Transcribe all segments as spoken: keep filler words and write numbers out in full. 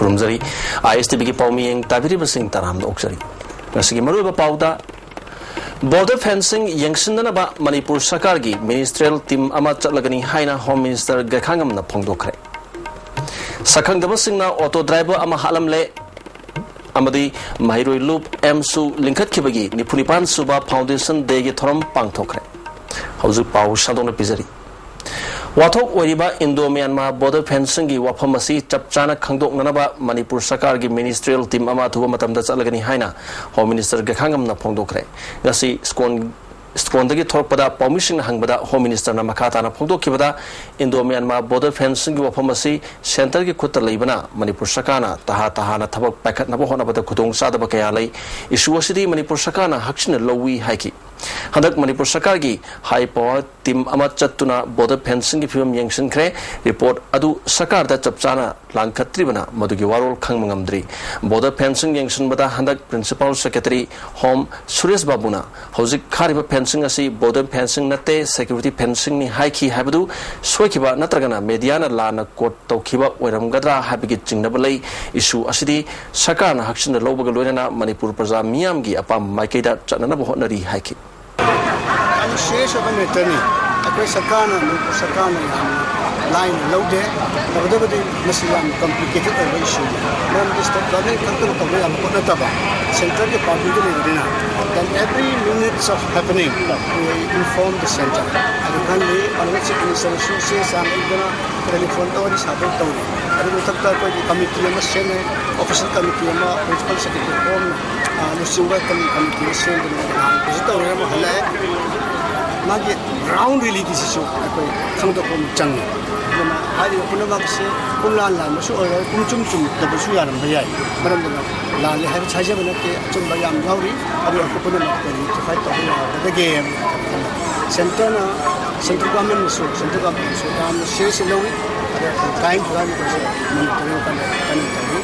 ꯈꯨꯔꯨꯝꯖꯔꯤ꯫ ꯑꯥꯏ ꯑꯦꯁ T ꯚꯤꯒꯤ ꯄꯥꯎꯃꯤꯌꯦꯡ ꯇꯥꯕꯤꯔꯤꯕꯁꯤꯡ ꯇꯔꯥꯝꯅ ꯑꯣꯛꯆꯔꯤ꯫ ꯉꯁꯤꯒꯤ ꯃꯔꯨꯑꯣꯏꯕ ꯄꯥꯎꯗ, border fencing ꯌꯦꯡꯁꯤꯟꯅꯅꯕ ꯃꯅꯤꯄꯨꯔ ꯁꯔꯀꯥꯔꯒꯤ ministerial team ꯑꯃ ꯆꯠꯂꯒꯅꯤ ꯍꯥꯏꯅ Home Minister ꯒꯩꯈꯥꯉꯝꯅ ꯐꯣꯡꯗꯣꯛꯈ꯭ꯔꯦ꯫ ꯁꯛꯈꯪꯗꯕꯁꯤꯡꯅ auto driver ꯑꯃ ꯍꯥꯠꯂꯝꯂꯦ ꯑꯃꯗꯤ ꯃꯍꯩꯔꯣꯏ ꯂꯨꯞ ꯑꯦꯝꯁꯨ ꯂꯤꯡꯈꯠꯈꯤꯕꯒꯤ ꯅꯤꯐꯨ ꯅꯤꯄꯥꯟ ꯁꯨꯕ Foundation Dayꯒꯤ ꯊꯧꯔꯝ ꯄꯥꯡꯊꯣꯛꯈ꯭ꯔꯦ꯫ ꯍꯧꯖꯤꯛ ꯄꯥꯎ ꯁꯟꯗꯣꯛꯅ ꯄꯤꯖꯔꯤ꯫ ꯋꯥꯊꯣꯛ ꯑꯣꯏꯔꯤꯕ Indo-Myanmar border fencingꯒꯤ ꯋꯥꯐꯝ ꯑꯁꯤ ꯆꯞ ꯆꯥꯅ ꯈꯪꯗꯣꯛꯅꯅꯕ ꯃꯅꯤꯄꯨꯔ ꯁꯔꯀꯥꯔꯒꯤ ministerial team ꯑꯃ ꯑꯊꯨꯕ ꯃꯇꯝꯗ ꯆꯠꯂꯒꯅꯤ ꯍꯥꯏꯅ Home Minister ꯒꯩꯈꯥꯉꯝꯅ ꯐꯣꯡꯗꯣꯛꯈ꯭ꯔꯦ꯫ ꯉꯁꯤ ꯁ꯭ꯀꯣꯟ ꯁ꯭ꯀꯣꯟꯗꯒꯤ ꯊꯣꯔꯛꯄꯗ ꯄꯥꯎꯃꯤꯁꯤꯡꯅ ꯍꯪꯕꯗ Home Ministerꯅ ꯃꯈꯥ ꯇꯥꯅ ꯐꯣꯡꯗꯣꯛꯈꯤꯕꯗ, Indo-Myanmar border fencingꯒꯤ ꯋꯥꯐꯝ ꯑꯁꯤ centreꯒꯤ ꯈꯨꯠꯇ ꯂꯩꯕꯅ ꯃꯅꯤꯄꯨꯔ ꯁꯔꯀꯥꯔꯅ ꯇꯍꯥ ꯇꯍꯥꯅ ꯊꯕꯛ ꯄꯥꯏꯈꯠꯅꯕ ꯍꯣꯠꯅꯕꯗ ꯈꯨꯗꯣꯡꯆꯥꯗꯕ ꯀꯌꯥ ꯂꯩ꯫ Issue ꯑꯁꯤꯗꯤ ꯃꯅꯤꯄꯨꯔ ꯁꯔꯀꯥꯔꯅ ꯍꯛꯆꯤꯟꯅ ꯂꯧꯏ ꯍꯥꯏꯈꯤ꯫ ꯍꯟꯗꯛ ꯃꯅꯤꯄꯨꯔ ꯁꯔꯀꯥꯔꯒꯤ high power team ꯑꯃ ꯆꯠꯇꯨꯅ border fencingꯒꯤ ꯐꯤꯕꯝ ꯌꯦꯡꯁꯤꯟꯈ꯭ꯔꯦ꯫ Report ꯑꯗꯨ ꯁꯔꯀꯥꯔꯗ ꯆꯞ ꯆꯥꯅ ꯂꯥꯡꯈꯠꯇ꯭ꯔꯤꯕꯅ ꯃꯗꯨꯒꯤ ꯋꯥꯔꯣꯜ ꯈꯪꯕ ꯉꯝꯗ꯭ꯔꯤ꯫ Border fencing ꯌꯦꯡꯁꯤꯟꯕꯗ ꯍꯟꯗꯛ Principal Secretary Home ꯁꯨꯔꯦꯁ ꯕꯥꯕꯨꯅ ꯍꯧꯖꯤꯛ ꯈꯥꯔꯤꯕ fencing ꯑꯁꯤ border fencing ꯅꯠꯇꯦ, security fencingꯅꯤ ꯍꯥꯏꯈꯤ ꯍꯥꯏꯕꯗꯨ ꯁꯣꯏꯈꯤꯕ ꯅꯠꯇ꯭ꯔꯒꯅ mediaꯅ ꯂꯥꯟꯅ quote ꯇꯧꯈꯤꯕ ꯑꯣꯏꯔꯝꯒꯗ꯭ꯔꯥ ꯍꯥꯏꯕꯒꯤ ꯆꯤꯡꯅꯕ ꯂꯩ꯫ Issue ꯑꯁꯤꯗꯤ ꯁꯔꯀꯥꯔꯅ ꯍꯛꯆꯤꯟꯅ ꯂꯧꯕꯒ ꯂꯣꯏꯅꯅ ꯃꯅꯤꯄꯨꯔ ꯄ꯭ꯔꯖꯥ ꯃꯤꯌꯥꯝꯒꯤ ꯑꯄꯥꯝꯕ ꯃꯥꯏꯀꯩꯗ ꯆꯠꯅꯅꯕ ꯍꯣꯠꯅꯔꯤ ꯍꯥꯏꯈꯤ꯫ ꯌꯥꯝꯅ serious ꯑꯣꯏꯕ matterꯅꯤ꯫ ꯑꯩꯈꯣꯏ ꯁꯔꯀꯥꯔꯅ, ꯃꯅꯤꯄꯨꯔ ꯁꯔꯀꯥꯔꯅ ꯌꯥꯝꯅ ꯂꯥꯏꯅ ꯂꯧꯗꯦ꯫ ꯇꯧꯕꯇꯕꯨꯗꯤ ꯃꯁꯤ ꯌꯥꯝꯅ complicated ꯑꯣꯏꯕ issueꯅꯤ꯫ ꯃꯔꯝꯗꯤ state government ꯈꯛꯇꯅ ꯇꯧꯕ ꯌꯥꯕ ꯄꯣꯠ ꯅꯠꯇꯕ, centreꯒꯤ ꯄꯥꯕ꯭ꯂꯤꯛꯇ ꯂꯩꯕꯅꯤꯅ, then every minutes of happening we inform the centre꯫ ꯑꯗꯨ ꯈꯪꯗꯦ, ꯑꯗꯨꯅ Chief Ministerꯅꯁꯨ ꯆꯦ ꯆꯥꯡ ꯏꯗꯨꯅ telephone ꯇꯧꯔꯤ, ꯁꯥꯗꯣꯛ ꯇꯧꯔꯤ꯫ ꯑꯗꯨ ꯃꯊꯛꯇ ꯑꯩꯈꯣꯏꯒꯤ committee ꯑꯃ ꯁꯦꯝꯃꯦ, official committee ꯑꯃ, Principal Secretary ꯍꯣꯝꯅ, ꯑ, ꯂꯨꯆꯤꯡꯕ committee ꯑꯃ ꯁꯦꯝꯗꯨꯅ ꯅꯍꯥꯟ visit ꯇꯧꯔꯒ ꯑꯃꯨꯛ ꯍꯜꯂꯛꯑꯦ꯫ ꯃꯥꯒꯤ ground realityꯁꯤꯁꯨ ꯑꯩꯈꯣꯏ ꯈꯪꯗꯣꯛꯄ ꯑꯃ ꯆꯪꯉꯤ꯫ ꯑꯗꯨꯅ ꯍꯥꯏꯔꯤꯕ ꯄꯨꯝꯅꯃꯛꯁꯤ ꯄꯨꯡꯂꯥꯟ ꯂꯥꯟꯕꯁꯨ ꯑꯣꯏꯔꯣꯏ, ꯄꯨꯡꯆꯨꯝ ꯆꯨꯝꯗꯕꯁꯨ ꯌꯥꯔꯝꯕ ꯌꯥꯏ꯫ ꯃꯔꯝ ꯑꯗꯨꯅ ꯂꯥꯜꯂꯦ ꯍꯥꯏꯕꯁꯨ ꯍꯥꯏꯖꯕ ꯅꯠꯇꯦ, ꯑꯆꯨꯝꯕ ꯌꯥꯝ ꯌꯥꯎꯔꯤ꯫ ꯑꯗꯨ ꯑꯩꯈꯣꯏ ꯄꯨꯝꯅꯃꯛ rectify ꯇꯧꯕ ꯌꯥꯒꯗꯒꯦ꯫ Centreꯅ, central governmentꯅꯁꯨ, central governmentꯅꯁꯨ ꯌꯥꯝꯅ serious ꯂꯧꯏ꯫ ꯑꯗ time to time ꯑꯩꯈꯣꯏꯁꯦ monitoring ꯀꯟꯅ, ꯀꯟꯅ ꯇꯧꯔꯤ꯫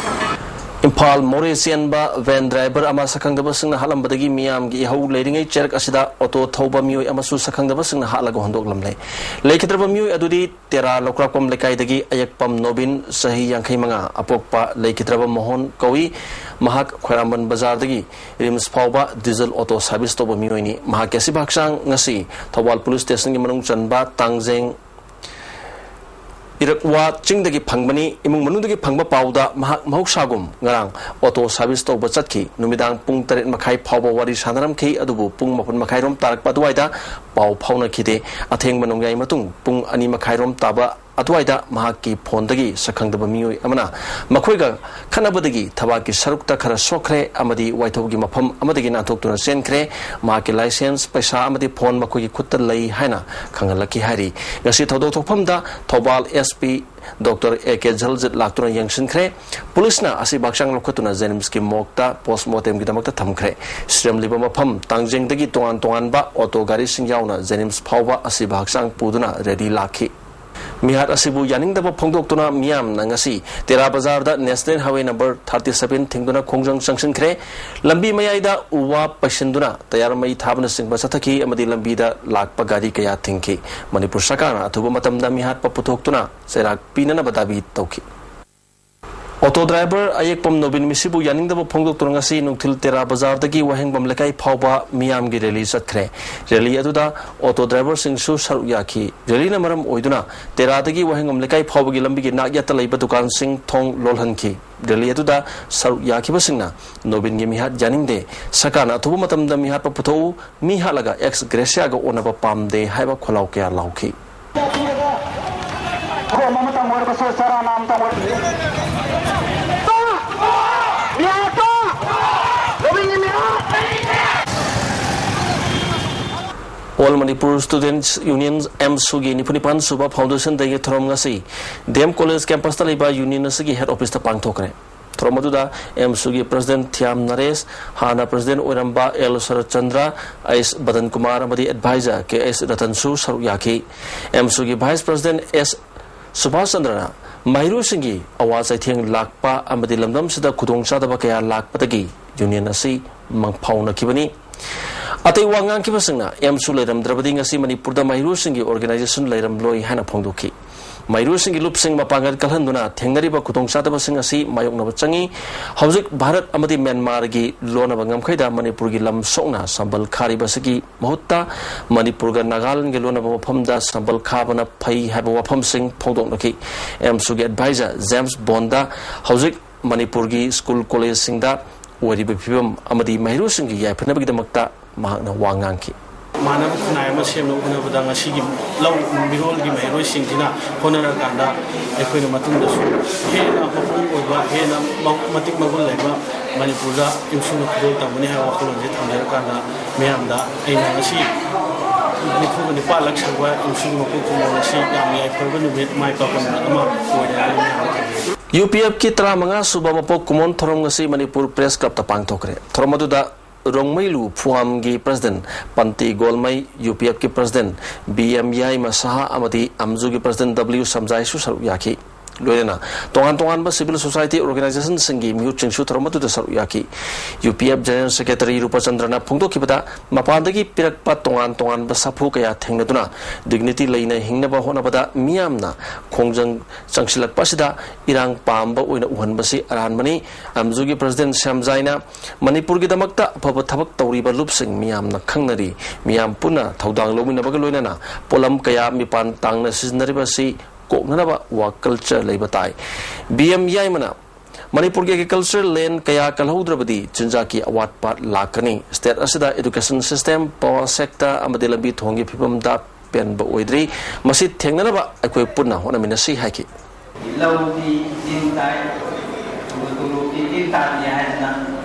ꯏꯝꯐꯥꯜ ꯃꯣꯔꯦ ꯆꯦꯟꯕ ꯚꯦꯟ ꯗ꯭ꯔꯥꯏꯚꯔ ꯑꯃ ꯁꯛꯈꯪꯗꯕꯁꯤꯡꯅ ꯍꯥꯠꯂꯝꯕꯗꯒꯤ ꯃꯤꯌꯥꯝꯒꯤ ꯏꯍꯧ ꯂꯩꯔꯤꯉꯩ ꯆꯦꯔꯛ ꯑꯁꯤꯗ ꯑꯣꯇꯣ ꯊꯧꯕ ꯃꯤꯑꯣꯏ ꯑꯃꯁꯨ ꯁꯛꯈꯪꯗꯕꯁꯤꯡꯅ ꯍꯥꯠꯂꯒ ꯍꯨꯟꯗꯣꯛꯂꯝꯂꯦ꯫ ꯂꯩꯈꯤꯗ꯭ꯔꯕ ꯃꯤꯑꯣꯏ ꯑꯗꯨꯗꯤ ꯇꯦꯔꯥ ꯂꯧꯀ꯭ꯔꯥꯛꯄꯝ ꯂꯩꯀꯥꯏꯗꯒꯤ ꯑꯌꯦꯛꯄꯝ ꯅꯣꯕꯤꯟ, ꯆꯍꯤ ꯌꯥꯡꯈꯩ ꯃꯉꯥ, ꯑꯄꯣꯛꯄ ꯂꯩꯈꯤꯗ꯭ꯔꯕ ꯃꯣꯍꯣꯟ ꯀꯧꯏ꯫ ꯃꯍꯥꯛ ꯈ꯭ꯋꯥꯏꯔꯝꯕꯟ ꯕꯖꯥꯔꯗꯒꯤ ꯔꯤꯝꯁ ꯐꯥꯎꯕ ꯗꯤꯖꯜ ꯑꯣꯇꯣ ꯁꯥꯔꯚꯤꯁ ꯇꯧꯕ ꯃꯤꯑꯣꯏꯅꯤ꯫ ꯃꯍꯥꯛꯀꯤ ꯑꯁꯤꯕ ꯍꯛꯆꯥꯡ ꯉꯁꯤ ꯊꯧꯕꯥꯜ ꯄꯨꯂꯤꯁ ꯁ꯭ꯇꯦꯁꯟꯒꯤ ꯃꯅꯨꯡ ꯆꯟꯕ ꯇꯥꯡꯖꯦꯡ ꯏꯔꯛꯋꯥ ꯆꯤꯡꯗꯒꯤ ꯐꯪꯕꯅꯤ꯫ ꯏꯃꯨꯡ ꯃꯅꯨꯡꯗꯒꯤ ꯐꯪꯕ ꯄꯥꯎꯗ ꯃꯍꯥꯛ ꯃꯍꯧꯁꯥꯒꯨꯝ ꯉꯔꯥꯡ ꯑꯣꯇꯣ ꯁꯥꯔꯚꯤꯁ ꯇꯧꯕ ꯆꯠꯈꯤ꯫ ꯅꯨꯃꯤꯗꯥꯡ ꯄꯨꯡ ꯇꯔꯦꯠ ꯃꯈꯥꯏ ꯐꯥꯎꯕ ꯋꯥꯔꯤ ꯁꯥꯟꯅꯔꯝꯈꯤ, ꯑꯗꯨꯕꯨ ꯄꯨꯡ ꯃꯥꯄꯟ ꯃꯈꯥꯏꯔꯣꯝ ꯇꯥꯔꯛꯄ ꯑꯗꯨꯋꯥꯏꯗ ꯄꯥꯎ ꯐꯥꯎꯅꯈꯤꯗꯦ꯫ ꯑꯊꯦꯡꯕ ꯅꯣꯡꯌꯥꯏ ꯃꯇꯨꯡ ꯄꯨꯡ ꯑꯅꯤ ꯃꯈꯥꯏꯔꯣꯝ ꯇꯥꯕ ꯑꯗꯨꯋꯥꯏꯗ ꯃꯍꯥꯛꯀꯤ ꯐꯣꯟꯗꯒꯤ ꯁꯛꯈꯪꯗꯕ ꯃꯤꯑꯣꯏ ꯑꯃꯅ ꯃꯈꯣꯏꯒ ꯈꯠꯅꯕꯗꯒꯤ ꯊꯕꯥꯛꯀꯤ ꯁꯔꯨꯛꯇ ꯈꯔ ꯁꯣꯛꯈ꯭ꯔꯦ ꯑꯃꯗꯤ ꯋꯥꯏꯊꯧꯒꯤ ꯃꯐꯝ ꯑꯃꯗꯒꯤ ꯅꯥꯟꯊꯣꯛꯇꯨꯅ ꯆꯦꯟꯈ꯭ꯔꯦ꯫ ꯃꯍꯥꯛꯀꯤ ꯂꯥꯏꯁꯦꯟꯁ, ꯄꯩꯁꯥ ꯑꯃꯗꯤ ꯐꯣꯟ ꯃꯈꯣꯏꯒꯤ ꯈꯨꯠꯇ ꯂꯩ ꯍꯥꯏꯅ ꯈꯪꯍꯜꯂꯛꯈꯤ ꯍꯥꯏꯔꯤ꯫ ꯉꯁꯤ ꯊꯧꯗꯣꯛ ꯊꯣꯛꯐꯝꯗ Thoubal S P doctor A K ꯖꯜꯖꯤꯠ ꯂꯥꯛꯇꯨꯅ ꯌꯦꯡꯁꯤꯟꯈ꯭ꯔꯦ꯫ ꯄꯨꯂꯤꯁꯅ ꯑꯁꯤꯕ ꯍꯛꯆꯥꯡ ꯂꯧꯈꯠꯇꯨꯅ ꯖꯦꯅꯤꯝꯁꯀꯤ ꯃꯣꯔꯒꯇ ꯄꯣꯁꯃꯣꯔꯇꯦꯝꯒꯤꯗꯃꯛꯇ ꯊꯝꯈ꯭ꯔꯦ꯫ ꯁꯤꯔꯝꯂꯤꯕ ꯃꯐꯝ ꯇꯥꯡꯖꯦꯡꯗꯒꯤ ꯇꯣꯉꯥꯟ ꯇꯣꯉꯥꯟꯕ ꯑꯣꯇꯣ ꯒꯥꯔꯤꯁꯤꯡ ꯌꯥꯎꯅ ꯖꯦꯅꯤꯝꯁ ꯐꯥꯎꯕ ꯑꯁꯤꯕ ꯍꯛꯆꯥꯡ ꯄꯨꯗꯨꯅ ꯔꯦꯂꯤ ꯂꯥꯛꯈꯤ꯫ ꯃꯤꯍꯥꯠ ꯑꯁꯤꯕꯨ ꯌꯥꯅꯤꯡꯗꯕ ꯐꯣꯡꯗꯣꯛꯇꯨꯅ ꯃꯤꯌꯥꯝꯅ ꯉꯁꯤ ꯇꯦꯔꯥ ꯕꯖꯥꯔꯗ national highway number thirty seven ꯊꯤꯡꯗꯨꯅ ꯈꯣꯡꯖꯪ ꯆꯪꯁꯤꯟꯈ꯭ꯔꯦ꯫ ꯂꯝꯕꯤ ꯃꯌꯥꯏꯗ ꯎ ꯋꯥ ꯄꯩꯁꯤꯟꯗꯨꯅ ꯇꯌꯥꯔ ꯃꯩ ꯊꯥꯕꯅꯆꯤꯡꯕ ꯆꯠꯊꯈꯤ ꯑꯃꯗꯤ ꯂꯝꯕꯤꯗ ꯂꯥꯛꯄ ꯒꯥꯔꯤ ꯀꯌꯥ ꯊꯤꯡꯈꯤ꯫ ꯃꯅꯤꯄꯨꯔ ꯁꯔꯀꯥꯔꯅ ꯑꯊꯨꯕ ꯃꯇꯝꯗ ꯃꯤꯍꯥꯠꯄ ꯄꯨꯊꯣꯛꯇꯨꯅ ꯆꯩꯔꯥꯛ ꯄꯤꯅꯅꯕ ꯗꯥꯕꯤ ꯇꯧꯈꯤ꯫ ꯑꯣꯇꯣ ꯗ꯭ꯔꯥꯏꯚꯔ ꯑꯌꯦꯛꯄꯝ ꯅꯣꯕꯤꯟ ꯃꯤꯁꯤꯕꯨ ꯌꯥꯅꯤꯡꯗꯕ ꯐꯣꯡꯗꯣꯛꯇꯨꯅ ꯉꯁꯤ ꯅꯨꯡꯊꯤꯜ ꯇꯦꯔꯥ ꯕꯖꯥꯔꯗꯒꯤ ꯋꯥꯍꯦꯡꯕꯝ ꯂꯩꯀꯥꯏ ꯐꯥꯎꯕ ꯃꯤꯌꯥꯝꯒꯤ ꯔꯦꯂꯤ ꯆꯠꯈ꯭ꯔꯦ꯫ ꯔꯦꯂꯤ ꯑꯗꯨꯗ ꯑꯣꯇꯣ ꯗ꯭ꯔꯥꯏꯚꯔꯁꯤꯡꯁꯨ ꯁꯔꯨꯛ ꯌꯥꯈꯤ꯫ ꯔꯦꯂꯤꯅ ꯃꯔꯝ ꯑꯣꯏꯗꯨꯅ ꯇꯦꯔꯥꯗꯒꯤ ꯋꯥꯍꯦꯡꯕꯝ ꯂꯩꯀꯥꯏ ꯐꯥꯎꯕꯒꯤ ꯂꯝꯕꯤꯒꯤ ꯅꯥꯛ ꯌꯦꯠꯇ ꯂꯩꯕ ꯗꯨꯀꯥꯟꯁꯤꯡ ꯊꯣꯡ ꯂꯣꯜꯍꯟꯈꯤ꯫ ꯔꯦꯂꯤ ꯑꯗꯨꯗ ꯁꯔꯨꯛ ꯌꯥꯈꯤꯕꯁꯤꯡꯅ ꯅꯣꯕꯤꯟꯒꯤ ꯃꯤꯍꯥꯠ ꯌꯥꯅꯤꯡꯗꯦ, ꯁꯔꯀꯥꯔꯅ ꯑꯊꯨꯕ ꯃꯇꯝꯗ ꯃꯤꯍꯥꯠꯄ ꯄꯨꯊꯣꯛꯎ, ꯃꯤ ꯍꯥꯠꯂꯒ ꯑꯦꯛꯁ ꯒ꯭ꯔꯦꯁꯤꯌꯥꯒ ꯑꯣꯟꯅꯕ ꯄꯥꯝꯗꯦ ꯍꯥꯏꯕ ꯈꯣꯜꯂꯥꯎ ꯀꯌꯥ ꯂꯥꯎꯈꯤ꯫ ꯈꯣꯝ ꯑꯃꯇꯪ ꯑꯣꯏꯔꯕꯁꯨ ꯆꯔꯥꯅ ꯑꯃꯇꯪ ꯑꯣꯏꯔꯕꯁꯨ ꯃꯤꯍꯥꯠꯇꯣ! ꯂꯧꯃꯤꯒꯤ ꯃꯤꯍꯥꯠ! ꯑꯣꯜ ꯃꯅꯤꯄꯨꯔ ꯁ꯭ꯇꯨꯗꯦꯟꯠꯁ ꯌꯨꯅꯤꯌꯟ, ꯑꯦꯝꯁꯨꯒꯤ ꯅꯤꯐꯨ ꯅꯤꯄꯥꯟ ꯁꯨꯕ ꯐꯥꯎꯟꯗꯦꯁꯟ ꯗꯦꯒꯤ ꯊꯧꯔꯝ ꯉꯁꯤ ꯗꯤ ꯑꯦꯝ ꯀꯣꯂꯦꯖ ꯀꯦꯝꯄꯁꯇ ꯂꯩꯕ ꯌꯨꯅꯤꯌꯟ ꯑꯁꯤꯒꯤ ꯍꯦꯗ ꯑꯣꯐꯤꯁꯇ ꯄꯥꯡꯊꯣꯛꯈ꯭ꯔꯦ꯫ ꯊꯧꯔꯝ ꯑꯗꯨꯗ ꯑꯦꯝꯁꯨꯒꯤ ꯄ꯭ꯔꯁꯤꯗꯦꯟꯠ ꯊꯤꯌꯥꯝ ꯅꯔꯦꯁ, ꯍꯥꯟꯅ ꯄ꯭ꯔꯁꯤꯗꯦꯟꯠ ꯑꯣꯏꯔꯝꯕ ꯑꯦꯜ ꯁꯔꯠꯆꯟꯗ꯭ꯔ, ꯑꯩꯁ ꯕꯗꯟ ꯀꯨꯃꯥꯔ ꯑꯃꯗꯤ ꯑꯦꯗꯚꯥꯏꯖꯔ ꯀꯦ ꯑꯩꯁ ꯔꯇꯟꯁꯨ ꯁꯔꯨꯛ ꯌꯥꯈꯤ꯫ ꯑꯦꯝꯁꯨꯒꯤ ꯚꯥꯏꯁ ꯄ꯭ꯔꯁꯤꯗꯦꯟꯠ ꯑꯦꯁ ꯁꯨꯚꯥꯁ ꯆꯟꯗ꯭ꯔꯅ ꯃꯍꯩꯔꯣꯏꯁꯤꯡꯒꯤ ꯑꯋꯥ ꯆꯩꯊꯦꯡ ꯂꯥꯛꯄ ꯑꯃꯗꯤ ꯂꯝꯗꯝꯁꯤꯗ ꯈꯨꯗꯣꯡꯆꯥꯗꯕ ꯀꯌꯥ ꯂꯥꯛꯄꯗꯒꯤ ꯌꯨꯅꯤꯌꯟ ꯑꯁꯤ ꯃꯪꯐꯥꯎꯅꯈꯤꯕꯅꯤ꯫ ꯑꯇꯩ ꯋꯥ ꯉꯥꯡꯈꯤꯕꯁꯤꯡꯅ ꯑꯦꯝꯁꯨ ꯂꯩꯔꯝꯗ꯭ꯔꯕꯗꯤ ꯉꯁꯤ ꯃꯅꯤꯄꯨꯔꯗ ꯃꯍꯩꯔꯣꯏꯁꯤꯡꯒꯤ ꯑꯣꯔꯒꯅꯥꯏꯖꯦꯁꯟ ꯂꯩꯔꯝꯂꯣꯏ ꯍꯥꯏꯅ ꯐꯣꯡꯗꯣꯛꯈꯤ꯫ ꯃꯍꯩꯔꯣꯏꯁꯤꯡꯒꯤ ꯂꯨꯞꯁꯤꯡ ꯃꯄꯥꯡꯒꯜ ꯀꯜꯍꯟꯗꯨꯅ ꯊꯦꯡꯅꯔꯤꯕ ꯈꯨꯗꯣꯡꯆꯥꯗꯕꯁꯤꯡ ꯑꯁꯤ ꯃꯥꯌꯣꯛꯅꯕ ꯆꯪꯏ꯫ ꯍꯧꯖꯤꯛ ꯚꯥꯔꯠ ꯑꯃꯗꯤ ꯃ꯭ꯌꯥꯟꯃꯥꯔꯒꯤ ꯂꯣꯟꯅꯕ ꯉꯝꯈꯩꯗ ꯃꯅꯤꯄꯨꯔꯒꯤ ꯂꯝ ꯁꯣꯛꯅ ꯁꯝꯕꯜ ꯈꯥꯔꯤꯕ ꯑꯁꯤꯒꯤ ꯃꯍꯨꯠꯇ ꯃꯅꯤꯄꯨꯔꯒ ꯅꯥꯒꯥꯂꯦꯟꯒ ꯂꯣꯟꯅꯕ ꯃꯐꯝꯗ ꯁꯝꯕꯜ ꯈꯥꯕꯅ ꯐꯩ ꯍꯥꯏꯕ ꯋꯥꯐꯝꯁꯤꯡ ꯐꯣꯡꯗꯣꯛꯅꯈꯤ꯫ ꯑꯦꯝꯁꯨꯒꯤ ꯑꯦꯗꯚꯥꯏꯖꯔ ꯖꯦꯝꯁ ꯕꯣꯟꯗ ꯍꯧꯖꯤꯛ ꯃꯅꯤꯄꯨꯔꯒꯤ ꯁ꯭ꯀꯨꯜ ꯀꯣꯂꯦꯖꯁꯤꯡꯗ ꯑꯣꯏꯔꯤꯕ ꯐꯤꯕꯝ ꯑꯃꯗꯤ ꯃꯍꯩꯔꯣꯏꯁꯤꯡꯒꯤ ꯌꯥꯏꯐꯅꯕꯒꯤꯗꯃꯛꯇ ꯃꯍꯥꯛꯅ ꯋꯥ ꯉꯥꯡꯈꯤ꯫ ꯃꯥꯟꯅꯕ ꯈꯨꯟꯅꯥꯏ ꯑꯃ ꯁꯦꯝꯅꯕ ꯍꯣꯠꯅꯕꯗ ꯉꯁꯤꯒꯤ ꯂꯧ ꯃꯤꯔꯣꯜꯒꯤ ꯃꯍꯩꯔꯣꯏꯁꯤꯡꯁꯤꯅ ꯍꯣꯠꯅꯔꯀꯥꯟꯗ ꯑꯩꯈꯣꯏꯅ ꯃꯇꯨꯡꯗꯁꯨ ꯍꯦꯟꯅ ꯃꯄꯨꯡ ꯑꯣꯏꯕ, ꯍꯦꯟꯅ ꯃ-, ꯃꯇꯤꯛ ꯃꯒꯨꯟ ꯂꯩꯕ ꯃꯅꯤꯄꯨꯔꯗ ꯏꯝꯁꯨꯅ ꯈꯨꯗꯣꯜ ꯇꯝꯒꯅꯤ ꯍꯥꯏꯕ ꯋꯥꯈꯜꯂꯣꯟꯁꯦ ꯊꯝꯖꯔꯀꯥꯟꯗ ꯃꯌꯥꯝꯗ ꯑꯩꯅ ꯉꯁꯤ ꯅꯤꯐꯨꯒ ꯅꯤꯄꯥꯟꯂꯛ ꯁꯨꯕ ꯏꯝꯁꯨꯒꯤ ꯃꯄꯣꯛ ꯀꯨꯝꯑꯣꯟ ꯑꯁꯤ ꯌꯥꯝꯅ ꯌꯥꯏꯐꯔꯕ ꯅꯨꯃꯤꯠ, ꯃꯥꯏ ꯄꯥꯛꯄ ꯅꯨꯃꯤꯠ ꯑꯃ ꯑꯣꯏꯔꯦ ꯍꯥꯏꯅ ꯃꯌꯥꯝꯗ ꯊꯝꯖꯒꯦ꯫ ꯌꯨ ꯄꯤ ꯑꯦꯐꯀꯤ ꯇꯔꯥꯃꯉꯥ ꯁꯨꯕ ꯃꯄꯣꯛ ꯀꯨꯝꯑꯣꯟ ꯊꯧꯔꯝ ꯉꯁꯤ ꯃꯅꯤꯄꯨꯔ ꯄ꯭ꯔꯦꯁ ꯀ꯭ꯂꯕꯇ ꯄꯥꯡꯊꯣꯛꯈ꯭ꯔꯦ꯫ ꯊꯧꯔꯝ ꯑꯗꯨꯗ ꯔꯣꯡꯃꯩꯂꯨ ꯐꯨꯋꯥꯝꯒꯤ ꯄ꯭ꯔꯁꯤꯗꯦꯟ ꯄꯟꯇꯤ ꯒꯣꯜꯃꯩ, ꯌꯨ ꯄꯤ ꯑꯦꯐꯀꯤ ꯄ꯭ꯔꯁꯤꯗꯦꯟ ꯕꯤ ꯑꯦꯝ ꯌꯥꯏꯃ ꯁꯍꯥ ꯑꯃꯗꯤ ꯑꯝꯖꯨꯒꯤ ꯄ꯭ꯔꯁꯤꯗꯦꯟ ꯗꯕ꯭ꯂꯤꯌꯨ ꯁꯝꯖꯥꯏꯁꯨ ꯁꯔꯨꯛ ꯌꯥꯈꯤ꯫ ꯂꯣꯏꯅꯅ ꯇꯣꯉꯥꯟ ꯇꯣꯉꯥꯟꯕ ꯁꯤꯚꯤꯜ ꯁꯣꯁꯥꯏꯇꯤ ꯑꯣꯔꯒꯅꯥꯏꯖꯦꯁꯟꯁꯤꯡꯒꯤ ꯃꯤꯍꯨꯠꯁꯤꯡꯁꯨ ꯊꯧꯔꯝ ꯑꯗꯨꯗ ꯁꯔꯨꯛ ꯌꯥꯈꯤ꯫ U P F general secretary ꯔꯨꯄꯆꯟꯗ꯭ꯔꯅ ꯐꯣꯡꯗꯣꯛꯈꯤꯕꯗ, ꯃꯄꯥꯟꯗꯒꯤ ꯄꯤꯔꯛꯄ ꯇꯣꯉꯥꯟ ꯇꯣꯉꯥꯟꯕ ꯁꯥꯐꯨ ꯀꯌꯥ ꯊꯦꯡꯅꯗꯨꯅ ꯗꯤꯒꯅꯤꯇꯤ ꯂꯩꯅ ꯍꯤꯡꯅꯕ ꯍꯣꯠꯅꯕꯗ ꯃꯤꯌꯥꯝꯅ ꯈꯣꯡꯖꯪ ꯆꯪꯁꯤꯜꯂꯛꯄ ꯑꯁꯤꯗ ꯏꯔꯥꯡ ꯄꯥꯝꯕ ꯑꯣꯏꯅ ꯎꯍꯟꯕꯁꯤ ꯑꯔꯥꯟꯕꯅꯤ꯫ ꯑꯝꯖꯨꯒꯤ ꯄ꯭ꯔꯁꯤꯗꯦꯟ ꯁ꯭ꯌꯥꯝꯖꯥꯏꯅ ꯃꯅꯤꯄꯨꯔꯒꯤꯗꯃꯛꯇ ꯑꯐꯕ ꯊꯕꯛ ꯇꯧꯔꯤꯕ ꯂꯨꯞꯁꯤꯡ ꯃꯤꯌꯥꯝꯅ ꯈꯪꯅꯔꯤ꯫ ꯃꯤꯌꯥꯝ ꯄꯨꯟꯅ ꯊꯧꯗꯥꯡ ꯂꯧꯃꯤꯟꯅꯕꯒ ꯂꯣꯏꯅꯅ ꯄꯣꯠꯂꯝ ꯀꯌꯥ ꯃꯤꯄꯥꯟ ꯇꯥꯡꯅ ꯁꯤꯖꯤꯟꯅꯔꯤꯕ ꯑꯁꯤ ꯀꯣꯛꯅꯅꯕ ꯋꯥ ꯀꯜꯆꯔ ꯂꯩꯕ ꯇꯥꯏ꯫ ꯕꯤ ꯑꯦꯝ ꯌꯥꯏꯃꯅ ꯃꯅꯤꯄꯨꯔꯒꯤ ꯑꯦꯒ꯭ꯔꯤꯀꯜꯆꯔ ꯂꯦꯟ ꯀꯌꯥ ꯀꯜꯍꯧꯗ꯭ꯔꯕꯗꯤ ꯆꯤꯟꯖꯥꯛꯀꯤ ꯑꯋꯥꯠꯄ ꯂꯥꯛꯀꯅꯤ꯫ ꯁ꯭ꯇꯦꯠ ꯑꯁꯤꯗ ꯏꯗꯨꯀꯦꯁꯟ ꯁꯤꯁꯇꯦꯝ, ꯄꯥꯋꯔ ꯁꯦꯛꯇꯔ ꯑꯃꯗꯤ ꯂꯝꯕꯤ ꯊꯣꯡꯒꯤ ꯐꯤꯕꯝꯗ ꯄꯦꯟꯕ ꯑꯣꯏꯗ꯭ꯔꯤ꯫ ꯃꯁꯤ ꯊꯦꯡꯅꯅꯕ ꯑꯩꯈꯣꯏ ꯄꯨꯟꯅ ꯍꯣꯠꯅꯃꯤꯟꯅꯁꯤ ꯍꯥꯏꯈꯤ꯫ ꯂꯧꯗꯤ ꯇꯤꯟ ꯇꯥꯏ, ꯇꯣꯂꯣꯞꯇꯤ ꯇꯤꯟ ꯇꯥꯗꯦ ꯍꯥꯏꯗꯅ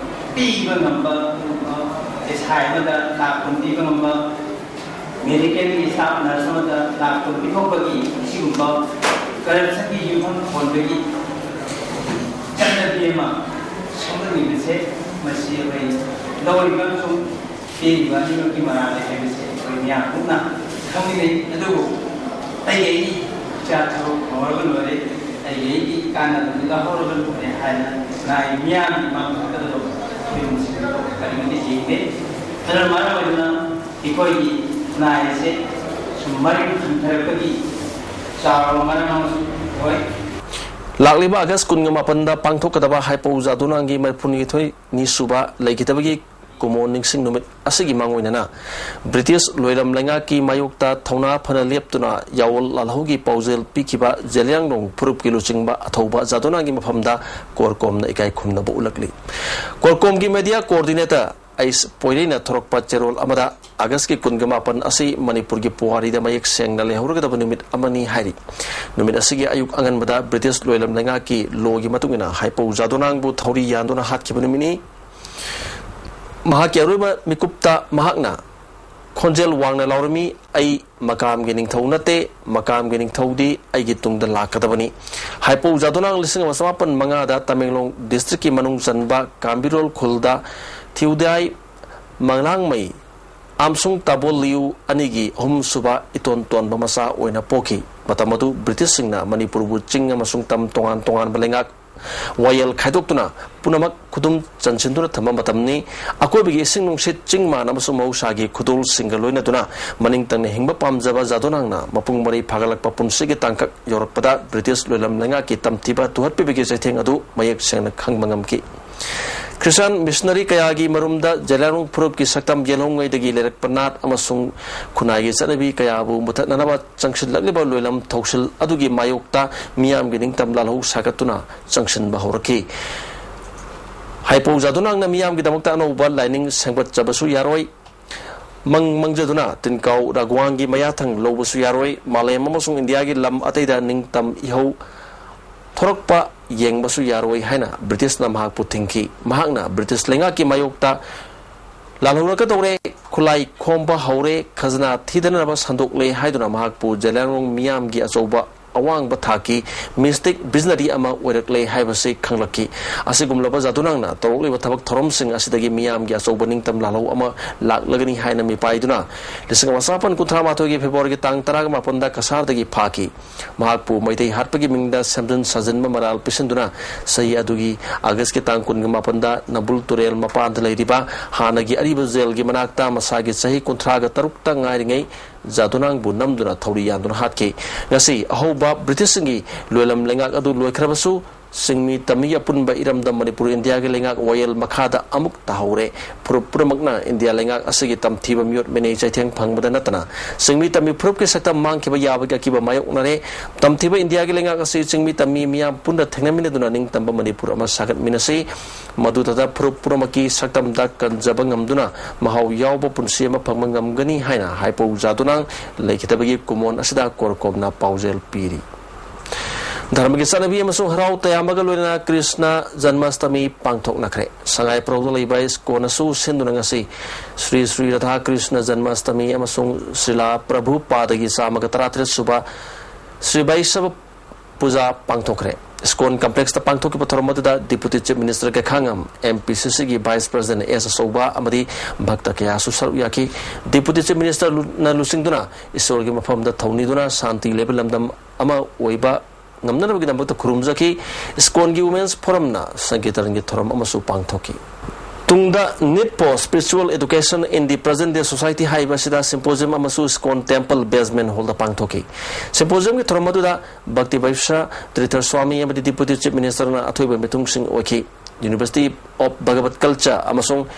ꯄꯤꯕ ꯉꯝꯕ, ꯄꯩꯁꯥ ꯑꯃꯗ ꯂꯥꯛ ꯀꯨꯟ ꯄꯤꯕ ꯉꯝꯕ ꯃꯦꯗꯤꯀꯦꯜꯒꯤ ꯁ꯭ꯇꯥꯐ ꯅꯔꯁ ꯑꯃꯗ ꯂꯥꯛ ꯀꯨꯟ ꯄꯤꯊꯣꯛꯄꯒꯤ ꯑꯁꯤꯒꯨꯝꯕ ꯀꯔꯞꯁꯟꯒꯤ ꯌꯨꯝꯐꯝ ꯍꯣꯟꯕꯒꯤ ꯆꯠꯅꯕꯤ ꯑꯃ ꯁꯦꯝꯒꯠꯂꯤꯕꯁꯦ, ꯃꯁꯤ ꯑꯩꯈꯣꯏ ꯂꯧꯔꯤꯕ ꯑꯃꯁꯨꯡ ꯄꯤꯔꯤꯕ ꯑꯅꯤꯃꯛꯀꯤ ꯃꯔꯥꯜ ꯂꯩ ꯍꯥꯏꯕꯁꯦ ꯑꯩꯈꯣꯏ ꯃꯤꯌꯥꯝ ꯄꯨꯝꯅ ꯈꯪꯃꯤꯟꯅꯩ꯫ ꯑꯗꯨꯕꯨ ꯑꯩꯒꯤ ꯑꯩꯒꯤ ꯏꯆꯥ ꯊꯕꯛ ꯐꯪꯍꯧꯔꯒ ꯂꯣꯏꯔꯦ꯫ ꯑꯩꯒꯤ ꯀꯥꯟꯅꯕꯗꯨ ꯂꯧꯍꯧꯔꯒ ꯂꯣꯏꯔꯦ ꯍꯥꯏꯅ ꯅꯥꯏ ꯃꯤꯌꯥꯝꯒꯤ ꯃꯥꯡ ꯊꯣꯛꯀꯗꯕ ꯐꯤꯕꯝꯁꯤꯡꯗꯣ ꯀꯔꯤꯃꯠꯇ ꯌꯦꯡꯗꯦ꯫ ꯑꯗꯨꯅ ꯃꯔꯝ ꯑꯣꯏꯗꯨꯅ ꯑꯩꯈꯣꯏꯒꯤ ꯅꯥꯏ ꯑꯁꯦ ꯁꯨꯝ ꯃꯔꯤꯛ ꯍꯟꯊꯔꯛꯄꯒꯤ ꯆꯥꯎꯔꯕ ꯃꯔꯝ ꯑꯃꯁꯨ ꯑꯣꯏ꯫ ꯂꯥꯛꯂꯤꯕ ꯑꯥꯒꯁ ꯀꯨꯟꯒ ꯃꯥꯄꯟꯗ ꯄꯥꯡꯊꯣꯛꯀꯗꯕ ꯍꯥꯏꯄꯧ ꯖꯥꯗꯨꯅꯥꯡꯒꯤ ꯃꯔꯤꯐꯨꯅꯤꯊꯣꯏ ꯅꯤꯁꯨꯕ ꯂꯩꯈꯤꯗꯕꯒꯤ ꯀꯨꯃꯣꯟ ꯅꯤꯡꯁꯤꯡ ꯅꯨꯃꯤꯠ ꯑꯁꯤꯒꯤ ꯃꯥꯡꯑꯣꯏꯅꯅ ꯕ꯭ꯔꯤꯇꯤꯁ ꯂꯣꯏꯂꯝ ꯂꯩꯉꯥꯛꯀꯤ ꯃꯥꯌꯣꯛꯇ ꯊꯧꯅꯥ ꯐꯅ ꯂꯦꯞꯇꯨꯅ ꯌꯥꯑꯣꯜ ꯂꯥꯜꯍꯧꯒꯤ ꯄꯥꯎꯖꯦꯜ ꯄꯤꯈꯤꯕ ꯖꯦꯂꯤꯌꯥꯡꯔꯣꯡ ꯐꯨꯔꯨꯞꯀꯤ ꯂꯨꯆꯤꯡꯕ ꯑꯊꯧꯕ ꯖꯥꯗꯣꯅꯥꯒꯤ ꯃꯐꯝꯗ ꯀꯣꯔꯀꯣꯝꯅ ꯏꯀꯥꯏ ꯈꯨꯝꯅꯕ ꯎꯠꯂꯛꯂꯤ꯫ ꯀꯣꯔꯀꯣꯝꯒꯤ ꯃꯦꯗꯤꯌꯥ ꯀꯣꯑꯣꯔꯗꯤꯅꯦꯇꯔ ꯑꯩꯁ ꯄꯣꯏꯔꯩꯅ ꯊꯣꯔꯛꯄ ꯆꯦꯔꯣꯜ ꯑꯃꯗ ꯑꯥꯒꯁꯀꯤ ꯀꯨꯟꯒ ꯃꯥꯄꯟ ꯑꯁꯤ ꯃꯅꯤꯄꯨꯔꯒꯤ ꯄꯨꯋꯥꯔꯤꯗ ꯃꯌꯦꯛ ꯁꯦꯡꯅ ꯂꯩꯍꯧꯔꯒꯗꯕ ꯅꯨꯃꯤꯠ ꯑꯃꯅꯤ ꯍꯥꯏꯔꯤ꯫ ꯅꯨꯃꯤꯠ ꯑꯁꯤꯒꯤ ꯑꯌꯨꯛ ꯑꯉꯟꯕꯗ ꯕ꯭ꯔꯤꯇꯤꯁ ꯂꯣꯏꯂꯝ ꯂꯩꯉꯥꯛꯀꯤ ꯂꯣꯒꯤ ꯃꯇꯨꯡ ꯏꯟꯅ ꯍꯥꯏꯄꯧ ꯖꯥꯗꯣꯅꯥꯡꯕꯨ ꯊꯧꯔꯤ ꯌꯥꯟꯗꯨꯅ ꯍꯥꯠꯈꯤꯕ ꯅꯨꯃꯤꯠꯅꯤ꯫ ꯃꯍꯥꯛꯀꯤ ꯑꯔꯣꯏꯕ ꯃꯤꯀꯨꯞꯇ ꯃꯍꯥꯛꯅ ꯈꯣꯟꯖꯦꯜ ꯋꯥꯡꯅ ꯂꯥꯎꯔꯝꯃꯤ, "ꯑꯩ ꯃꯀꯥꯝꯒꯤ ꯅꯤꯡꯊꯧ ꯅꯠꯇꯦ, ꯃꯀꯥꯝꯒꯤ ꯅꯤꯡꯊꯧꯗꯤ ꯑꯩꯒꯤ ꯇꯨꯡꯗ ꯂꯥꯛꯀꯗꯕꯅꯤ"꯫ ꯍꯥꯏꯄꯧ ꯖꯥꯗꯣꯅꯥꯡ ꯂꯤꯁꯤꯡ ꯑꯃ ꯆꯃꯥꯄꯟ ꯃꯉꯥꯗ ꯇꯃꯦꯡꯂꯣꯡ ꯗꯤꯁꯇ꯭ꯔꯤꯛꯀꯤ ꯃꯅꯨꯡ ꯆꯟꯕ ꯀꯥꯝꯕꯤꯔꯣꯜ ꯈꯨꯜꯗ ꯊꯤꯎꯗꯥꯏ ꯃꯪꯂꯥꯡꯃꯩ ꯑꯃꯁꯨꯡ ꯇꯥꯕꯣꯜ ꯂꯤꯌꯨ ꯑꯅꯤꯒꯤ ꯑꯍꯨꯝꯁꯨꯕ ꯏꯇꯣꯟ ꯇꯣꯟꯕ ꯃꯆꯥ ꯑꯣꯏꯅ ꯄꯣꯛꯈꯤ꯫ ꯃꯇꯝ ꯑꯗꯨ ꯕ꯭ꯔꯤꯇꯤꯁꯁꯤꯡꯅ ꯃꯅꯤꯄꯨꯔꯕꯨ ꯆꯤꯡ ꯑꯃꯁꯨꯡ ꯇꯝ ꯇꯣꯉꯥꯟ ꯇꯣꯉꯥꯟꯕ ꯂꯩꯉꯥꯛ ꯋꯥꯌꯦꯜ ꯈꯥꯏꯗꯣꯛꯇꯨꯅ ꯄꯨꯝꯅꯃꯛ ꯈꯨꯗꯨꯝ ꯆꯟꯁꯤꯟꯗꯨꯅ ꯊꯝꯕ ꯃꯇꯝꯅꯤ꯫ ꯑꯀꯣꯏꯕꯒꯤ ꯏꯁꯤꯡ ꯅꯨꯡꯁꯤꯠ, ꯆꯤꯡ ꯃꯥꯟ ꯑꯃꯁꯨꯡ ꯃꯍꯧꯁꯥꯒꯤ ꯈꯨꯗꯣꯜꯁꯤꯡꯒ ꯂꯣꯏꯅꯗꯨꯅ ꯃꯅꯤꯡ ꯇꯝꯅ ꯍꯤꯡꯕ ꯄꯥꯝꯖꯕ ꯖꯥꯗꯣꯅꯥꯡꯅ ꯃꯄꯨꯡ ꯃꯔꯩ ꯐꯥꯒꯠꯂꯛꯄ ꯄꯨꯟꯁꯤꯒꯤ ꯇꯥꯡꯀꯛ ꯌꯧꯔꯛꯄꯗ ꯕ꯭ꯔꯤꯇꯤꯁ ꯂꯣꯏꯂꯝ ꯂꯩꯉꯥꯛꯀꯤ ꯇꯝꯊꯤꯕ ꯇꯨꯍꯠꯄꯤꯕꯒꯤ ꯆꯩꯊꯦꯡ ꯑꯗꯨ ꯃꯌꯦꯛ ꯁꯦꯡꯅ ꯈꯪꯕ ꯉꯝꯈꯤ꯫ ꯈ꯭ꯔꯤꯁꯇꯥꯟ ꯃꯤꯁꯅꯔꯤ ꯀꯌꯥꯒꯤ ꯃꯔꯨꯝꯗ ꯖꯦꯂꯤꯌꯥꯡꯔꯣꯡ ꯐꯨꯔꯨꯞꯀꯤ ꯁꯛꯇꯝ ꯌꯦꯜꯍꯧꯉꯩꯗꯒꯤ ꯂꯩꯔꯛꯄ ꯅꯥꯠ ꯑꯃꯁꯨꯡ ꯈꯨꯟꯅꯥꯏꯒꯤ ꯆꯠꯅꯕꯤ ꯀꯌꯥꯕꯨ ꯃꯨꯊꯠꯅꯅꯕ ꯆꯪꯁꯤꯜꯂꯛꯂꯤꯕ ꯂꯣꯏꯂꯝ ꯊꯧꯁꯤꯜ ꯑꯗꯨꯒꯤ ꯃꯥꯌꯣꯛꯇ ꯃꯤꯌꯥꯝꯒꯤ ꯅꯤꯡꯇꯝ ꯂꯥꯜꯍꯧ ꯁꯥꯒꯠꯇꯨꯅ ꯆꯪꯁꯤꯟꯕ ꯍꯧꯔꯛꯈꯤ꯫ ꯍꯥꯏꯄꯧ ꯖꯥꯗꯨꯅꯥꯡꯅ ꯃꯤꯌꯥꯝꯒꯤꯗꯃꯛꯇ ꯑꯅꯧꯕ ꯂꯥꯏꯅꯤꯡ ꯁꯦꯝꯒꯠꯆꯕꯁꯨ ꯌꯥꯔꯣꯏ꯫ ꯃꯪ ꯃꯪꯖꯗꯨꯅ ꯇꯤꯟꯀꯥꯎ ꯔꯥꯒꯋꯥꯡꯒꯤ ꯃꯌꯥꯊꯪ ꯂꯧꯕꯁꯨ ꯌꯥꯔꯣꯏ꯫ ꯃꯥꯂꯦꯝ ꯑꯃꯁꯨꯡ ꯏꯟꯗꯤꯌꯥꯒꯤ ꯂꯝ ꯑꯇꯩꯗ ꯅꯤꯡꯇꯝ ꯏꯍꯧ ꯊꯣꯔꯛꯄ ꯌꯦꯡꯕꯁꯨ ꯌꯥꯔꯣꯏ ꯍꯥꯏꯅ ꯕ꯭ꯔꯤꯇꯤꯁꯅ ꯃꯍꯥꯛꯄꯨ ꯊꯤꯡꯈꯤ꯫ ꯃꯍꯥꯛꯅ ꯕ꯭ꯔꯤꯇꯤꯁ ꯂꯩꯉꯥꯛꯀꯤ ꯃꯥꯌꯣꯛꯇ ꯂꯥꯜꯍꯧꯔꯛꯀꯗꯧꯔꯦ, ꯈꯨꯠꯂꯥꯏ ꯈꯣꯝꯕ ꯍꯧꯔꯦ, ꯈꯖꯅꯥ ꯊꯤꯗꯅꯕ ꯁꯟꯗꯣꯛꯂꯦ ꯍꯥꯏꯗꯨꯅ ꯃꯍꯥꯛꯄꯨ ꯖꯦꯂꯤꯌꯥꯡꯔꯣꯡ ꯃꯤꯌꯥꯝꯒꯤ ꯑꯆꯧꯕ ꯑꯋꯥꯡꯕ ꯊꯥꯛꯀꯤ ꯃꯤꯁꯇꯤꯛ ꯚꯤꯖꯅꯔꯤ ꯑꯃ ꯑꯣꯏꯔꯛꯂꯦ ꯍꯥꯏꯕꯁꯤ ꯈꯪꯂꯛꯈꯤ꯫ ꯑꯁꯤꯒꯨꯝꯂꯕ ꯖꯥꯗꯨꯅꯥꯡꯅ ꯇꯧꯔꯛꯂꯤꯕ ꯊꯕꯛ ꯊꯧꯔꯝꯁꯤꯡ ꯑꯁꯤꯗꯒꯤ ꯃꯤꯌꯥꯝꯒꯤ ꯑꯆꯧꯕ ꯅꯤꯡꯇꯝ ꯂꯥꯜꯍꯧ ꯑꯃ ꯂꯥꯛꯂꯒꯅꯤ ꯍꯥꯏꯅ ꯃꯤꯄꯥꯏꯗꯨꯅ ꯂꯤꯁꯤꯡ ꯑꯃ ꯆꯥꯃꯥꯄꯟ ꯀꯨꯟꯊ꯭ꯔꯥ ꯃꯥꯊꯣꯏꯒꯤ ꯐꯦꯕ꯭ꯔꯨꯋꯥꯔꯤꯒꯤ ꯇꯥꯡ ꯇꯔꯥꯒ ꯃꯥꯄꯟꯗ ꯀꯁꯥꯔꯗꯒꯤ ꯐꯥꯈꯤ꯫ ꯃꯍꯥꯛꯄꯨ ꯃꯩꯇꯩ ꯍꯥꯠꯄꯒꯤ ꯃꯤꯡꯗ ꯁꯦꯝꯖꯤꯟ ꯁꯥꯖꯤꯟꯕ ꯃꯔꯥꯜ ꯄꯤꯁꯤꯟꯗꯨꯅ ꯆꯍꯤ ꯑꯗꯨꯒꯤ ꯑꯥꯒꯁꯀꯤ ꯇꯥꯡ ꯀꯨꯟꯒ ꯃꯥꯄꯟꯗ ꯅꯝꯕꯨꯜ ꯇꯨꯔꯦꯜ ꯃꯄꯥꯟꯗ ꯂꯩꯔꯤꯕ ꯍꯥꯟꯅꯒꯤ ꯑꯔꯤꯕ ꯖꯦꯜꯒꯤ ꯃꯅꯥꯛꯇ ꯃꯁꯥꯒꯤ ꯆꯍꯤ ꯀꯨꯟꯊ꯭ꯔꯥꯒ ꯇꯔꯨꯛꯇ ꯉꯥꯏꯔꯤꯉꯩ ꯖꯥꯗꯨꯅꯥꯡꯕꯨ ꯅꯝꯗꯨꯅ ꯊꯧꯔꯤ ꯌꯥꯟꯗꯨꯅ ꯍꯥꯠꯈꯤ꯫ ꯉꯁꯤ ꯑꯍꯧꯕ ꯕ꯭ꯔꯤꯇꯤꯁꯁꯤꯡꯒꯤ ꯂꯣꯏꯂꯝ ꯂꯩꯉꯥꯛ ꯑꯗꯨ ꯂꯣꯏꯈ꯭ꯔꯕꯁꯨ, ꯆꯤꯡꯃꯤ ꯇꯝꯃꯤ ꯑꯄꯨꯟꯕ ꯏꯔꯝꯗꯝ ꯃꯅꯤꯄꯨꯔ ꯏꯟꯗꯤꯌꯥꯒꯤ ꯂꯩꯉꯥꯛ ꯋꯥꯌꯦꯜ ꯃꯈꯥꯗ ꯑꯃꯨꯛ ꯇꯥꯍꯧꯔꯦ꯫ ꯐꯨꯔꯨꯞ ꯄꯨꯝꯅꯃꯛꯅ ꯏꯟꯗꯤꯌꯥ ꯂꯩꯉꯥꯛ ꯑꯁꯤꯒꯤ ꯇꯝꯊꯤꯕ ꯃꯤꯑꯣꯠ ꯃꯤꯅꯩ ꯆꯩꯊꯦꯡ ꯐꯪꯕꯗ ꯅꯠꯇꯅ, ꯆꯤꯡꯃꯤ ꯇꯝꯃꯤ ꯐꯨꯔꯨꯞꯀꯤ ꯁꯛꯇꯝ ꯃꯥꯡꯈꯤꯕ ꯌꯥꯕꯒꯤ ꯑꯀꯤꯕ ꯃꯥꯌꯣꯛꯅꯔꯦ꯫ ꯇꯝꯊꯤꯕ ꯏꯟꯗꯤꯌꯥꯒꯤ ꯂꯩꯉꯥꯛ ꯑꯁꯤ ꯆꯤꯡꯃꯤ ꯇꯝꯃꯤ ꯃꯤꯌꯥꯝ ꯄꯨꯟꯅ ꯊꯦꯡꯅꯃꯤꯟꯅꯗꯨꯅ ꯅꯤꯡꯇꯝꯕ ꯃꯅꯤꯄꯨꯔ ꯑꯃ ꯁꯥꯒꯠꯃꯤꯟꯅꯁꯤ꯫ ꯃꯗꯨꯗꯇ ꯐꯨꯔꯨꯞ ꯄꯨꯝꯅꯃꯛꯀꯤ ꯁꯛꯇꯝꯗ ꯀꯟꯖꯕ ꯉꯝꯗꯨꯅ ꯃꯍꯥꯎ ꯌꯥꯎꯕ ꯄꯨꯟꯁꯤ ꯑꯃ ꯐꯪꯕ ꯉꯝꯒꯅꯤ ꯍꯥꯏꯅ ꯍꯥꯏꯄꯧ ꯖꯥꯗꯨꯅꯥꯡ ꯂꯩꯈꯤꯗꯕꯒꯤ ꯀꯨꯃꯣꯟ ꯑꯁꯤꯗ ꯀꯣꯔꯀꯣꯝꯅ ꯄꯥꯎꯖꯦꯜ ꯄꯤꯔꯤ꯫ ꯙꯔꯃꯒꯤ ꯆꯠꯅꯕꯤ ꯑꯃꯁꯨꯡ ꯍꯔꯥꯎ ꯇꯌꯥꯝꯕꯒ ꯂꯣꯏꯅꯅ ꯀ꯭ꯔꯤꯁꯅ ꯖꯟꯃꯥꯁꯇꯃꯤ ꯄꯥꯡꯊꯣꯛꯅꯈ꯭ꯔꯦ꯫ ꯁꯉꯥꯏ ꯄ꯭ꯔꯧꯗ ꯂꯩꯕ ꯏꯁꯀꯣꯟꯅꯁꯨ ꯁꯤꯟꯗꯨꯅ ꯉꯁꯤ ꯁ꯭ꯔꯤ ꯁ꯭ꯔꯤ ꯔꯥꯙꯥ ꯀ꯭ꯔꯤꯁꯅ ꯖꯟꯃꯥꯁꯇꯃꯤ ꯑꯃꯁꯨꯡ ꯁ꯭ꯔꯤꯂꯥ ꯄ꯭ꯔꯚꯨꯄꯥꯗꯒꯤ ꯆꯥꯝꯃꯒ ꯇꯔꯥꯇꯔꯦꯠ ꯁꯨꯕ ꯁ꯭ꯔꯤ ꯕꯩꯁꯕ ꯄꯨꯖꯥ ꯄꯥꯡꯊꯣꯛꯈ꯭ꯔꯦ꯫ ꯏꯁꯀꯣꯟ ꯀꯝꯄ꯭ꯂꯦꯛꯁꯇ ꯄꯥꯡꯊꯣꯛꯈꯤꯕ ꯊꯧꯔꯝ ꯑꯗꯨꯗ deputy chief minister Gaikhangam, M P C ꯁꯤꯒꯤ ꯚꯥꯏꯁ ꯄ꯭ꯔꯁꯤꯗꯦꯟ ꯑꯦꯁ ꯑꯆꯧꯕ ꯑꯃꯗꯤ ꯚꯛꯇ ꯀꯌꯥꯁꯨ ꯁꯔꯨꯛ ꯌꯥꯈꯤ꯫ ꯗꯤꯄꯨꯇꯤ ꯆꯤꯐ ꯃꯤꯅꯤꯁꯇꯔꯅ ꯂꯨꯆꯤꯡꯗꯨꯅ ꯏꯁꯣꯔꯒꯤ ꯃꯐꯝꯗ ꯊꯧꯅꯤꯗꯨꯅ ꯁꯥꯟꯇꯤ ꯂꯩꯕ ꯂꯝꯗꯝ ꯑꯃ ꯑꯣꯏꯕ ꯉꯝꯅꯅꯕꯒꯤꯗꯃꯛꯇ ꯈꯨꯔꯨꯝꯖꯈꯤ꯫ ꯏꯁꯀꯣꯟꯒꯤ ꯋꯨꯃꯦꯟꯁ ꯐꯣꯔꯝꯅ ꯁꯪꯀꯤꯔꯇꯟꯒꯤ ꯊꯧꯔꯝ ꯑꯃꯁꯨ ꯄꯥꯡꯊꯣꯛꯈꯤ꯫ ꯇꯨꯡꯗ Need for Spiritual Education in the Present Day Society ꯍꯥꯏꯔꯤꯕ ꯑꯁꯤꯗ ꯁꯤꯝꯄꯣꯖꯤꯌꯝ ꯑꯃꯁꯨ ꯏꯁꯀꯣꯟ ꯇꯦꯝꯄꯜ ꯕꯦꯁꯃꯦꯟ ꯍꯣꯜꯗ ꯄꯥꯡꯊꯣꯛꯈꯤ꯫ ꯁꯤꯝꯄꯣꯖꯤꯌꯝꯒꯤ ꯊꯧꯔꯝ ꯑꯗꯨꯗ ꯚꯛꯇꯤ ꯚꯩꯁ꯭ꯔ ꯇꯤꯔꯊ ꯁ꯭ꯋꯥꯃꯤ ꯑꯃꯗꯤ ꯗꯤꯄꯨꯇꯤ ꯆꯤꯐ ꯃꯤꯅꯤꯁꯇꯔꯅ ꯑꯊꯣꯏꯕ ꯃꯤꯊꯨꯡꯁꯤꯡ ꯑꯣꯏꯈꯤ꯫ University of Bhagavad Culture ꯑꯃꯁꯨꯡ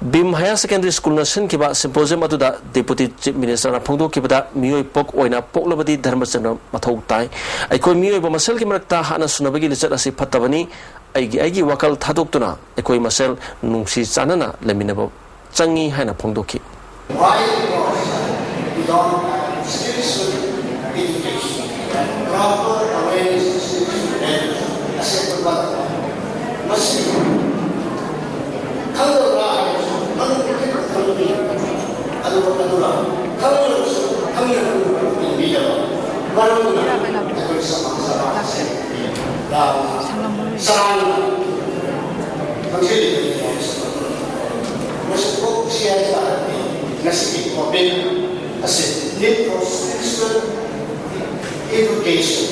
ꯕꯤꯝ ꯍꯥꯌꯔ ꯁꯦꯀꯦꯟꯗꯔꯤ ꯁ꯭ꯀꯨꯜꯅ ꯁꯤꯟꯈꯤꯕ ꯁꯤꯝꯄꯣꯖꯤꯌꯝ ꯑꯗꯨꯗ ꯗꯤꯄꯨꯇꯤ ꯆꯤꯐ ꯃꯤꯅꯤꯁꯇꯔꯅ ꯐꯣꯡꯗꯣꯛꯈꯤꯕꯗ, ꯃꯤꯑꯣꯏ ꯄꯣꯛ ꯑꯣꯏꯅ ꯄꯣꯛꯂꯕꯗꯤ ꯙꯔꯃꯆꯟꯗ꯭ꯔ ꯃꯊꯧ ꯇꯥꯏ꯫ ꯑꯩꯈꯣꯏ ꯃꯤꯑꯣꯏꯕ ꯃꯁꯦꯜꯒꯤ ꯃꯔꯛꯇ ꯍꯥꯠꯅ ꯁꯨꯅꯕꯒꯤ ꯂꯤꯆꯠ ꯑꯁꯤ ꯐꯠꯇꯕꯅꯤ꯫ ꯑꯩꯒꯤ ꯑꯩꯒꯤ ꯋꯥꯈꯜ ꯊꯥꯗꯣꯛꯇꯨꯅ ꯑꯩꯈꯣꯏ ꯃꯁꯦꯜ ꯅꯨꯡꯁꯤ ꯆꯥꯟꯅꯅ ꯂꯩꯃꯤꯟꯅꯕ ꯆꯪꯏ ꯍꯥꯏꯅ ꯐꯣꯡꯗꯣꯛꯈꯤ꯫ Why? Because we don't have spiritual education and proper awareness of spiritual values. ꯑꯁꯦꯡꯕ ꯃꯁꯤ ꯈꯪꯗꯕ꯭ꯔꯥ ꯍꯥꯏꯕꯁꯨ ꯃꯅꯨꯡꯗ ꯈꯤꯇꯪ ꯈꯪꯕꯤ꯫ ꯑꯗꯨꯒ ꯑꯗꯨꯒ ꯈꯪꯂꯕꯁꯨ ꯈꯪꯗꯕ ꯃꯤꯗꯕ ꯃꯔꯝꯅ ꯁꯥꯡꯂꯝꯃꯔꯣꯏ꯫ ꯆꯔꯥꯡꯅ ꯈꯪꯖꯤꯜꯂꯤꯕꯅꯤ꯫ ꯃꯁꯤ ꯀꯣꯛꯁꯤ ꯍꯥꯏ ꯇꯥꯔꯗꯤ ꯉꯁꯤꯒꯤ topic ꯑꯁꯤ need for spiritual education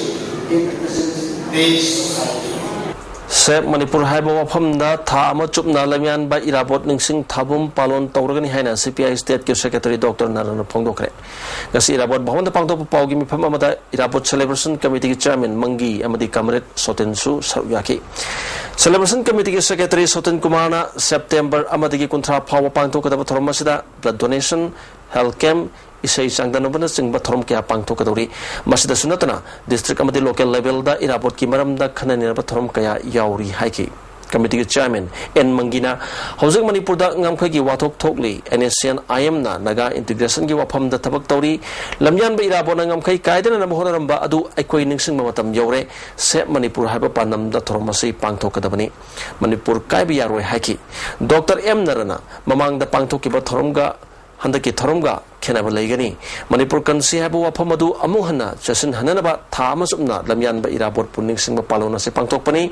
in the present day society꯫ Save Manipur ꯍꯥꯏꯕ ꯋꯥꯐꯝꯗ ꯊꯥ ꯑꯃ ꯆꯨꯞꯅ ꯂꯝꯌꯥꯟꯕ ꯏꯔꯥꯕꯣꯠ ꯅꯤꯡꯁꯤꯡ ꯊꯥꯕꯨꯝ ꯄꯥꯂꯣꯟ ꯇꯧꯔꯒꯅꯤ ꯍꯥꯏꯅ C P I state ꯀꯤ secretary Doctor ꯅꯥꯔꯥꯅ ꯐꯣꯡꯗꯣꯛꯈ꯭ꯔꯦ꯫ ꯉꯁꯤ ꯏꯔꯥꯕꯣꯠ ꯚꯕꯟꯗ ꯄꯥꯡꯊꯣꯛꯄ ꯄꯥꯎꯒꯤ ꯃꯤꯐꯝ ꯑꯃꯗ ꯏꯔꯥꯕꯣꯠ celebration committee ꯒꯤ chairman ꯃꯪꯒꯤ ꯑꯃꯗꯤ comrade ꯁꯣꯇꯤꯟꯁꯨ ꯁꯔꯨꯛ ꯌꯥꯈꯤ꯫ Celebration committee ꯒꯤ secretary ꯁꯣꯇꯤꯟ ꯀꯨꯃꯥꯔꯅ September ꯑꯃꯗꯒꯤ ꯀꯨꯟꯊ꯭ꯔꯥ ꯐꯥꯎꯕ ꯄꯥꯡꯊꯣꯛꯀꯗꯕ ꯊꯧꯔꯝ ꯑꯁꯤꯗ blood donation, health camp, ꯏꯁꯩ ꯆꯥꯡꯗꯝꯅꯕꯅꯆꯤꯡꯕ ꯊꯧꯔꯝ ꯀꯌꯥ ꯄꯥꯡꯊꯣꯛꯀꯗꯧꯔꯤ꯫ ꯃꯁꯤꯗꯁꯨ ꯅꯠꯇꯅ district ꯑꯃꯗꯤ local level ꯗ ꯏꯔꯥꯕꯣꯠꯀꯤ ꯃꯔꯝꯗ ꯈꯟꯅ ꯅꯩꯅꯕ ꯊꯧꯔꯝ ꯀꯌꯥ ꯌꯥꯎꯔꯤ ꯍꯥꯏꯈꯤ꯫ Committee ꯒꯤ chairman ꯑꯦꯟ ꯃꯪꯒꯤꯅ ꯍꯧꯖꯤꯛ ꯃꯅꯤꯄꯨꯔꯗ ꯉꯝꯈꯩꯒꯤ ꯋꯥꯊꯣꯛ ꯊꯣꯛꯂꯤ꯫ NSCN-IM ꯅ ꯅꯥꯒꯥ integration ꯒꯤ ꯋꯥꯐꯝꯗ ꯊꯕꯛ ꯇꯧꯔꯤ꯫ ꯂꯝꯌꯥꯟꯕ ꯏꯔꯥꯕꯣꯠꯅ ꯉꯝꯈꯩ ꯀꯥꯏꯗꯅꯅꯕ ꯍꯣꯠꯅꯔꯝꯕ ꯑꯗꯨ ꯑꯩꯈꯣꯏ ꯅꯤꯡꯁꯤꯡꯕ ꯃꯇꯝ ꯌꯧꯔꯦ꯫ Save Manipur ꯍꯥꯏꯕ ꯄꯥꯟꯗꯝꯗ ꯊꯧꯔꯝ ꯑꯁꯤ ꯄꯥꯡꯊꯣꯛꯀꯗꯕꯅꯤ꯫ ꯃꯅꯤꯄꯨꯔ ꯀꯥꯏꯕ ꯌꯥꯔꯣꯏ ꯍꯥꯏꯈꯤ꯫ Doctor ꯑꯦꯝ ꯅꯥꯔꯥꯅ ꯃꯃꯥꯡꯗ ꯄꯥꯡꯊꯣꯛꯈꯤꯕ ꯊꯧꯔꯝꯒ ꯍꯟꯗꯛꯀꯤ ꯊꯧꯔꯝꯒ ꯈꯦꯠꯅꯕ ꯂꯩꯒꯅꯤ꯫ ꯃꯅꯤꯄꯨꯔ ꯀꯟꯁꯤ ꯍꯥꯏꯕ ꯋꯥꯐꯝ ꯑꯗꯨ ꯑꯃꯨꯛ ꯍꯟꯅ ꯆꯦꯠꯁꯤꯟꯍꯟꯅꯅꯕ ꯊꯥ ꯑꯃ ꯆꯨꯞꯅ ꯂꯝꯌꯥꯟꯕ ꯏꯔꯥꯕꯣꯠꯄꯨ ꯅꯤꯡꯁꯤꯡꯕ ꯄꯥꯂꯣꯟ ꯑꯁꯤ ꯄꯥꯡꯊꯣꯛꯄꯅꯤ꯫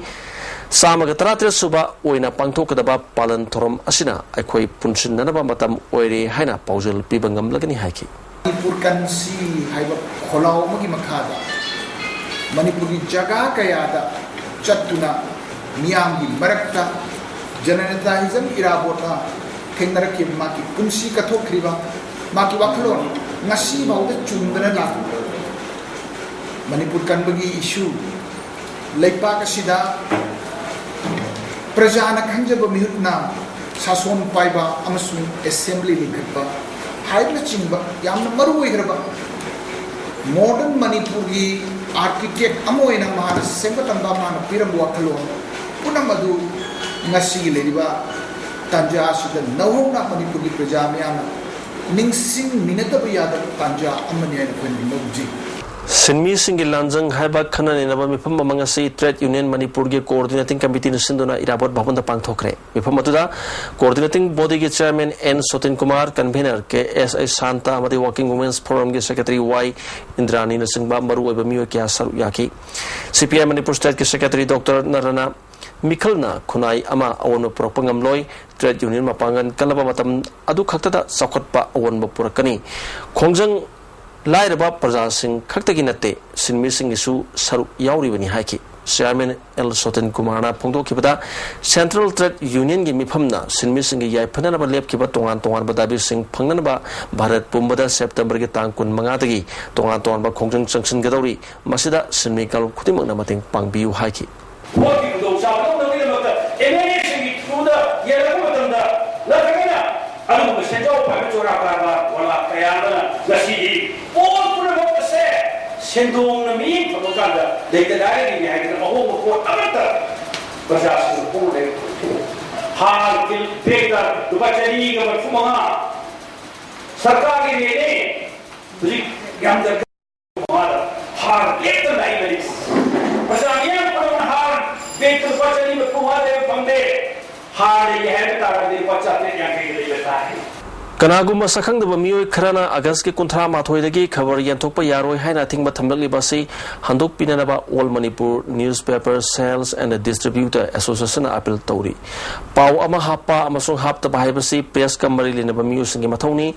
ꯆꯥꯝꯃꯒ ꯇꯔꯥꯇꯔꯦꯠ ꯁꯨꯕ ꯑꯣꯏꯅ ꯄꯥꯡꯊꯣꯛꯀꯗꯕ ꯄꯥꯂꯟ ꯊꯧꯔꯝ ꯑꯁꯤꯅ ꯑꯩꯈꯣꯏ ꯄꯨꯟꯁꯤꯟꯅꯅꯕ ꯃꯇꯝ ꯑꯣꯏꯔꯦ ꯍꯥꯏꯅ ꯄꯥꯎꯖꯦꯜ ꯄꯤꯕ ꯉꯝꯂꯒꯅꯤ ꯍꯥꯏꯈꯤ꯫ ꯃꯅꯤꯄꯨꯔ ꯀꯟꯁꯤ ꯍꯥꯏꯕ ꯈꯣꯜꯂꯥꯎ ꯑꯃꯒꯤ ꯃꯈꯥꯗ ꯃꯅꯤꯄꯨꯔꯒꯤ ꯖꯒꯥ ꯀꯌꯥꯗ ꯆꯠꯇꯨꯅ ꯃꯤꯌꯥꯝꯒꯤ ꯃꯔꯛꯇ ꯖꯅꯅꯦꯇꯥ ꯍꯤꯖꯝ ꯏꯔꯥꯕꯣꯠꯅ ꯊꯦꯡꯅꯔꯛꯈꯤꯕ ꯃꯍꯥꯛꯀꯤ ꯄꯨꯟꯁꯤ ꯀꯠꯊꯣꯛꯈ꯭ꯔꯤꯕ ꯃꯍꯥꯛꯀꯤ ꯋꯥꯈꯜꯂꯣꯟ ꯉꯁꯤ ꯐꯥꯎꯗ ꯆꯨꯝꯗꯅ ꯂꯥꯛꯂꯤꯕ ꯃꯅꯤꯄꯨꯔ ꯀꯟꯕꯒꯤ issue, ꯂꯩꯄꯥꯛ ꯑꯁꯤꯗ ꯄ꯭ꯔꯖꯥꯅ ꯈꯟꯖꯕ ꯃꯤꯍꯨꯠꯅ ꯁꯥꯁꯣꯟ ꯄꯥꯏꯕ ꯑꯃꯁꯨꯡ assembly ꯂꯤꯡꯈꯠꯄ ꯍꯥꯏꯕꯅꯆꯤꯡꯕ ꯌꯥꯝꯅ ꯃꯔꯨ ꯑꯣꯏꯈ꯭ꯔꯕ modern ꯃꯅꯤꯄꯨꯔꯒꯤ architect ꯑꯃ ꯑꯣꯏꯅ ꯃꯍꯥꯛꯅ ꯁꯦꯝꯒꯠꯂꯝꯕ, ꯃꯍꯥꯛꯅ ꯄꯤꯔꯝꯕ ꯋꯥꯈꯜꯂꯣꯟ ꯄꯨꯝꯅꯃꯛ ꯑꯗꯨ ꯉꯁꯤꯒꯤ ꯂꯩꯔꯤꯕ ꯇꯥꯟꯖꯥ ꯑꯁꯤꯗ ꯅꯧꯍꯧꯅ ꯃꯅꯤꯄꯨꯔꯒꯤ ꯄ꯭ꯔꯖꯥ ꯃꯤꯌꯥꯝꯅ ꯅꯤꯡꯁꯤꯡꯃꯤꯟꯅꯗꯕ ꯌꯥꯗꯕ ꯇꯥꯟꯖꯥ ꯑꯃꯅꯤ ꯍꯥꯏꯅ ꯑꯩꯈꯣꯏꯅ ꯂꯧꯖꯩ꯫ ꯁꯤꯟꯃꯤꯁꯤꯡꯒꯤ ꯂꯥꯟꯖꯪ ꯍꯥꯏꯕ ꯈꯟꯅ ꯅꯩꯅꯕ ꯃꯤꯐꯝ ꯑꯃ ꯉꯁꯤ ꯇ꯭ꯔꯦꯗ ꯌꯨꯅꯤꯌꯟ ꯃꯅꯤꯄꯨꯔꯒꯤ ꯀꯣꯑꯣꯔꯗꯤꯅꯦꯇꯤꯡ ꯀꯃꯤꯇꯤꯅ ꯁꯤꯟꯗꯨꯅ ꯏꯔꯥꯕꯣꯠ ꯚꯕꯟꯗ ꯄꯥꯡꯊꯣꯛꯈ꯭ꯔꯦ꯫ ꯃꯤꯐꯝ ꯑꯗꯨꯗ ꯀꯣꯑꯣꯔꯗꯤꯅꯦꯇꯤꯡ ꯕꯣꯗꯤꯒꯤ chairman N Sotin Kumar, convener K S I Shanta ꯑꯃꯗꯤ ꯋꯥꯔꯀꯤꯡ ꯋꯨꯃꯦꯟꯁ ꯐꯣꯔꯝꯒꯤ ꯁꯦꯀ꯭ꯔꯦꯇꯔꯤ ꯋꯥꯏ ꯏꯟꯗ꯭ꯔꯥꯅꯤꯅꯆꯤꯡꯕ ꯃꯔꯨꯑꯣꯏꯕ ꯃꯤꯑꯣꯏ ꯀꯌꯥ ꯁꯔꯨꯛ ꯌꯥꯈꯤ꯫ ꯁꯤ ꯄꯤ ꯑꯥꯏ ꯃꯅꯤꯄꯨꯔ ꯁ꯭ꯇꯦꯠꯀꯤ ꯁꯦꯀ꯭ꯔꯦꯇꯔꯤ ꯗꯣꯛꯇꯔ ꯅꯔꯅ ꯃꯤꯈꯜꯅ ꯈꯨꯟꯅꯥꯏ ꯑꯃ ꯑꯑꯣꯟꯕ ꯄꯨꯔꯛꯄ ꯉꯝꯂꯣꯏ꯫ ꯇ꯭ꯔꯦꯗ ꯌꯨꯅꯤꯌꯟ ꯃꯄꯥꯡꯒꯜ ꯀꯜꯂꯕ ꯃꯇꯝ ꯑꯗꯨ ꯈꯛꯇꯗ ꯆꯥꯎꯈꯠꯄ ꯑꯑꯣꯟꯕ ꯄꯨꯔꯛꯀꯅꯤ꯫ ꯈꯣꯡꯖꯪ ꯂꯥꯏꯔꯕ ꯄ꯭ꯔꯖꯥꯁꯤꯡ ꯈꯛꯇꯒꯤ ꯅꯠꯇꯦ, ꯁꯤꯟꯃꯤꯁꯤꯡꯒꯤꯁꯨ ꯁꯔꯨꯛ ꯌꯥꯎꯔꯤꯕꯅꯤ ꯍꯥꯏꯈꯤ꯫ ꯆꯤꯌꯥꯔꯃꯦꯟ ꯑꯦꯜ ꯁꯣꯇꯤꯟ ꯀꯨꯃꯥꯔꯅ ꯐꯣꯡꯗꯣꯛꯈꯤꯕꯗ, ꯁꯦꯟꯇ꯭ꯔꯦꯜ ꯇ꯭ꯔꯦꯗ ꯌꯨꯅꯤꯌꯟꯒꯤ ꯃꯤꯐꯝꯅ ꯁꯤꯟꯃꯤꯁꯤꯡꯒꯤ ꯌꯥꯏꯐꯅꯅꯕ ꯂꯦꯞꯈꯤꯕ ꯇꯣꯉꯥꯟ ꯇꯣꯉꯥꯟꯕ ꯗꯥꯕꯤꯁꯤꯡ ꯐꯪꯅꯅꯕ ꯚꯥꯔꯠ ꯄꯨꯝꯕꯗ ꯁꯦꯞꯇꯦꯝꯕꯔꯒꯤ ꯇꯥꯡ ꯀꯨꯟꯃꯉꯥꯗꯒꯤ ꯇꯣꯉꯥꯟ ꯇꯣꯉꯥꯟꯕ ꯈꯣꯡꯖꯪ ꯆꯪꯁꯤꯟꯒꯗꯧꯔꯤ꯫ ꯃꯁꯤꯗ ꯁꯤꯟꯃꯤ ꯀꯥꯡꯂꯨꯞ ꯈꯨꯗꯤꯡꯃꯛꯅ ꯃꯇꯦꯡ ꯄꯥꯡꯕꯤꯌꯨ ꯍꯥꯏꯈꯤ꯫ ꯚꯣꯠꯀꯤ ꯈꯨꯗꯣꯡꯆꯥꯕ ꯂꯧꯅꯕꯒꯤꯗꯃꯛꯇ ꯑꯦꯝ ꯑꯦꯜ ꯑꯦꯁꯤꯡꯒꯤ ꯊ꯭ꯔꯨꯗ ꯌꯦꯜꯂꯛꯄ ꯃꯇꯝꯗ, ꯅꯠꯇ꯭ꯔꯒꯅ ꯑꯗꯨꯒꯨꯝꯕ ꯁꯦꯟꯖꯥꯎ ꯄꯥꯏꯕ ꯆꯨꯔꯥ ꯀꯔꯕꯥꯔ ꯋꯥꯂꯥ ꯀꯌꯥ ꯑꯃꯅ ꯉꯁꯤꯗꯤ ꯄꯣꯠ ꯄꯨꯝꯅꯃꯛ ꯑꯁꯦ ꯁꯦꯟꯗꯣꯡꯅ ꯃꯤꯠꯌꯦꯡ ꯐꯪꯕ ꯀꯥꯟꯗ ꯂꯩꯇ ꯂꯥꯏꯔꯔꯤꯅꯤ ꯍꯥꯏꯗꯅ ꯑꯍꯣꯡꯕ ꯄꯣꯠ ꯑꯃꯠꯇ ꯄ꯭ꯔꯖꯥꯁꯤꯡꯅ ꯄꯣꯛꯅ ꯂꯩꯔꯛꯇ꯭ꯔꯦ꯫ ꯍꯥꯔ ꯀꯤꯜ ꯕꯦꯒꯇ ꯂꯨꯄꯥ ꯆꯅꯤꯒ ꯃꯔꯤꯐꯨ ꯃꯉꯥ ꯁꯔꯀꯥꯔꯒꯤ ꯔꯦꯠꯅꯤ꯫ ꯍꯧꯖꯤꯛ ꯌꯥꯝ ꯗꯔꯀꯥꯔ꯫ ꯍꯥꯔ ꯕꯦꯒꯇ ꯂꯥꯛꯏꯕꯅꯤ꯫ ꯄ꯭ꯔꯖꯥ ꯃꯤꯌꯥꯝ ꯄꯨꯝꯅꯃꯛꯅ ꯍꯥꯔ ꯕꯦꯒꯇ ꯂꯨꯄꯥ ꯆꯅꯤ ꯃꯔꯤꯐꯨ ꯃꯉꯥ ꯂꯩꯕ ꯐꯪꯗꯦ꯫ ꯍꯥꯔ ꯂꯩꯒꯦ ꯍꯥꯏꯕ ꯇꯥꯔꯒꯗꯤ ꯂꯨꯄꯥ ꯆꯥꯇ꯭ꯔꯦꯠ ꯌꯥꯡꯈꯩꯗ ꯂꯩꯕ ꯇꯥꯏ꯫ ꯀꯅꯥꯒꯨꯝꯕ ꯁꯛꯈꯪꯗꯕ ꯃꯤꯑꯣꯏ ꯈꯔꯅ ꯑꯥꯒꯁꯀꯤ ꯀꯨꯟꯊ꯭ꯔꯥ ꯃꯥꯊꯣꯏꯗꯒꯤ ꯈꯕꯔ ꯌꯦꯟꯊꯣꯛꯄ ꯌꯥꯔꯣꯏ ꯍꯥꯏꯅ ꯑꯊꯤꯡꯕ ꯊꯝꯂꯛꯂꯤꯕ ꯑꯁꯤ ꯍꯟꯗꯣꯛꯄꯤꯅꯅꯕ All Manipur Newspaper Sales and Distributor Association appeal ꯇꯧꯔꯤ꯫ ꯄꯥꯎ ꯑꯃ ꯍꯥꯞꯄ ꯑꯃꯁꯨꯡ ꯍꯥꯞꯇꯕ ꯍꯥꯏꯕꯁꯤ ꯄ꯭ꯔꯦꯁꯀ ꯃꯔꯤ ꯂꯩꯅꯕ ꯃꯤꯑꯣꯏꯁꯤꯡꯒꯤ ꯃꯊꯧꯅꯤ꯫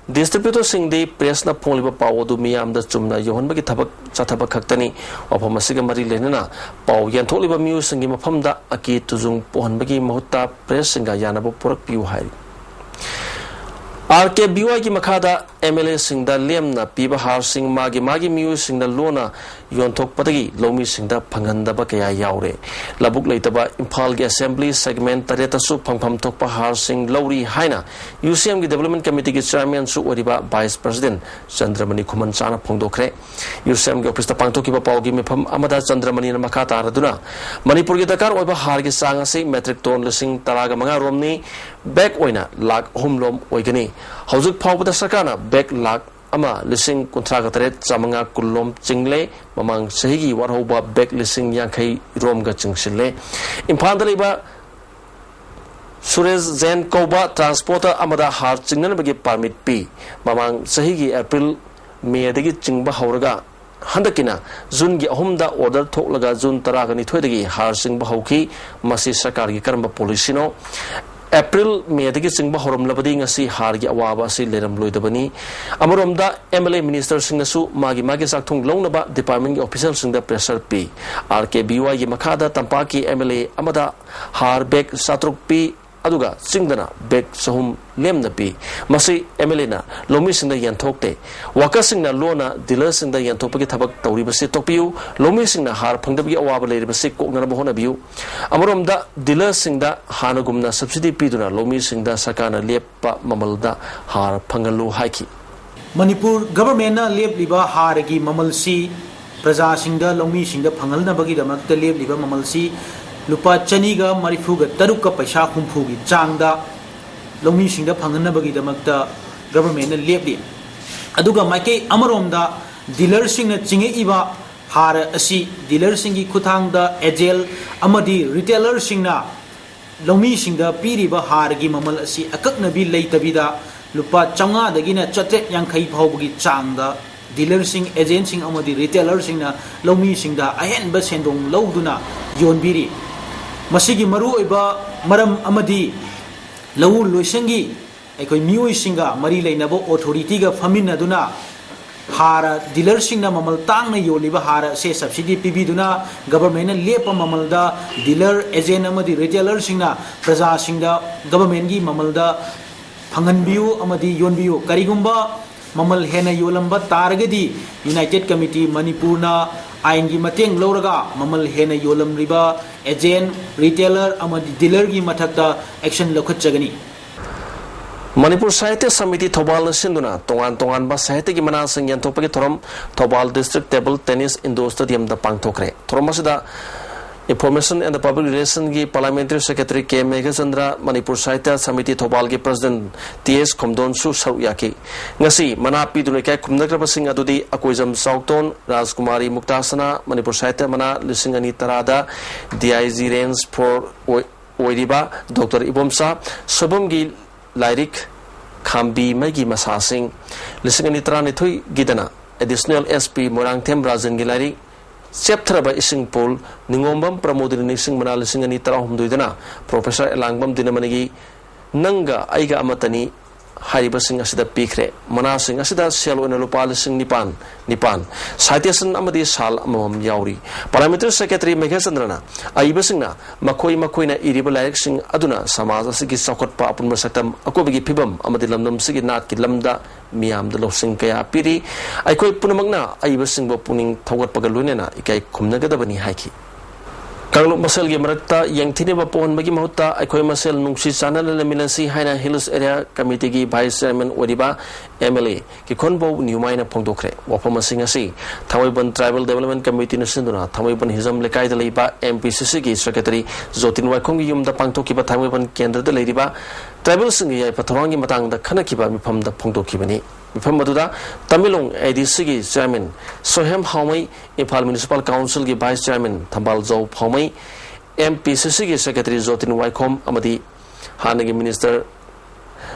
ꯗꯤꯁꯇ꯭ꯔꯤꯕ꯭ꯌꯨꯇꯔꯁꯤꯡꯗꯤ ꯄ꯭ꯔꯦꯁꯅ ꯐꯣꯡꯂꯤꯕ ꯄꯥꯎ ꯑꯗꯨ ꯃꯤꯌꯥꯝꯗ ꯆꯨꯝꯅ ꯌꯧꯍꯟꯕꯒꯤ ꯊꯕꯛ ꯆꯠꯊꯕ ꯈꯛꯇꯅꯤ꯫ ꯋꯥꯐꯝ ꯑꯁꯤꯒ ꯃꯔꯤ ꯂꯩꯅꯅ ꯄꯥꯎ ꯌꯦꯟꯊꯣꯛꯂꯤꯕ ꯃꯤꯑꯣꯏꯁꯤꯡꯒꯤ ꯃꯐꯝꯗ ꯑꯀꯤ ꯇꯨꯖꯨꯡ ꯄꯣꯛꯍꯟꯕꯒꯤ ꯃꯍꯨꯠꯇ ꯄ꯭ꯔꯦꯁꯁꯤꯡꯒ ꯌꯥꯅꯕ ꯄꯨꯔꯛꯄꯤꯌꯨ ꯍꯥꯏꯔꯤ꯫ ꯑꯥꯔ ꯀꯦ ꯕꯤ ꯋꯥꯏꯒꯤ ꯃꯈꯥꯗ ꯑꯦꯝ ꯑꯦꯜ ꯑꯦꯁꯤꯡꯗ ꯂꯦꯝꯅ ꯄꯤꯕ ꯍꯥꯔꯁꯤꯡ ꯃꯥꯒꯤ ꯃꯥꯒꯤ ꯃꯤꯑꯣꯏꯁꯤꯡꯅ ꯂꯣꯟꯅ ꯌꯣꯟꯊꯣꯛꯄꯗꯒꯤ ꯂꯧꯃꯤꯁꯤꯡꯗ ꯐꯪꯍꯟꯗꯕ ꯀꯌꯥ ꯌꯥꯎꯔꯦ꯫ ꯂꯧꯕꯨꯛ ꯂꯩꯇꯕ ꯏꯝꯐꯥꯜꯒꯤ ꯑꯦꯁꯦꯝꯕ꯭ꯂꯤ ꯁꯦꯒꯃꯦꯟ ꯇꯔꯦꯠꯇꯁꯨ ꯐꯪꯐꯝ ꯊꯣꯛꯄ ꯍꯥꯔꯁꯤꯡ ꯂꯧꯔꯤ ꯍꯥꯏꯅ ꯌꯨ ꯁꯤ ꯑꯦꯝꯒꯤ ꯗꯤꯕꯦꯂꯞꯃꯦꯟ ꯀꯃꯤꯇꯤꯒꯤ ꯆꯤꯌꯥꯔꯃꯦꯟꯁꯨ ꯑꯣꯏꯔꯤꯕ ꯚꯥꯏꯁ ꯄ꯭ꯔꯁꯤꯗꯦꯟ ꯆꯟꯗ꯭ꯔꯃꯅꯤ ꯈꯨꯃꯟꯆꯥꯅ ꯐꯣꯡꯗꯣꯛꯈ꯭ꯔꯦ꯫ ꯌꯨ ꯁꯤ ꯑꯦꯝꯒꯤ ꯑꯣꯐꯤꯁꯇ ꯄꯥꯡꯊꯣꯛꯈꯤꯕ ꯄꯥꯎꯒꯤ ꯃꯤꯐꯝ ꯑꯃꯗ ꯆꯟꯗ꯭ꯔꯃꯅꯤꯅ ꯃꯈꯥ ꯇꯥꯔꯗꯨꯅ ꯃꯅꯤꯄꯨꯔꯒꯤ ꯗꯔꯀꯥꯔ ꯑꯣꯏꯕ ꯍꯥꯔꯒꯤ ꯆꯥꯡ ꯑꯁꯤ ꯃꯦꯇ꯭ꯔꯤꯛ ꯇꯣꯟ ꯂꯤꯁꯤꯡ ꯇꯔꯥꯒ ꯃꯉꯥ ꯔꯣꯝꯅꯤ꯫ ꯕꯦꯒ ꯑꯣꯏꯅ ꯂꯥꯈ ꯑꯍꯨꯝ ꯂꯣꯝ ꯑꯣꯏꯒꯅꯤ꯫ ꯍꯧꯖꯤꯛ ꯐꯥꯎꯕꯗ ꯁꯔꯀꯥꯔꯅ ꯕꯦꯒ ꯂꯥꯈ ꯑꯃ ꯂꯤꯁꯤꯡ ꯀꯨꯟꯊ꯭ꯔꯥꯒ ꯇꯔꯦꯠ ꯆꯥꯃꯉꯥ ꯀꯨꯟꯂꯣꯝ ꯆꯤꯡꯂꯦ꯫ ꯃꯃꯥꯡ ꯆꯍꯤꯒꯤ ꯋꯥꯠꯍꯧꯕ ꯕꯦꯛ ꯂꯤꯁꯤꯡ ꯌꯥꯡꯈꯩ ꯔꯣꯝꯒ ꯆꯤꯡꯁꯤꯜꯂꯦ꯫ ꯏꯝꯐꯥꯜꯗ ꯂꯩꯕ ꯁꯨꯔꯦꯁ ꯖꯦꯟ ꯀꯧꯕ ꯇ꯭ꯔꯥꯟꯁꯄꯣꯔꯇꯔ ꯑꯃꯗ ꯍꯥꯔ ꯆꯤꯡꯅꯅꯕꯒꯤ ꯄꯥꯔꯃꯤꯠ ꯄꯤ꯫ ꯃꯃꯥꯡ ꯆꯍꯤꯒꯤ ꯑꯦꯄ꯭ꯔꯤꯜ, ꯃꯦꯗꯒꯤ ꯆꯤꯡꯕ ꯍꯧꯔꯒ ꯍꯟꯗꯛꯀꯤꯅ ꯖꯨꯟꯒꯤ ꯑꯍꯨꯝꯗ ꯑꯣꯔꯗꯔ ꯊꯣꯛꯂꯒ ꯖꯨꯟ ꯇꯔꯥꯒ ꯅꯤꯊꯣꯏꯗꯒꯤ ꯍꯥꯔ ꯆꯤꯡꯕ ꯍꯧꯈꯤ꯫ ꯃꯁꯤ ꯁꯔꯀꯥꯔꯒꯤ ꯀꯔꯝꯕ ꯄꯣꯂꯤꯁꯤꯅꯣ? ꯑꯦꯄ꯭ꯔꯤꯜ, ꯃꯦꯗꯒꯤ ꯆꯤꯡꯕ ꯍꯧꯔꯝꯂꯕꯗꯤ ꯉꯁꯤ ꯍꯥꯔꯒꯤ ꯑꯋꯥꯕ ꯑꯁꯤ ꯂꯩꯔꯝꯂꯣꯏꯗꯕꯅꯤ꯫ ꯑꯃꯔꯣꯝꯗ, ꯑꯦꯝ ꯑꯦꯜ ꯑꯦ ꯃꯤꯅꯤꯁꯇꯔꯁꯤꯡꯅꯁꯨ ꯃꯥꯒꯤ ꯃꯥꯒꯤ ꯆꯥꯛꯊꯨꯡ ꯂꯧꯅꯕ ꯗꯤꯄꯥꯔꯠꯃꯦꯟꯒꯤ ꯑꯣꯐꯤꯁꯤꯌꯦꯜꯁꯤꯡꯗ ꯄ꯭ꯔꯦꯁꯔ ꯄꯤ꯫ ꯑꯥꯔ ꯀꯦ ꯕꯤ ꯋꯥꯏꯒꯤ ꯃꯈꯥꯗ ꯇꯝꯄꯥꯛꯀꯤ ꯑꯦꯝ ꯑꯦꯜ ꯑꯦ ꯑꯃꯗ ꯍꯥꯔ ꯕꯦꯒ ꯆꯥꯇ꯭ꯔꯨꯛ ꯄꯤ, ꯑꯗꯨꯒ ꯆꯤꯡꯗꯅ ꯕꯦꯒ ꯆꯍꯨꯝ ꯂꯦꯝꯅ ꯄꯤ꯫ ꯃꯁꯤ ꯑꯦꯝ ꯑꯦꯜ ꯑꯦꯅ ꯂꯧꯃꯤꯁꯤꯡꯗ ꯌꯦꯟꯊꯣꯛꯇꯦ꯫ ꯋꯥꯀꯔꯁꯤꯡꯅ ꯂꯣꯟꯅ ꯗꯤꯂꯔꯁꯤꯡꯗ ꯌꯦꯟꯊꯣꯛꯄꯒꯤ ꯊꯕꯛ ꯇꯧꯔꯤꯕꯁꯤ ꯇꯣꯛꯄꯤꯌꯨ꯫ ꯂꯧꯃꯤꯁꯤꯡꯅ ꯍꯥꯔ ꯐꯪꯗꯕꯒꯤ ꯑꯋꯥꯕ ꯂꯩꯔꯤꯕꯁꯤ ꯀꯣꯛꯅꯅꯕ ꯍꯣꯠꯅꯕꯤꯌꯨ꯫ ꯑꯃꯔꯣꯝꯗ, ꯗꯤꯂꯔꯁꯤꯡꯗ ꯍꯥꯟꯅꯒꯨꯝꯅ ꯁꯕꯁꯤꯗꯤ ꯄꯤꯗꯨꯅ ꯂꯧꯃꯤꯁꯤꯡꯗ ꯁꯔꯀꯥꯔꯅ ꯂꯦꯞꯄ ꯃꯃꯜꯗ ꯍꯥꯔ ꯐꯪꯍꯜꯂꯨ ꯍꯥꯏꯈꯤ꯫ ꯃꯅꯤꯄꯨꯔ ꯒꯚꯔꯟꯃꯦꯟꯠꯅ ꯂꯦꯞꯂꯤꯕ ꯍꯥꯔꯒꯤ ꯃꯃꯜꯁꯤ, ꯄ꯭ꯔꯖꯥꯁꯤꯡꯗ, ꯂꯧꯃꯤꯁꯤꯡꯗ ꯐꯪꯍꯟꯅꯕꯒꯤꯗꯃꯛꯇ ꯂꯦꯞꯂꯤꯕ ꯃꯃꯜꯁꯤ ꯂꯨꯄꯥ ꯆꯅꯤꯒ ꯃꯔꯤꯐꯨꯒ ꯇꯔꯨꯛꯀ ꯄꯩꯁꯥ ꯍꯨꯝꯐꯨꯒꯤ ꯆꯥꯡꯗ ꯂꯧꯃꯤꯁꯤꯡꯗ ꯐꯪꯍꯟꯅꯕꯒꯤꯗꯃꯛꯇ ꯒꯚꯔꯟꯃꯦꯟꯠꯅ ꯂꯦꯞꯂꯤ꯫ ꯑꯗꯨꯒ ꯃꯥꯏꯀꯩ ꯑꯃꯔꯣꯝꯗ ꯗꯤꯂꯔꯁꯤꯡꯅ ꯆꯤꯡꯉꯛꯏꯕ ꯍꯥꯔ ꯑꯁꯤ ꯗꯤꯂꯔꯁꯤꯡꯒꯤ ꯈꯨꯠꯊꯥꯡꯗ ꯑꯦꯖꯦꯟꯠ ꯑꯃꯗꯤ ꯔꯤꯇꯦꯂꯔꯁꯤꯡꯅ ꯂꯧꯃꯤꯁꯤꯡꯗ ꯄꯤꯔꯤꯕ ꯍꯥꯔꯒꯤ ꯃꯃꯜ ꯑꯁꯤ ꯑꯀꯛꯅꯕꯤ ꯂꯩꯇꯕꯤꯗ ꯂꯨꯄꯥ ꯆꯥꯝꯃꯉꯥꯗꯒꯤꯅ ꯆꯥꯇ꯭ꯔꯦꯠ ꯌꯥꯡꯈꯩ ꯐꯥꯎꯕꯒꯤ ꯆꯥꯡꯗ ꯗꯤꯂꯔꯁꯤꯡ, ꯑꯦꯖꯦꯟꯠꯁꯤꯡ ꯑꯃꯗꯤ ꯔꯤꯇꯦꯂꯔꯁꯤꯡꯅ ꯂꯧꯃꯤꯁꯤꯡꯗ ꯑꯍꯦꯟꯕ ꯁꯦꯟꯗꯣꯡ ꯂꯧꯗꯨꯅ ꯌꯣꯟꯕꯤꯔꯤ꯫ ꯃꯁꯤꯒꯤ ꯃꯔꯨꯑꯣꯏꯕ ꯃꯔꯝ ꯑꯃꯗꯤ ꯂꯧꯎ ꯂꯣꯏꯁꯪꯒꯤ ꯑꯩꯈꯣꯏ ꯃꯤꯑꯣꯏꯁꯤꯡꯒ ꯃꯔꯤ ꯂꯩꯅꯕ ꯑꯣꯊꯣꯔꯤꯇꯤꯒ ꯐꯝꯃꯤꯟꯅꯗꯨꯅ ꯍꯥꯔ, ꯗꯤꯂꯔꯁꯤꯡꯅ ꯃꯃꯜ ꯇꯥꯡꯅ ꯌꯣꯜꯂꯤꯕ ꯍꯥꯔ ꯑꯁꯦ ꯁꯕꯁꯤꯗꯤ ꯄꯤꯕꯤꯗꯨꯅ ꯒꯚꯔꯟꯃꯦꯟꯠꯅ ꯂꯦꯞꯄ ꯃꯃꯜꯗ ꯗꯤꯂꯔ, ꯑꯦꯖꯦꯟꯠ ꯑꯃꯗꯤ ꯔꯤꯇꯦꯂꯔꯁꯤꯡꯅ ꯄ꯭ꯔꯖꯥꯁꯤꯡꯗ ꯒꯚꯔꯟꯃꯦꯟꯠꯀꯤ ꯃꯃꯜꯗ ꯐꯪꯍꯟꯕꯤꯌꯨ ꯑꯃꯗꯤ ꯌꯣꯟꯕꯤꯌꯨ꯫ ꯀꯔꯤꯒꯨꯝꯕ ꯃꯃꯜ ꯍꯦꯟꯅ ꯌꯣꯜꯂꯝꯕ ꯇꯥꯔꯒꯗꯤ ꯌꯨꯅꯥꯏꯇꯦꯗ ꯀꯃꯤꯇꯤ ꯃꯅꯤꯄꯨꯔꯅ ꯑꯥꯏꯟꯒꯤ ꯃꯇꯦꯡ ꯂꯧꯔꯒ ꯃꯃꯜ ꯍꯦꯟꯅ ꯌꯣꯜꯂꯝꯂꯤꯕ ꯑꯦꯖꯦꯟꯠ, ꯔꯤꯇꯦꯂꯔ ꯑꯃꯗꯤ ꯗꯤꯂꯔꯒꯤ ꯃꯊꯛꯇ ꯑꯦꯛꯁꯟ ꯂꯧꯈꯠꯆꯒꯅꯤ꯫ ꯃꯅꯤꯄꯨꯔ ꯁꯥꯍꯤꯇ꯭ꯌ ꯁꯃꯤꯇꯤ ꯊꯧꯕꯥꯜꯅ ꯁꯤꯟꯗꯨꯅ ꯇꯣꯉꯥꯟ ꯇꯣꯉꯥꯟꯕ ꯁꯥꯍꯤꯇ꯭ꯌꯒꯤ ꯃꯅꯥꯁꯤꯡ ꯌꯦꯟꯊꯣꯛꯄꯒꯤ ꯊꯧꯔꯝ Thoubal district table tennis indoor ꯁ꯭ꯇꯦꯗꯤꯌꯝꯗ ꯄꯥꯡꯊꯣꯛꯈ꯭ꯔꯦ꯫ ꯊꯧꯔꯝ ꯑꯁꯤꯗ Information and Public Relationꯒꯤ Parliamentary Secretary K Meghachandra, Manipur Sahitya Samiti ꯊꯧꯕꯥꯜꯒꯤ President ꯇꯤ ꯑꯦꯁ ꯈꯣꯝꯗꯣꯟꯁꯨ ꯁꯔꯨꯛ ꯌꯥꯈꯤ꯫ ꯉꯁꯤ ꯃꯅꯥ ꯄꯤꯗꯨꯅ ꯏꯀꯥꯏ ꯈꯨꯝꯅꯈ꯭ꯔꯕꯁꯤꯡ ꯑꯗꯨꯗꯤ ꯑꯀꯣꯏꯖꯝ ꯆꯥꯎꯇꯣꯟ, ꯔꯥꯖꯀꯨꯃꯥꯔꯤ ꯃꯨꯛꯇꯥꯁꯅꯥ, ꯃꯅꯤꯄꯨꯔ ꯁꯥꯍꯤꯇ꯭ꯌ ꯃꯅꯥ ꯂꯤꯁꯤꯡ ꯑꯅꯤ ꯇꯔꯥꯗ D I G Range four ꯑꯣꯏ-, ꯑꯣꯏꯔꯤꯕ ꯗꯣꯛꯇꯔ ꯏꯕꯣꯝꯆꯥ, ꯁꯣꯏꯕꯝꯒꯤ ꯂꯥꯏꯔꯤꯛ ꯈꯥꯝꯕꯤ ꯃꯩꯒꯤ ꯃꯁꯥꯁꯤꯡ, ꯂꯤꯁꯤꯡ ꯑꯅꯤ ꯇꯔꯥꯅꯤꯊꯣꯏꯒꯤꯗꯅ Additional S P ꯃꯣꯏꯔꯥꯡꯊꯦꯝ ꯔꯥꯖꯟꯒꯤ ꯂꯥꯏꯔꯤꯛ ꯆꯦꯞꯊꯔꯕ ꯏꯁꯤꯡ ꯄꯨꯜ, ꯅꯤꯉꯣꯝꯕꯝ ꯄ꯭ꯔꯃꯣꯗꯤꯅꯤ ꯅꯤꯡꯁꯤꯡ ꯃꯅꯥ ꯂꯤꯁꯤꯡ ꯑꯅꯤ ꯇꯔꯥꯍꯨꯝꯗꯣꯏꯗꯅ ꯄ꯭ꯔꯣꯐꯦꯁꯔ ꯑꯦꯂꯥꯡꯕꯝ ꯗꯤꯅꯃꯅꯤꯒꯤ ꯅꯪꯒ ꯑꯩꯒ ꯑꯃꯠꯇꯅꯤ ꯍꯥꯏꯔꯤꯕꯁꯤꯡ ꯑꯁꯤꯗ ꯄꯤꯈ꯭ꯔꯦ꯫ ꯃꯅꯥꯁꯤꯡ ꯑꯁꯤꯗ ꯁꯦꯜ ꯑꯣꯏꯅ ꯂꯨꯄꯥ ꯂꯤꯁꯤꯡ ꯅꯤꯄꯥꯟ, ꯅꯤꯄꯥꯟ, citation ꯑꯃꯗꯤ ꯁꯥꯜ ꯑꯃꯃꯝ ꯌꯥꯎꯔꯤ꯫ Parliamentary Secretary ꯃꯦꯘꯆꯟꯗ꯭ꯔꯅ ꯑꯏꯕꯁꯤꯡꯅ ꯃꯈꯣꯏ ꯃꯈꯣꯏꯅ ꯏꯔꯤꯕ ꯂꯥꯏꯔꯤꯛꯁꯤꯡ ꯑꯗꯨꯅ ꯁꯃꯥꯖ ꯑꯁꯤꯒꯤ ꯆꯥꯎꯈꯠꯄ ꯑꯄꯨꯟꯕ ꯁꯛꯇꯝ, ꯑꯀꯣꯏꯕꯒꯤ ꯐꯤꯕꯝ ꯑꯃꯗꯤ ꯂꯝꯗꯝꯁꯤꯒꯤ ꯅꯥꯠꯀꯤ ꯂꯝꯗ ꯃꯤꯌꯥꯝꯗ ꯂꯧꯁꯤꯡ ꯀꯌꯥ ꯄꯤꯔꯤ꯫ ꯑꯩꯈꯣꯏ ꯄꯨꯝꯅꯃꯛꯅ ꯑꯏꯕꯁꯤꯡꯕꯨ ꯄꯨꯛꯅꯤꯡ ꯊꯧꯒꯠꯄꯒ ꯂꯣꯏꯅꯅ ꯏꯀꯥꯏ ꯈꯨꯝꯅꯒꯗꯕꯅꯤ ꯍꯥꯏꯈꯤ꯫ ꯀꯥꯡꯂꯨꯞ ꯃꯁꯦꯜꯒꯤ ꯃꯔꯛꯇ ꯌꯦꯡꯊꯤꯅꯕ ꯄꯣꯛꯍꯟꯕꯒꯤ ꯃꯍꯨꯠꯇ ꯑꯩꯈꯣꯏ ꯃꯁꯦꯜ ꯅꯨꯡꯁꯤ ꯆꯥꯟꯅꯅ ꯂꯩꯃꯤꯟꯅꯁꯤ ꯍꯥꯏꯅ Hills Area Committeeꯒꯤ Vice Chairman ꯑꯣꯏꯔꯤꯕ M L A ꯀꯤꯈꯣꯟꯕꯧ ꯅ꯭ꯌꯨꯃꯥꯏꯅ ꯐꯣꯡꯗꯣꯛꯈ꯭ꯔꯦ꯫ ꯋꯥꯐꯝ ꯑꯁꯤ ꯉꯁꯤ ꯊꯥꯡꯃꯩꯕꯟ Tribal Development Committeeꯅ ꯁꯤꯟꯗꯨꯅ ꯊꯥꯡꯃꯩꯕꯟ ꯍꯤꯖꯝ ꯂꯩꯀꯥꯏꯗ ꯂꯩꯕ M P C Cꯒꯤ Secretary ꯖꯣꯇꯤꯟ ꯋꯥꯏꯈꯣꯝꯒꯤ ꯌꯨꯝꯗ ꯄꯥꯡꯊꯣꯛꯈꯤꯕ ꯊꯥꯡꯃꯩꯕꯟ ꯀꯦꯟꯗ꯭ꯔꯗ ꯂꯩꯔꯤꯕ Tribalꯁꯤꯡꯒꯤ ꯌꯥꯏꯐ ꯊꯧꯔꯥꯡꯒꯤ ꯃꯇꯥꯡꯗ ꯈꯟꯅꯈꯤꯕ ꯃꯤꯐꯝꯗ ꯐꯣꯡꯗꯣꯛꯈꯤꯕꯅꯤ꯫ ꯃꯤꯐꯝ ꯑꯗꯨꯗ Tamenglong A D Cꯒꯤ Chairman ꯁꯣꯍꯦꯝ ꯍꯥꯎꯃꯩ, Imphal Municipal Councilꯒꯤ Vice Chairman ꯊꯝꯕꯥꯜ ꯖꯧ ꯐꯥꯎꯃꯩ, M P C Cꯒꯤ Secretary ꯖꯣꯇꯤꯟ ꯋꯥꯏꯈꯣꯝ ꯑꯃꯗꯤ ꯍꯥꯟꯅꯒꯤ Minister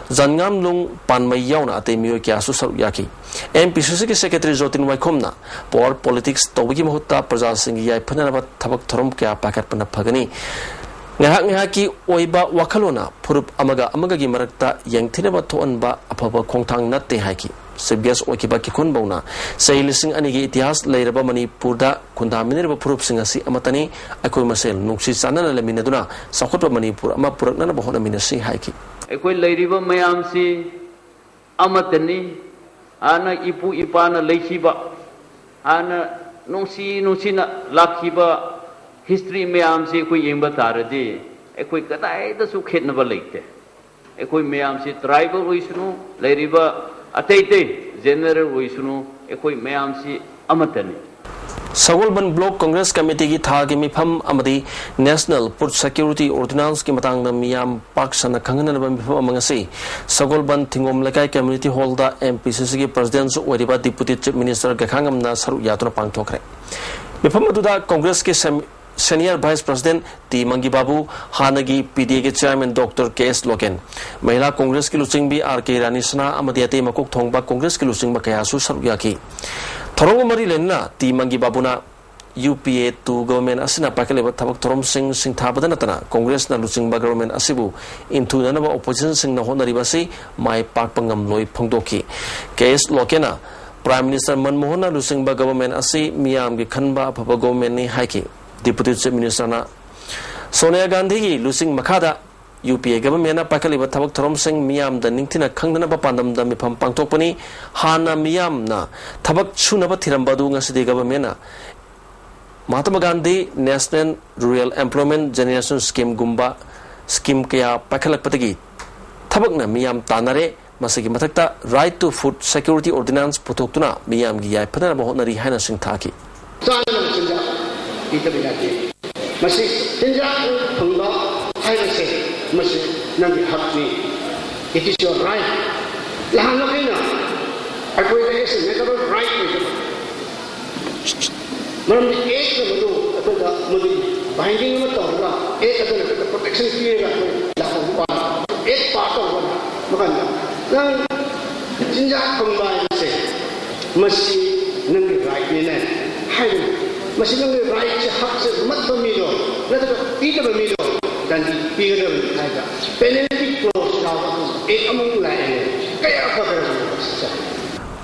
ꯖꯟꯉꯥꯝꯂꯨꯡ ꯄꯥꯟꯃꯩ ꯌꯥꯎꯅ ꯑꯇꯩ ꯃꯤꯑꯣꯏ ꯀꯌꯥꯁꯨ ꯁꯔꯨꯛ ꯌꯥꯈꯤ꯫ M P C Cꯒꯤ Secretary ꯖꯣꯇꯤꯟ ꯋꯥꯏꯈꯣꯝꯅ power politics ꯇꯧꯕꯒꯤ ꯃꯍꯨꯠꯇ ꯄ꯭ꯔꯖꯥꯁꯤꯡꯒꯤ ꯌꯥꯏꯐꯅꯅꯕ ꯊꯕꯛ ꯊꯧꯔꯝ ꯀꯌꯥ ꯄꯥꯏꯈꯠꯄꯅ ꯐꯒꯅꯤ꯫ ꯉꯥꯏꯍꯥꯛ ꯉꯥꯏꯍꯥꯛꯀꯤ ꯑꯣꯏꯕ ꯋꯥꯈꯜꯂꯣꯟꯅ ꯐꯨꯔꯨꯞ ꯑꯃꯒ ꯑꯃꯒꯒꯤ ꯃꯔꯛꯇ ꯌꯦꯡꯊꯤꯅꯕ ꯊꯣꯛꯍꯟꯕ ꯑꯐꯕ ꯈꯣꯡꯊꯥꯡ ꯅꯠꯇꯦ ꯍꯥꯏꯈꯤ꯫ Chief Guest ꯑꯣꯏꯈꯤꯕ ꯀꯤꯈꯣꯟꯕꯧꯅ ꯆꯍꯤ ꯂꯤꯁꯤꯡ ꯑꯅꯤꯒꯤ ꯏꯇꯤꯍꯥꯁ ꯂꯩꯔꯕ ꯃꯅꯤꯄꯨꯔꯗ ꯈꯨꯟꯗꯥꯃꯤꯟꯅꯔꯤꯕ ꯐꯨꯔꯨꯞꯁꯤꯡ ꯑꯁꯤ ꯑꯃꯠꯇꯅꯤ꯫ ꯑꯩꯈꯣꯏ ꯃꯁꯦꯜ ꯅꯨꯡꯁꯤ ꯆꯥꯟꯅꯅ ꯂꯩꯃꯤꯟꯅꯗꯨꯅ ꯆꯥꯎꯈꯠꯄ ꯃꯅꯤꯄꯨꯔ ꯑꯃ ꯄꯨꯔꯛꯅꯅꯕ ꯍꯣꯠꯅꯃꯤꯟꯅꯁꯤ ꯍꯥꯏꯈꯤ꯫ ꯑꯩꯈꯣꯏ ꯂꯩꯔꯤꯕ ꯃꯌꯥꯝꯁꯤ ꯑꯃꯠꯇꯅꯤ꯫ ꯍꯥꯟꯅ ꯏꯄꯨ ꯏꯄꯥꯅ ꯂꯩꯈꯤꯕ, ꯍꯥꯟꯅ ꯅꯨꯡꯁꯤ ꯅꯨꯡꯁꯤꯅ ꯂꯥꯛꯈꯤꯕ history ꯃꯌꯥꯝꯁꯤ ꯑꯩꯈꯣꯏ ꯌꯦꯡꯕ ꯇꯥꯔꯗꯤ ꯑꯩꯈꯣꯏ ꯀꯗꯥꯏꯗꯁꯨ ꯈꯦꯠꯅꯕ ꯂꯩꯇꯦ꯫ ꯑꯩꯈꯣꯏ ꯃꯌꯥꯝꯁꯤ tribal ꯑꯣꯏꯁꯅꯨ, ꯂꯩꯔꯤꯕ ꯑꯇꯩ ꯑꯇꯩ general ꯑꯣꯏꯁꯅꯨ, ꯑꯩꯈꯣꯏ ꯃꯌꯥꯝꯁꯤ ꯑꯃꯠꯇꯅꯤ꯫ ꯁꯒꯣꯜꯕꯟ ꯕ꯭ꯂꯣꯛ ꯀꯣꯡꯒ꯭ꯔꯦꯁ ꯀꯃꯤꯇꯤꯒꯤ ꯊꯥꯒꯤ ꯃꯤꯐꯝ ꯑꯃꯗꯤ National Food Security Ordinanceꯀꯤ ꯃꯇꯥꯡꯗ ꯃꯤꯌꯥꯝ ꯄꯥꯛ ꯁꯟꯅ ꯈꯪꯍꯟꯅꯅꯕ ꯃꯤꯐꯝ ꯑꯃ ꯉꯁꯤ ꯁꯒꯣꯜꯕꯟ ꯊꯤꯡꯒꯣꯝ ꯂꯩꯀꯥꯏ ꯀꯝꯃ꯭ꯌꯨꯅꯤꯇꯤ ꯍꯣꯜꯗ MPCCꯒꯤ ꯄ꯭ꯔꯁꯤꯗꯦꯟꯁꯨ ꯑꯣꯏꯔꯤꯕ ꯗꯤꯄꯨꯇꯤ ꯆꯤꯐ ꯃꯤꯅꯤꯁꯇꯔ ꯒꯈꯥꯉꯝꯅ ꯁꯔꯨꯛ ꯌꯥꯗꯨꯅ ꯄꯥꯡꯊꯣꯛꯈ꯭ꯔꯦ꯫ ꯃꯤꯐꯝ ꯑꯗꯨꯗ ꯀꯣꯡꯒ꯭ꯔꯦꯁꯀꯤ ꯁꯦꯝ-, ꯁꯦꯅꯤꯌꯔ ꯚꯥꯏꯁ ꯄ꯭ꯔꯁꯤꯗꯦꯟ ꯇꯤ ꯃꯪꯒꯤ ꯕꯥꯕꯨ, ꯍꯥꯟꯅꯒꯤ PDAꯒꯤ ꯆꯤꯌꯥꯔꯃꯦꯟ ꯗꯣꯛꯇꯔ ꯀꯦ ꯑꯦꯁ ꯂꯣꯀꯦꯟ, ꯃꯍꯤꯂꯥ ꯀꯣꯡꯒ꯭ꯔꯦꯁꯀꯤ ꯂꯨꯆꯤꯡꯕꯤ ꯑꯥꯔ ꯀꯦ ꯔꯥꯅꯤ ꯁꯅꯥ ꯑꯃꯗꯤ ꯑꯇꯩ ꯃꯀꯣꯛ ꯊꯣꯡꯕ ꯀꯣꯡꯒ꯭ꯔꯦꯁꯀꯤ ꯂꯨꯆꯤꯡꯕ ꯀꯌꯥꯁꯨ ꯁꯔꯨꯛ ꯌꯥꯈꯤ꯫ ꯊꯧꯔꯝꯒ ꯃꯔꯤ ꯂꯩꯅꯅ ꯇꯤ ꯃꯪꯒꯤ ꯕꯥꯕꯨꯅ UPA two ꯒꯚꯔꯟꯃꯦꯟꯠ ꯑꯁꯤꯅ ꯄꯥꯏꯈꯠꯂꯤꯕ ꯊꯕꯛ ꯊꯧꯔꯝꯁꯤꯡ ꯁꯤꯡꯊꯥꯕꯗ ꯅꯠꯇꯅ ꯀꯣꯡꯒ꯭ꯔꯦꯁꯅ ꯂꯨꯆꯤꯡꯕ ꯒꯚꯔꯟꯃꯦꯟꯠ ꯑꯁꯤꯕꯨ ꯏꯟꯊꯨꯅꯅꯕ ꯑꯣꯄꯣꯖꯤꯁꯟꯁꯤꯡꯅ ꯍꯣꯠꯅꯔꯤꯕ ꯑꯁꯤ ꯃꯥꯏ ꯄꯥꯛꯄ ꯉꯝꯂꯣꯏ ꯐꯣꯡꯗꯣꯛꯈꯤ꯫ ꯀꯦ ꯑꯦꯁ ꯂꯣꯀꯦꯟꯅ ꯄ꯭ꯔꯥꯏꯝ ꯃꯤꯅꯤꯁꯇꯔ ꯃꯟꯃꯣꯍꯟꯅ ꯂꯨꯆꯤꯡꯕ ꯒꯚꯔꯟꯃꯦꯟꯠ ꯑꯁꯤ ꯃꯤꯌꯥꯝꯒꯤ ꯈꯟꯕ ꯑꯐꯕ ꯒꯚꯔꯟꯃꯦꯟꯠꯅꯤ ꯍꯥꯏꯈꯤ꯫ ꯗꯤꯄꯨꯇꯤ ꯆꯤꯐ ꯃꯤꯅꯤꯁꯇꯔꯅ ꯁꯣꯅꯤꯌꯥ ꯒꯥꯟꯙꯤꯒꯤ ꯂꯨꯆꯤꯡ ꯃꯈꯥꯗ UPA ꯒꯚꯔꯟꯃꯦꯟꯠꯅ ꯄꯥꯏꯈꯠꯂꯤꯕ ꯊꯕꯛ ꯊꯧꯔꯝꯁꯤꯡ ꯃꯤꯌꯥꯝꯗ ꯅꯤꯡꯊꯤꯅ ꯈꯪꯗꯅꯕ ꯄꯥꯟꯗꯝꯗ ꯃꯤꯐꯝ ꯄꯥꯡꯊꯣꯛꯄꯅꯤ꯫ ꯍꯥꯟꯅ ꯃꯤꯌꯥꯝꯅ ꯊꯕꯛ ꯁꯨꯅꯕ ꯊꯤꯔꯝꯕ ꯑꯗꯨ ꯉꯁꯤꯗꯤ ꯒꯚꯔꯟꯃꯦꯟꯠꯅ Mahatma Gandhi National Rural Employment Generation Schemeꯒꯨꯝꯕ ꯁ꯭ꯀꯤꯝ ꯀꯌꯥ ꯄꯥꯏꯈꯠꯂꯛꯄꯗꯒꯤ ꯊꯕꯛꯅ ꯃꯤꯌꯥꯝ ꯇꯥꯟꯅꯔꯦ꯫ ꯃꯁꯤꯒꯤ ꯃꯊꯛꯇ Right to Food Security Ordinance ꯄꯨꯊꯣꯛꯇꯨꯅ ꯃꯤꯌꯥꯝꯒꯤ ꯌꯥꯏꯐꯅꯅꯕ ꯍꯣꯠꯅꯔꯤ ꯍꯥꯏꯅ ꯁꯤꯡꯊꯥꯈꯤ꯫ ꯆꯥꯅꯕ ꯆꯤꯟꯖꯥꯛ ꯄꯤꯗꯕ ꯌꯥꯗꯦ꯫ ꯃꯁꯤ ꯆꯤꯟꯖꯥꯛ ꯐꯪꯕ ꯍꯥꯏꯕꯁꯦ ꯃꯁꯤ ꯅꯪꯒꯤ ꯍꯛꯅꯤ꯫ It is your right. ꯅꯍꯥꯟ ꯑꯩꯈꯣꯏꯅ ꯑꯩꯈꯣꯏꯗ as a matter of right ꯑꯣꯏꯖꯕ ꯃꯔꯝꯗꯤ ꯑꯦꯛꯅ ꯃꯗꯨ ꯑꯩꯈꯣꯏꯗ ꯃꯗꯨꯒꯤ binding ꯑꯃ ꯇꯧꯔꯒ ꯑꯦꯛ ꯑꯗꯨꯅ ꯑꯩꯈꯣꯏꯗ protection ꯄꯤꯔꯒ ꯑꯩꯈꯣꯏ ꯂꯥꯛꯐꯝ ꯄꯥꯝꯃꯤ꯫ ꯑꯦꯛ pass ꯇꯧꯕ ꯃꯇꯝꯗ ꯅꯪ ꯆꯤꯟꯖꯥꯛ ꯐꯪꯕ ꯍꯥꯏꯕꯁꯦ ꯃꯁꯤ ꯅꯪꯒꯤ rightꯅꯤꯅꯦ ꯍꯥꯏꯕꯅꯤ꯫ ꯃꯁꯤ ꯅꯪꯒꯤ rightꯁꯦ, ꯍꯛꯁꯦ ꯃꯠꯄ ꯃꯤꯗꯣ ꯅꯠꯇ꯭ꯔꯒ ꯄꯤꯗꯕ ꯃꯤꯗꯣ ꯗꯟꯗꯤ ꯄꯤꯒꯗꯕꯅꯤ ꯍꯥꯏꯕ penalty clause ꯌꯥꯎꯕ ꯑꯦꯛ ꯑꯃꯃꯨꯛ ꯂꯥꯛꯑꯦ꯫ ꯀꯌꯥ ꯐꯒꯗꯕꯅꯣ ꯁꯤꯁꯦ꯫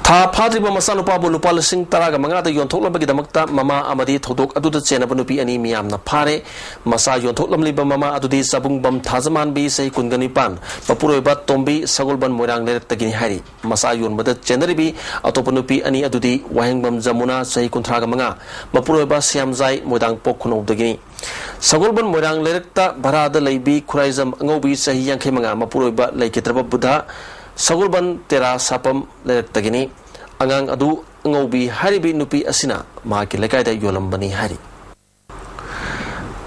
ꯊꯥ ꯐꯥꯗ꯭ꯔꯤꯕ ꯃꯆꯥꯅꯨꯄꯥꯕꯨ ꯂꯨꯄꯥ ꯂꯤꯁꯤꯡ ꯇꯔꯥꯒ ꯃꯉꯥꯗ ꯌꯣꯟꯊꯣꯛꯂꯝꯕꯒꯤꯗꯃꯛꯇ ꯃꯃꯥ ꯑꯃꯗꯤ ꯊꯧꯗꯣꯛ ꯑꯗꯨꯗ ꯆꯦꯟꯅꯕ ꯅꯨꯄꯤ ꯑꯅꯤ ꯃꯤꯌꯥꯝꯅ ꯐꯥꯔꯦ꯫ ꯃꯆꯥ ꯌꯣꯟꯊꯣꯛꯂꯝꯂꯤꯕ ꯃꯃꯥ ꯑꯗꯨꯗꯤ ꯆꯥꯕꯨꯡꯕꯝ ꯊꯥꯖꯃꯥꯟꯕꯤ, ꯆꯍꯤ ꯀꯨꯟꯒ ꯅꯤꯄꯥꯟ, ꯃꯄꯨꯔꯣꯏꯕ ꯇꯣꯝꯕꯤ, ꯁꯒꯣꯜꯕꯟ ꯃꯣꯏꯔꯥꯡ ꯂꯩꯔꯛꯇꯒꯤꯅꯤ ꯍꯥꯏꯔꯤ꯫ ꯃꯆꯥ ꯌꯣꯟꯕꯗ ꯆꯦꯟꯅꯔꯤꯕꯤ ꯑꯇꯣꯞꯄ ꯅꯨꯄꯤ ꯑꯅꯤ ꯑꯗꯨꯗꯤ ꯋꯥꯍꯦꯡꯕꯝ ꯖꯃꯨꯅꯥ, ꯆꯍꯤ ꯀꯨꯟꯊ꯭ꯔꯥꯒ ꯃꯉꯥ, ꯃꯄꯨꯔꯣꯏꯕ ꯁ꯭ꯌꯥꯝꯖꯥꯏ, ꯃꯣꯏꯗꯥꯡꯄꯣꯛ ꯈꯨꯅꯧꯗꯒꯤꯅꯤ꯫ ꯁꯒꯣꯜꯕꯟ ꯃꯣꯏꯔꯥꯡ ꯂꯩꯔꯛꯇ ꯚꯔꯥꯗ ꯂꯩꯕꯤ ꯈꯨꯔꯥꯏꯖꯝ ꯑꯉꯧꯕꯤ, ꯆꯍꯤ ꯌꯥꯡꯈꯩ ꯃꯉꯥ, ꯃꯄꯨꯔꯣꯏꯕ ꯂꯩꯈꯤꯗ꯭ꯔꯕ ꯕꯨꯙ, ꯁꯒꯣꯜꯕꯟ ꯇꯦꯔꯥ ꯁꯥꯄꯝ ꯂꯩꯔꯛꯇꯒꯤꯅꯤ꯫ ꯑꯉꯥꯡ ꯑꯗꯨ ꯑꯉꯧꯕꯤ ꯍꯥꯏꯔꯤꯕꯤ ꯅꯨꯄꯤ ꯑꯁꯤꯅ ꯃꯍꯥꯛꯀꯤ ꯂꯩꯀꯥꯏꯗ ꯌꯣꯜꯂꯝꯕꯅꯤ ꯍꯥꯏꯔꯤ꯫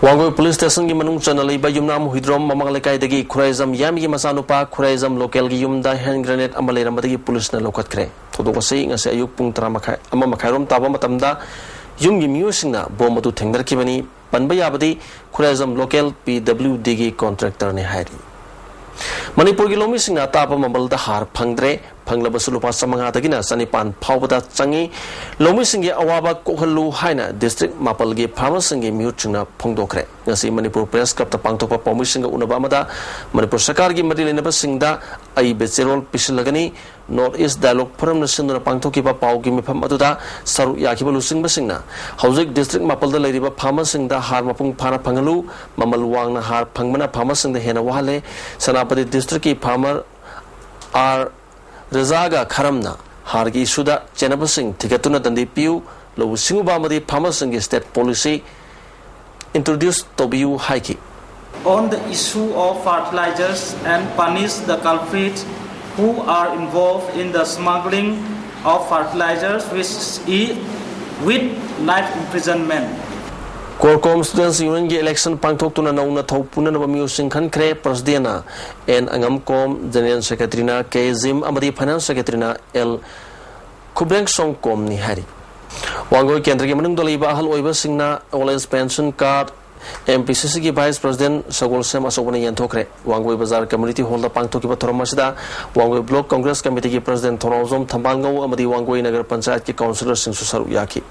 ꯋꯥꯡꯒꯣꯏ ꯄꯨꯂꯤꯁ ꯁ꯭ꯇꯦꯁꯟꯒꯤ ꯃꯅꯨꯡ ꯆꯟꯅ ꯂꯩꯕ ꯌꯨꯝꯅꯥꯝ ꯍꯨꯏꯗ꯭ꯔꯣꯝ ꯃꯃꯥꯡ ꯂꯩꯀꯥꯏꯗꯒꯤ ꯈꯨꯔꯥꯏꯖꯝ ꯌꯥꯝꯒꯤ ꯃꯆꯥꯅꯨꯄꯥ ꯈꯨꯔꯥꯏꯖꯝ ꯂꯣꯀꯦꯜꯒꯤ ꯌꯨꯝꯗ ꯍꯦꯟ ꯒ꯭ꯔꯦꯅꯦꯗ ꯑꯃ ꯂꯩꯔꯝꯕꯗꯒꯤ ꯄꯨꯂꯤꯁꯅ ꯂꯧꯈꯠꯈ꯭ꯔꯦ꯫ ꯊꯧꯗꯣꯛ ꯑꯁꯤ ꯉꯁꯤ ꯑꯌꯨꯛ ꯄꯨꯡ ꯇꯔꯥ ꯃꯈꯥꯏ, ꯑꯃ ꯃꯈꯥꯏꯔꯣꯝ ꯇꯥꯕ ꯃꯇꯝꯗ ꯌꯨꯝꯒꯤ ꯃꯤꯑꯣꯏꯁꯤꯡꯅ ꯕꯣꯝ ꯑꯗꯨ ꯊꯦꯡꯅꯔꯛꯈꯤꯕꯅꯤ꯫ ꯄꯟꯕ ꯌꯥꯕꯗꯤ ꯈꯨꯔꯥꯏꯖꯝ ꯂꯣꯀꯦꯜ ꯄꯤ ꯗꯕ꯭ꯂꯤꯎ ꯗꯤꯒꯤ ꯀꯣꯟꯇ꯭ꯔꯦꯛꯇꯔꯅꯤ ꯍꯥꯏꯔꯤ꯫ ꯃꯅꯤꯄꯨꯔꯒꯤ ꯂꯧꯃꯤꯁꯤꯡꯅ ꯑꯇꯥꯕ ꯃꯃꯜꯗ ꯍꯥꯔ ꯐꯪꯗ꯭ꯔꯦ꯫ ꯐꯪꯂꯕꯁꯨ ꯂꯨꯄꯥ ꯆꯥꯃꯉꯥꯗꯒꯤꯅ ꯆꯅꯤꯄꯥꯟ ꯐꯥꯎꯕꯗ ꯆꯪꯉꯤ꯫ ꯂꯧꯃꯤꯁꯤꯡꯒꯤ ꯑꯋꯥꯕ ꯀꯣꯛꯍꯜꯂꯨ ꯍꯥꯏꯅ ꯗꯤꯁꯇ꯭ꯔꯤꯛ ꯃꯥꯄꯜꯒꯤ ꯐꯥꯔꯃꯔꯁꯤꯡꯒꯤ ꯃꯤꯍꯨꯠꯁꯤꯡꯅ ꯐꯣꯡꯗꯣꯛꯈ꯭ꯔꯦ꯫ ꯉꯁꯤ ꯃꯅꯤꯄꯨꯔ ꯄ꯭ꯔꯦꯁ ꯀ꯭ꯂꯕꯇ ꯄꯥꯡꯊꯣꯛꯄ ꯄꯥꯎꯃꯤꯁꯤꯡꯒ ꯎꯅꯕ ꯑꯃꯗ ꯃꯅꯤꯄꯨꯔ ꯁꯔꯀꯥꯔꯒꯤ ꯃꯔꯤ ꯂꯩꯅꯕꯁꯤꯡꯗ ꯑꯏꯕ ꯆꯦꯔꯣꯜ ꯄꯤꯁꯤꯜꯂꯒꯅꯤ꯫ ꯅꯣꯔꯠ ꯏꯁ ꯗꯥꯏꯂꯣꯒ ꯐꯣꯔꯝꯅ ꯁꯤꯟꯗꯨꯅ ꯄꯥꯡꯊꯣꯛꯈꯤꯕ ꯄꯥꯎꯒꯤ ꯃꯤꯐꯝ ꯑꯗꯨꯗ ꯁꯔꯨꯛ ꯌꯥꯈꯤꯕ ꯂꯨꯆꯤꯡꯕꯁꯤꯡꯅ ꯍꯧꯖꯤꯛ ꯗꯤꯁꯇ꯭ꯔꯤꯛ ꯃꯥꯄꯜꯗ ꯂꯩꯔꯤꯕ ꯐꯥꯔꯃꯔꯁꯤꯡꯗ ꯍꯥꯔ ꯃꯄꯨꯡ ꯐꯥꯅ ꯐꯪꯍꯜꯂꯨ, ꯃꯃꯜ ꯋꯥꯡꯅ ꯍꯥꯔ ꯐꯪꯕꯅ ꯐꯥꯔꯃꯔꯁꯤꯡꯗ ꯍꯦꯟꯅ ꯋꯥꯍꯜꯂꯦ꯫ ꯁꯦꯅꯥꯄꯇꯤ ꯗꯤꯁꯇ꯭ꯔꯤꯛꯀꯤ ꯐꯥꯔꯃꯔ ꯑꯥꯔ ꯔꯖꯥꯒ ꯈꯔꯝꯅ ꯍꯥꯔꯒꯤ ꯏꯁꯨꯗ ꯆꯦꯟꯅꯕꯁꯤꯡ ꯊꯤꯒꯠꯇꯨꯅ ꯗꯟꯗꯤ ꯄꯤꯌꯨ, ꯂꯧꯎ ꯁꯤꯡꯎꯕ ꯑꯃꯗꯤ ꯐꯥꯔꯃꯔꯁꯤꯡꯒꯤ ꯁ꯭ꯇꯦꯠ ꯄꯣꯂꯤꯁꯤ ꯏꯟꯇ꯭ꯔꯣꯗ꯭ꯌꯨꯁ ꯇꯧꯕꯤꯌꯨ ꯍꯥꯏꯈꯤ꯫ On the issue of fertilizers and punish the culprits who are involved in the smuggling of fertilizers with, with life imprisonment. Korkom students ꯌꯨꯅꯤꯌꯟꯒꯤ ꯏꯂꯦꯛꯁꯟ ꯄꯥꯡꯊꯣꯛꯇꯨꯅ ꯅꯧꯅ ꯊꯧ ꯄꯨꯅꯅꯕ ꯃꯤꯑꯣꯏꯁꯤꯡ ꯈꯟꯈ꯭ꯔꯦ꯫ ꯄ꯭ꯔꯁꯤꯗꯦꯟꯅ ꯑꯦꯟ ꯑꯉꯝꯀꯣꯝ, ꯖꯦꯅꯦꯔꯦꯜ ꯁꯦꯀ꯭ꯔꯦꯇꯔꯤꯅ ꯀꯦ ꯖꯤꯝ ꯑꯃꯗꯤ ꯐꯥꯏꯅꯥꯟꯁ ꯁꯦꯀ꯭ꯔꯦꯇꯔꯤꯅ ꯑꯦꯜ ꯈꯨꯕ꯭ꯔꯦꯡꯁꯣꯡ ꯀꯣꯝꯅꯤ ꯍꯥꯏꯔꯤ꯫ ꯋꯥꯡꯒꯣꯏ ꯀꯦꯟꯗ꯭ꯔꯒꯤ ꯃꯅꯨꯡꯗ ꯂꯩꯕ ꯑꯍꯜ ꯑꯣꯏꯕꯁꯤꯡꯅ old age pension card M P C ꯁꯤꯒꯤ ꯚꯥꯏꯁ ꯄ꯭ꯔꯁꯤꯗꯦꯟꯠ ꯁꯒꯣꯜꯁꯦꯝ ꯑꯆꯧꯕꯅ ꯌꯦꯟꯊꯣꯛꯈ꯭ꯔꯦ꯫ ꯋꯥꯡꯒꯣꯏ ꯕꯖꯥꯔ ꯀꯝꯃ꯭ꯌꯨꯅꯤꯇꯤ ꯍꯣꯜꯗ ꯄꯥꯡꯊꯣꯛꯈꯤꯕ ꯊꯧꯔꯝ ꯑꯁꯤꯗ ꯋꯥꯡꯒꯣꯏ ꯕ꯭ꯂꯣꯛ ꯀꯪꯒ꯭ꯔꯦꯁ ꯀꯝꯃꯤꯇꯤꯒꯤ ꯄ꯭ꯔꯁꯤꯗꯦꯟꯠ ꯊꯣꯡꯅꯥꯎꯖꯝ ꯊꯝꯕꯥꯜꯉꯧ ꯑꯃꯗꯤ ꯋꯥꯡꯒꯣꯏ ꯅꯒꯔ ꯄꯟꯆꯥꯌꯠꯀꯤ ꯀꯥꯎꯟꯁꯤꯂꯔꯁꯤꯡꯁꯨ ꯁꯔꯨꯛ ꯌꯥꯈꯤ꯫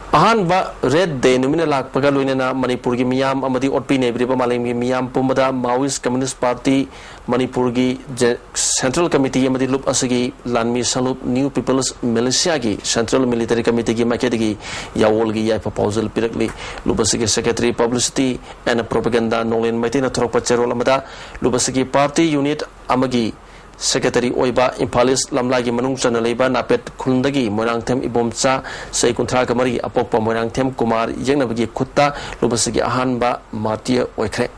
ꯑꯍꯥꯟꯕ ꯔꯦꯗ ꯗꯦ ꯅꯨꯃꯤꯠꯅ ꯂꯥꯛꯄꯒ ꯂꯣꯏꯅꯅ ꯃꯅꯤꯄꯨꯔꯒꯤ ꯃꯤꯌꯥꯝ ꯑꯃꯗꯤ ꯑꯣꯠꯄꯤ ꯅꯩꯕꯤꯔꯤꯕ ꯃꯥꯂꯦꯝꯒꯤ ꯃꯤꯌꯥꯝ ꯄꯨꯝꯕꯗ ꯃꯥꯋꯤꯁ ꯀꯝꯃ꯭ꯌꯨꯅꯤꯁ ꯄꯥꯔꯇꯤ ꯃꯅꯤꯄꯨꯔꯒꯤ ꯖꯦ-, ꯁꯦꯟꯇ꯭ꯔꯦꯜ ꯀꯝꯃꯤꯇꯤ ꯑꯃꯗꯤ ꯂꯨꯞ ꯑꯁꯤꯒꯤ ꯂꯥꯟꯃꯤ ꯁꯪꯂꯨꯞ ꯅ꯭ꯌꯨ ꯄꯤꯄꯜꯁ ꯃꯤꯂꯤꯁꯤꯌꯥꯒꯤ ꯁꯦꯟꯇ꯭ꯔꯦꯜ ꯃꯤꯂꯤꯇꯔꯤ ꯀꯝꯃꯤꯇꯤꯒꯤ ꯃꯥꯏꯀꯩꯗꯒꯤ ꯌꯥꯑꯣꯜꯒꯤ ꯌꯥꯏꯐ ꯄꯥꯎꯖꯦꯜ ꯄꯤꯔꯛꯂꯤ꯫ ꯂꯨꯞ ꯑꯁꯤꯒꯤ ꯁꯦꯀ꯭ꯔꯦꯇꯔꯤ ꯄꯕ꯭ꯂꯤꯁꯤꯇꯤ ꯑꯦꯟ ꯄ꯭ꯔꯣꯄꯦꯒꯦꯟꯗꯥ ꯅꯣꯡꯂꯦꯟ ꯃꯩꯇꯩꯅ ꯊꯣꯔꯛꯄ ꯆꯦꯔꯣꯜ ꯑꯃꯗ ꯂꯨꯞ ꯑꯁꯤꯒꯤ ꯄꯥꯔꯇꯤ ꯌꯨꯅꯤꯠ ꯑꯃꯒꯤ ꯁꯦꯀ꯭ꯔꯦꯇꯔꯤ ꯑꯣꯏꯕ ꯏꯝꯐꯥꯂꯤꯁ ꯂꯝꯂꯥꯏꯒꯤ ꯃꯅꯨꯡ ꯆꯟꯅ ꯂꯩꯕ ꯅꯥꯄꯦꯠ ꯈꯨꯜꯗꯒꯤ ꯃꯣꯏꯔꯥꯡꯊꯦꯝ ꯏꯕꯣꯝꯆꯥ, ꯆꯍꯤ ꯀꯨꯟꯊ꯭ꯔꯥꯒ ꯃꯔꯤ, ꯑꯄꯣꯛꯄ ꯃꯣꯏꯔꯥꯡꯊꯦꯝ ꯀꯨꯃꯥꯔ ꯌꯦꯛꯅꯕꯒꯤ ꯈꯨꯠꯇ ꯂꯨꯞ ꯑꯁꯤꯒꯤ ꯑꯍꯥꯟꯕ ꯃꯥꯔꯇꯤꯌꯔ ꯑꯣꯏꯈ꯭ꯔꯦ꯫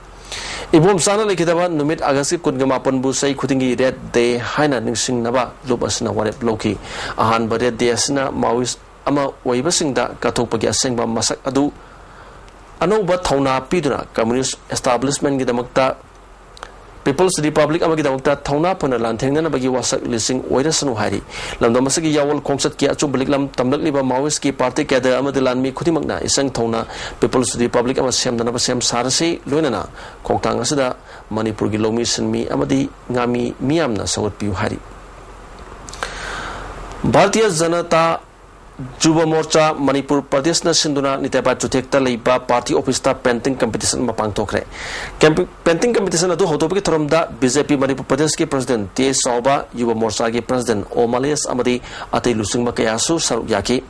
ꯏꯕꯣꯝꯆꯥꯅ ꯂꯩꯈꯤꯗꯕ ꯅꯨꯃꯤꯠ ꯑꯥꯒꯁꯀꯤ ꯀꯨꯟꯒ ꯃꯥꯄꯟꯕꯨ ꯆꯍꯤ ꯈꯨꯗꯤꯡꯒꯤ ꯔꯦꯗ ꯗꯦ ꯍꯥꯏꯅ ꯅꯤꯡꯁꯤꯡꯅꯕ ꯂꯨꯞ ꯑꯁꯤꯅ ꯋꯥꯔꯦꯞ ꯂꯧꯈꯤ꯫ ꯑꯍꯥꯟꯕ ꯔꯦꯗ ꯗꯦ ꯑꯁꯤꯅ ꯃꯥꯑꯣꯏꯁ ꯑꯃ ꯑꯣꯏꯕꯁꯤꯡꯗ ꯀꯠꯊꯣꯛꯄꯒꯤ ꯑꯁꯦꯡꯕ ꯃꯁꯛ ꯑꯗꯨ ꯑꯅꯧꯕ ꯊꯧꯅꯥ ꯄꯤꯗꯨꯅ ꯀꯝꯃ꯭ꯌꯨꯅꯤꯁ꯭ꯠ ꯑꯦꯁꯇꯥꯕ꯭ꯂꯤꯁꯃꯦꯟꯠꯀꯤꯗꯃꯛꯇ, ꯄꯤꯄꯜꯁ ꯔꯤꯄꯕ꯭ꯂꯤꯛ ꯑꯃꯒꯤꯗꯃꯛꯇ ꯊꯧꯅꯥ ꯐꯅ ꯂꯥꯟꯊꯦꯡꯅꯅꯕꯒꯤ ꯋꯥꯁꯛ ꯂꯤꯁꯤꯡ ꯑꯣꯏꯔꯁꯅꯨ ꯍꯥꯏꯔꯤ꯫ ꯂꯝꯗꯝ ꯑꯁꯤꯒꯤ ꯌꯥꯑꯣꯜ ꯈꯣꯡꯆꯠꯀꯤ ꯑꯆꯨꯝꯕ ꯂꯤꯛꯂꯝ ꯇꯝꯂꯛꯂꯤꯕ ꯃꯥꯑꯣꯏꯁ꯭ꯠꯀꯤ ꯄꯥꯔꯇꯤ ꯀꯦꯗꯔ ꯑꯃꯗꯤ ꯂꯥꯟꯃꯤ ꯈꯨꯗꯤꯡꯃꯛꯅ ꯏꯁꯪ ꯊꯧꯅ ꯄꯤꯄꯜꯁ ꯔꯤꯄꯕ꯭ꯂꯤꯛ ꯑꯃ ꯁꯦꯝꯅꯅꯕ ꯁꯦꯝ ꯁꯥꯔꯁꯤ꯫ ꯂꯣꯏꯅꯅ ꯈꯣꯡꯊꯥꯡ ꯑꯁꯤꯗ ꯃꯅꯤꯄꯨꯔꯒꯤ ꯂꯧꯃꯤ ꯁꯤꯟꯃꯤ ꯑꯃꯗꯤ ꯉꯥꯃꯤ ꯃꯤꯌꯥꯝꯅ ꯁꯧꯒꯠꯄꯤꯌꯨ ꯍꯥꯏꯔꯤ꯫ ꯚꯥꯔꯇꯤꯌ ꯖꯅꯇꯥ ꯌꯨꯕ ꯃꯣꯔꯆꯥ ꯃꯅꯤꯄꯨꯔ ꯄ꯭ꯔꯗꯦꯁꯅ ꯁꯤꯟꯗꯨꯅ ꯅꯤꯇꯦꯕꯥ ꯆꯨꯊꯦꯛꯇ ꯂꯩꯕ ꯄꯥꯔꯇꯤ ꯑꯣꯐꯤꯁꯇ ꯄꯦꯟꯇꯤꯡ ꯀꯝꯄꯤꯇꯤꯁꯟ ꯑꯃ ꯄꯥꯡꯊꯣꯛꯈ꯭ꯔꯦ꯫ ꯀꯦꯝꯄꯤ-, ꯄꯦꯟꯇꯤꯡ ꯀꯝꯄꯤꯇꯤꯁꯟ ꯑꯗꯨ ꯍꯧꯗꯣꯛꯄꯒꯤ ꯊꯧꯔꯝꯗ ꯕꯤ ꯖꯦ ꯄꯤ ꯃꯅꯤꯄꯨꯔ ꯄ꯭ꯔꯗꯦꯁꯀꯤ ꯄ꯭ꯔꯁꯤꯗꯦꯟꯠ ꯇꯤ ꯑꯦꯁ ꯆꯥꯎꯕ, ꯌꯨꯕ ꯃꯣꯔꯆꯥꯒꯤ ꯄ꯭ꯔꯁꯤꯗꯦꯟꯠ ꯑꯣ ꯃꯂꯦꯁ ꯑꯃꯗꯤ ꯑꯇꯩ ꯂꯨꯆꯤꯡꯕ ꯀꯌꯥꯁꯨ ꯁꯔꯨꯛ ꯌꯥꯈꯤ꯫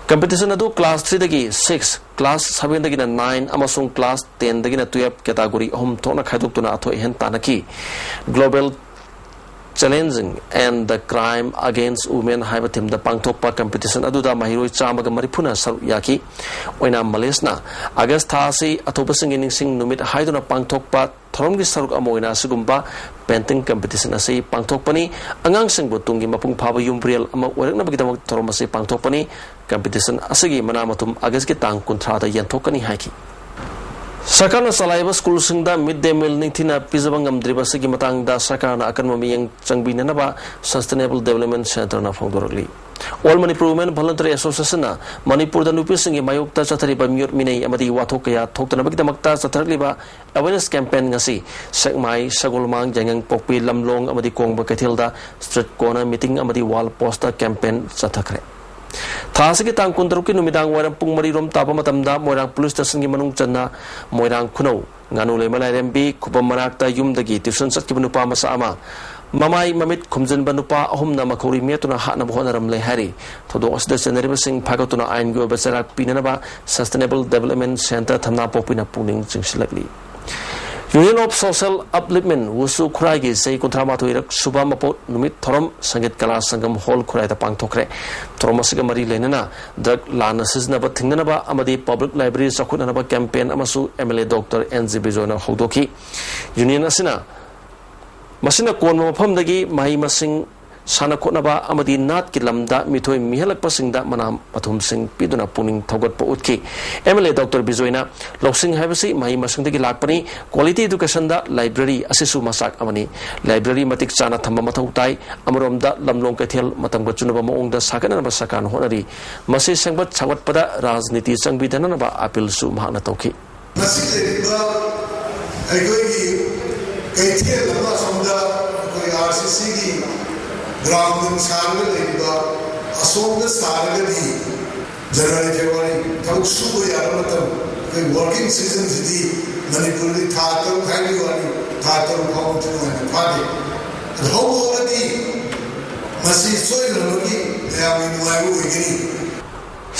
ꯀꯝꯄꯤꯇꯤꯁꯟ ꯑꯗꯨ ꯀ꯭ꯂꯥꯁ ꯊ꯭ꯔꯤꯗꯒꯤ ꯁꯤꯛꯁ, ꯀ꯭ꯂꯥꯁ ꯁꯚꯦꯟꯗꯒꯤꯅ ꯅꯥꯏꯟ ꯑꯃꯁꯨꯡ ꯀ꯭ꯂꯥꯁ ꯇꯦꯟꯗꯒꯤꯅ ꯇꯨꯌꯦꯜꯞ ꯀꯦꯇꯥꯒꯣꯔꯤ ꯑꯍꯨꯝ ꯊꯣꯛꯅ ꯈꯥꯏꯗꯣꯛꯇꯨꯅ ꯑꯊꯣꯏ ꯑꯍꯦꯟ ꯇꯥꯟꯅꯈꯤ꯫ Global Challenging and the Crime Against Women ꯍꯥꯏꯕ ꯊꯤꯝꯗ ꯄꯥꯡꯊꯣꯛꯄ ꯀꯝꯄꯤꯇꯤꯁꯟ ꯑꯗꯨꯗ ꯃꯍꯩꯔꯣꯏ ꯆꯥꯝꯃꯒ ꯃꯔꯤꯐꯨꯅ ꯁꯔꯨꯛ ꯌꯥꯈꯤ꯫ ꯑꯣꯏꯅꯥꯝ ꯃꯂꯦꯁꯅ ꯑꯥꯒꯁ ꯊꯥ ꯑꯁꯤ ꯑꯊꯣꯛꯄꯁꯤꯡꯒꯤ ꯅꯤꯡꯁꯤꯡ ꯅꯨꯃꯤꯠ ꯍꯥꯏꯗꯨꯅ ꯄꯥꯡꯊꯣꯛꯄ ꯊꯧꯔꯝꯒꯤ ꯁꯔꯨꯛ ꯑꯃ ꯑꯣꯏꯅ ꯑꯁꯤꯒꯨꯝꯕ ꯄꯦꯟꯇꯤꯡ ꯀꯝꯄꯤꯇꯤꯁꯟ ꯑꯁꯤ ꯄꯥꯡꯊꯣꯛꯄꯅꯤ꯫ ꯑꯉꯥꯡꯁꯤꯡꯕꯨ ꯇꯨꯡꯒꯤ ꯃꯄꯨꯡ ꯐꯥꯕ ꯌꯨꯝꯕꯨꯔꯦꯜ ꯑꯃ ꯑꯣꯏꯔꯛꯅꯕꯒꯤꯗꯃꯛ ꯊꯧꯔꯝ ꯑꯁꯤ ꯄꯥꯡꯊꯣꯛꯄꯅꯤ꯫ ꯀꯝꯄꯤꯇꯤꯁꯟ ꯑꯁꯤꯒꯤ ꯃꯅꯥ ꯃꯊꯨꯝ ꯑꯥꯒꯁꯀꯤ ꯇꯥꯡ ꯀꯨꯟꯊ꯭ꯔꯥꯗ ꯌꯦꯟꯊꯣꯛꯀꯅꯤ ꯍꯥꯏꯈꯤ꯫ ꯁꯔꯀꯥꯔꯅ ꯆꯂꯥꯏꯕ ꯁ꯭ꯀꯨꯜꯁꯤꯡꯗ ꯃꯤꯗ ꯗꯦ ꯃꯤꯜ ꯅꯤꯡꯊꯤꯅ ꯄꯤꯖꯕ ꯉꯝꯗ꯭ꯔꯤꯕ ꯑꯁꯤꯒꯤ ꯃꯇꯥꯡꯗ ꯁꯔꯀꯥꯔꯅ ꯑꯀꯟꯕ ꯃꯤꯠꯌꯦꯡ ꯆꯪꯕꯤꯅꯅꯕ ꯁꯁꯇꯦꯅꯦꯕꯜ ꯗꯦꯕꯂꯞꯃꯦꯟꯠ ꯁꯦꯟꯇꯔꯅ ꯐꯣꯡꯗꯣꯔꯛꯂꯤ꯫ ꯑꯣꯜ ꯃꯅꯤꯄꯨꯔ ꯋꯨꯃꯦꯟ ꯚꯣꯂꯨꯟꯇꯔꯤ ꯑꯦꯁꯣꯁꯤꯌꯦꯁꯟꯅ ꯃꯅꯤꯄꯨꯔꯗ ꯅꯨꯄꯤꯁꯤꯡꯒꯤ ꯃꯥꯌꯣꯛꯇ ꯆꯠꯊꯔꯤꯕ ꯃꯤꯑꯣꯠ ꯃꯤꯅꯩ ꯑꯃꯗꯤ ꯋꯥꯊꯣꯛ ꯀꯌꯥ ꯊꯣꯛꯇꯅꯕꯒꯤꯗꯃꯛꯇ ꯆꯠꯊꯔꯛꯂꯤꯕ ꯑꯦꯋꯦꯔꯅꯦꯁ ꯀꯦꯝꯄꯦꯟ ꯉꯁꯤ ꯁꯦꯛꯃꯥꯏ, ꯁꯒꯣꯜꯃꯥꯡ, ꯌꯥꯏꯉꯪꯄꯣꯛꯄꯤ, ꯂꯝꯂꯣꯡ ꯑꯃꯗꯤ ꯀꯣꯡꯕ ꯀꯩꯊꯦꯜꯗ ꯁ꯭ꯇ꯭ꯔꯤꯠ ꯀꯣꯔꯅꯔ ꯃꯤꯇꯤꯡ ꯑꯃꯗꯤ ꯋꯥꯜ ꯄꯣꯁꯇꯔ ꯀꯦꯝꯄꯦꯟ ꯆꯠꯊꯈ꯭ꯔꯦ꯫ ꯊꯥ ꯑꯁꯤꯒꯤ ꯇꯥꯡ ꯀꯨꯟꯇꯔꯨꯛꯀꯤ ꯅꯨꯃꯤꯗꯥꯡ ꯋꯥꯏꯔꯝ ꯄꯨꯡ ꯃꯔꯤ ꯔꯣꯝ ꯇꯥꯕ ꯃꯇꯝꯗ ꯃꯣꯏꯔꯥꯡ ꯄꯨꯂꯤꯁ ꯁ꯭ꯇꯦꯁꯟꯒꯤ ꯃꯅꯨꯡ ꯆꯟꯅ ꯃꯣꯏꯔꯥꯡ ꯈꯨꯅꯧ, ꯉꯥꯅꯨ ꯂꯩꯃ ꯂꯥꯏꯔꯦꯝꯕꯤ ꯈꯨꯕꯝ ꯃꯅꯥꯛꯇ ꯌꯨꯝꯗꯒꯤ ꯇ꯭ꯌꯨꯁꯟ ꯆꯠꯈꯤꯕ ꯅꯨꯄꯥ ꯃꯆꯥ ꯑꯃ, ꯃꯃꯥꯏ ꯃꯃꯤꯠ ꯈꯨꯝꯖꯤꯟꯕ ꯅꯨꯄꯥ ꯑꯍꯨꯝꯅ ꯃꯈꯧꯔꯤ ꯃꯦꯠꯇꯨꯅ ꯍꯥꯠꯅꯕ ꯍꯣꯠꯅꯔꯝꯂꯦ ꯍꯥꯏꯔꯤ꯫ ꯊꯧꯗꯣꯛ ꯑꯁꯤꯗ ꯆꯦꯟꯅꯔꯤꯕꯁꯤꯡ ꯐꯥꯒꯠꯇꯨꯅ ꯑꯥꯏꯟꯒꯤ ꯑꯣꯏꯕ ꯆꯩꯔꯥꯛ ꯄꯤꯅꯅꯕ ꯁꯁꯇꯦꯅꯦꯕꯜ ꯗꯦꯕꯂꯞꯃꯦꯟꯠ ꯁꯦꯟꯇꯔ ꯊꯝꯅꯥꯄꯣꯛꯄꯤꯅ ꯄꯨꯛꯅꯤꯡ ꯆꯤꯡꯁꯤꯜꯂꯛꯂꯤ꯫ Union of Social Upliftment, ꯋꯨꯁꯨ ꯈꯨꯔꯥꯏꯒꯤ ꯆꯍꯤ ꯀꯨꯟꯊ꯭ꯔꯥ ꯃꯥꯊꯣꯏꯔꯛ ꯁꯨꯕ ꯃꯄꯣꯛ ꯅꯨꯃꯤꯠ ꯊꯧꯔꯝ ꯁꯪꯒꯤꯠ ꯀꯂꯥ ꯁꯪꯒꯝ ꯍꯣꯜ ꯈꯨꯔꯥꯏꯗ ꯄꯥꯡꯊꯣꯛꯈ꯭ꯔꯦ꯫ ꯊꯧꯔꯝ ꯑꯁꯤꯒ ꯃꯔꯤ ꯂꯩꯅꯅ ꯗ꯭ꯔꯒ ꯂꯥꯟꯅ ꯁꯤꯖꯤꯟꯅꯕ ꯊꯤꯡꯅꯅꯕ ꯑꯃꯗꯤ ꯄꯕ꯭ꯂꯤꯛ ꯂꯥꯏꯕ꯭ꯔꯦꯔꯤ ꯆꯥꯎꯈꯠꯅꯅꯕ ꯀꯦꯝꯄꯦꯟ ꯑꯃꯁꯨ M L A doctor N G ꯕꯤꯖꯣꯏꯅ ꯍꯧꯗꯣꯛꯈꯤ꯫ ꯌꯨꯅꯤꯌꯟ ꯑꯁꯤꯅ ꯃꯁꯤꯅ ꯀꯣꯟꯕ ꯃꯐꯝꯗꯒꯤ ꯃꯍꯩ ꯃꯁꯤꯡ ꯁꯥꯟꯅ ꯈꯣꯠꯅꯕ ꯑꯃꯗꯤ ꯅꯥꯠꯀꯤ ꯂꯝꯗ ꯃꯤꯊꯣꯏ ꯃꯤꯍꯦꯜꯂꯛꯄꯁꯤꯡꯗ ꯃꯅꯥ ꯃꯊꯨꯝꯁꯤꯡ ꯄꯤꯗꯨꯅ ꯄꯨꯛꯅꯤꯡ ꯊꯧꯒꯠꯄ ꯎꯠꯈꯤ꯫ ꯑꯦꯝ ꯑꯦꯜ ꯑꯦ ꯗꯣꯛꯇꯔ ꯕꯤꯖꯣꯏꯅ ꯂꯧꯁꯤꯡ ꯍꯥꯏꯕꯁꯤ ꯃꯍꯩ ꯃꯁꯤꯡꯗꯒꯤ ꯂꯥꯛꯄꯅꯤ, ꯀ꯭ꯋꯥꯂꯤꯇꯤ ꯏꯗꯨꯀꯦꯁꯟꯗ ꯂꯥꯏꯕ꯭ꯔꯦꯔꯤ ꯑꯁꯤꯁꯨ ꯃꯆꯥꯛ ꯑꯃꯅꯤ꯫ ꯂꯥꯏꯕ꯭ꯔꯦꯔꯤ ꯃꯇꯤꯛ ꯆꯥꯅ ꯊꯝꯕ ꯃꯊꯧ ꯇꯥꯏ꯫ ꯑꯃꯔꯣꯝꯗ ꯂꯝꯂꯣꯡ ꯀꯩꯊꯦꯜ ꯃꯇꯝꯒ ꯆꯨꯅꯕ ꯃꯑꯣꯡꯗ ꯁꯥꯒꯠꯅꯅꯕ ꯁꯔꯀꯥꯔꯅ ꯍꯣꯠꯅꯔꯤ꯫ ꯃꯁꯤ ꯁꯦꯝꯒꯠ ꯁꯥꯒꯠꯄꯗ ꯔꯥꯖꯅꯤꯇꯤ ꯆꯪꯕꯤꯗꯅꯅꯕ ꯑꯥꯄꯤꯜꯁꯨ ꯃꯍꯥꯛꯅ ꯇꯧꯈꯤ꯫ ꯃꯁꯤ ꯂꯩꯔꯤꯕ ꯑꯩꯈꯣꯏꯒꯤ ꯀꯩꯊꯦꯜ ꯑꯃ ꯑꯁꯣꯝꯗ ꯑꯩꯈꯣꯏ ꯑꯥꯔ ꯁꯤ ꯁꯤꯒꯤ ꯒ꯭ꯔꯥꯎꯟꯗ ꯁꯥꯔꯒ ꯂꯩꯔꯤꯕ ꯑꯁꯣꯝꯗ ꯁꯥꯔꯒꯗꯤ ꯖꯅꯋꯥꯔꯤ, ꯐꯦꯕ꯭ꯔꯨꯋꯥꯔꯤ ꯊꯕꯛ ꯁꯨꯕ ꯌꯥꯕ ꯃꯇꯝ, ꯑꯩꯈꯣꯏ ꯋꯥꯔꯀꯤꯡ ꯁꯤꯖꯟꯁꯤꯗꯤ ꯃꯅꯤꯄꯨꯔꯗꯤ ꯊꯥ ꯇꯔꯨꯛ ꯍꯥꯏꯕꯒꯤ ꯋꯥꯅꯤ, ꯊꯥ ꯇꯔꯨꯛ ꯐꯥꯎꯕ ꯅꯨꯡꯉꯥꯏꯅ ꯐꯥꯗꯦ꯫ ꯑꯗꯨ ꯍꯧꯕ ꯍꯧꯔꯗꯤ ꯃꯁꯤ ꯁꯣꯏꯗꯅꯃꯛꯀꯤ ꯃꯌꯥꯝꯒꯤ ꯅꯨꯡꯉꯥꯏꯕ ꯑꯣꯏꯒꯅꯤ꯫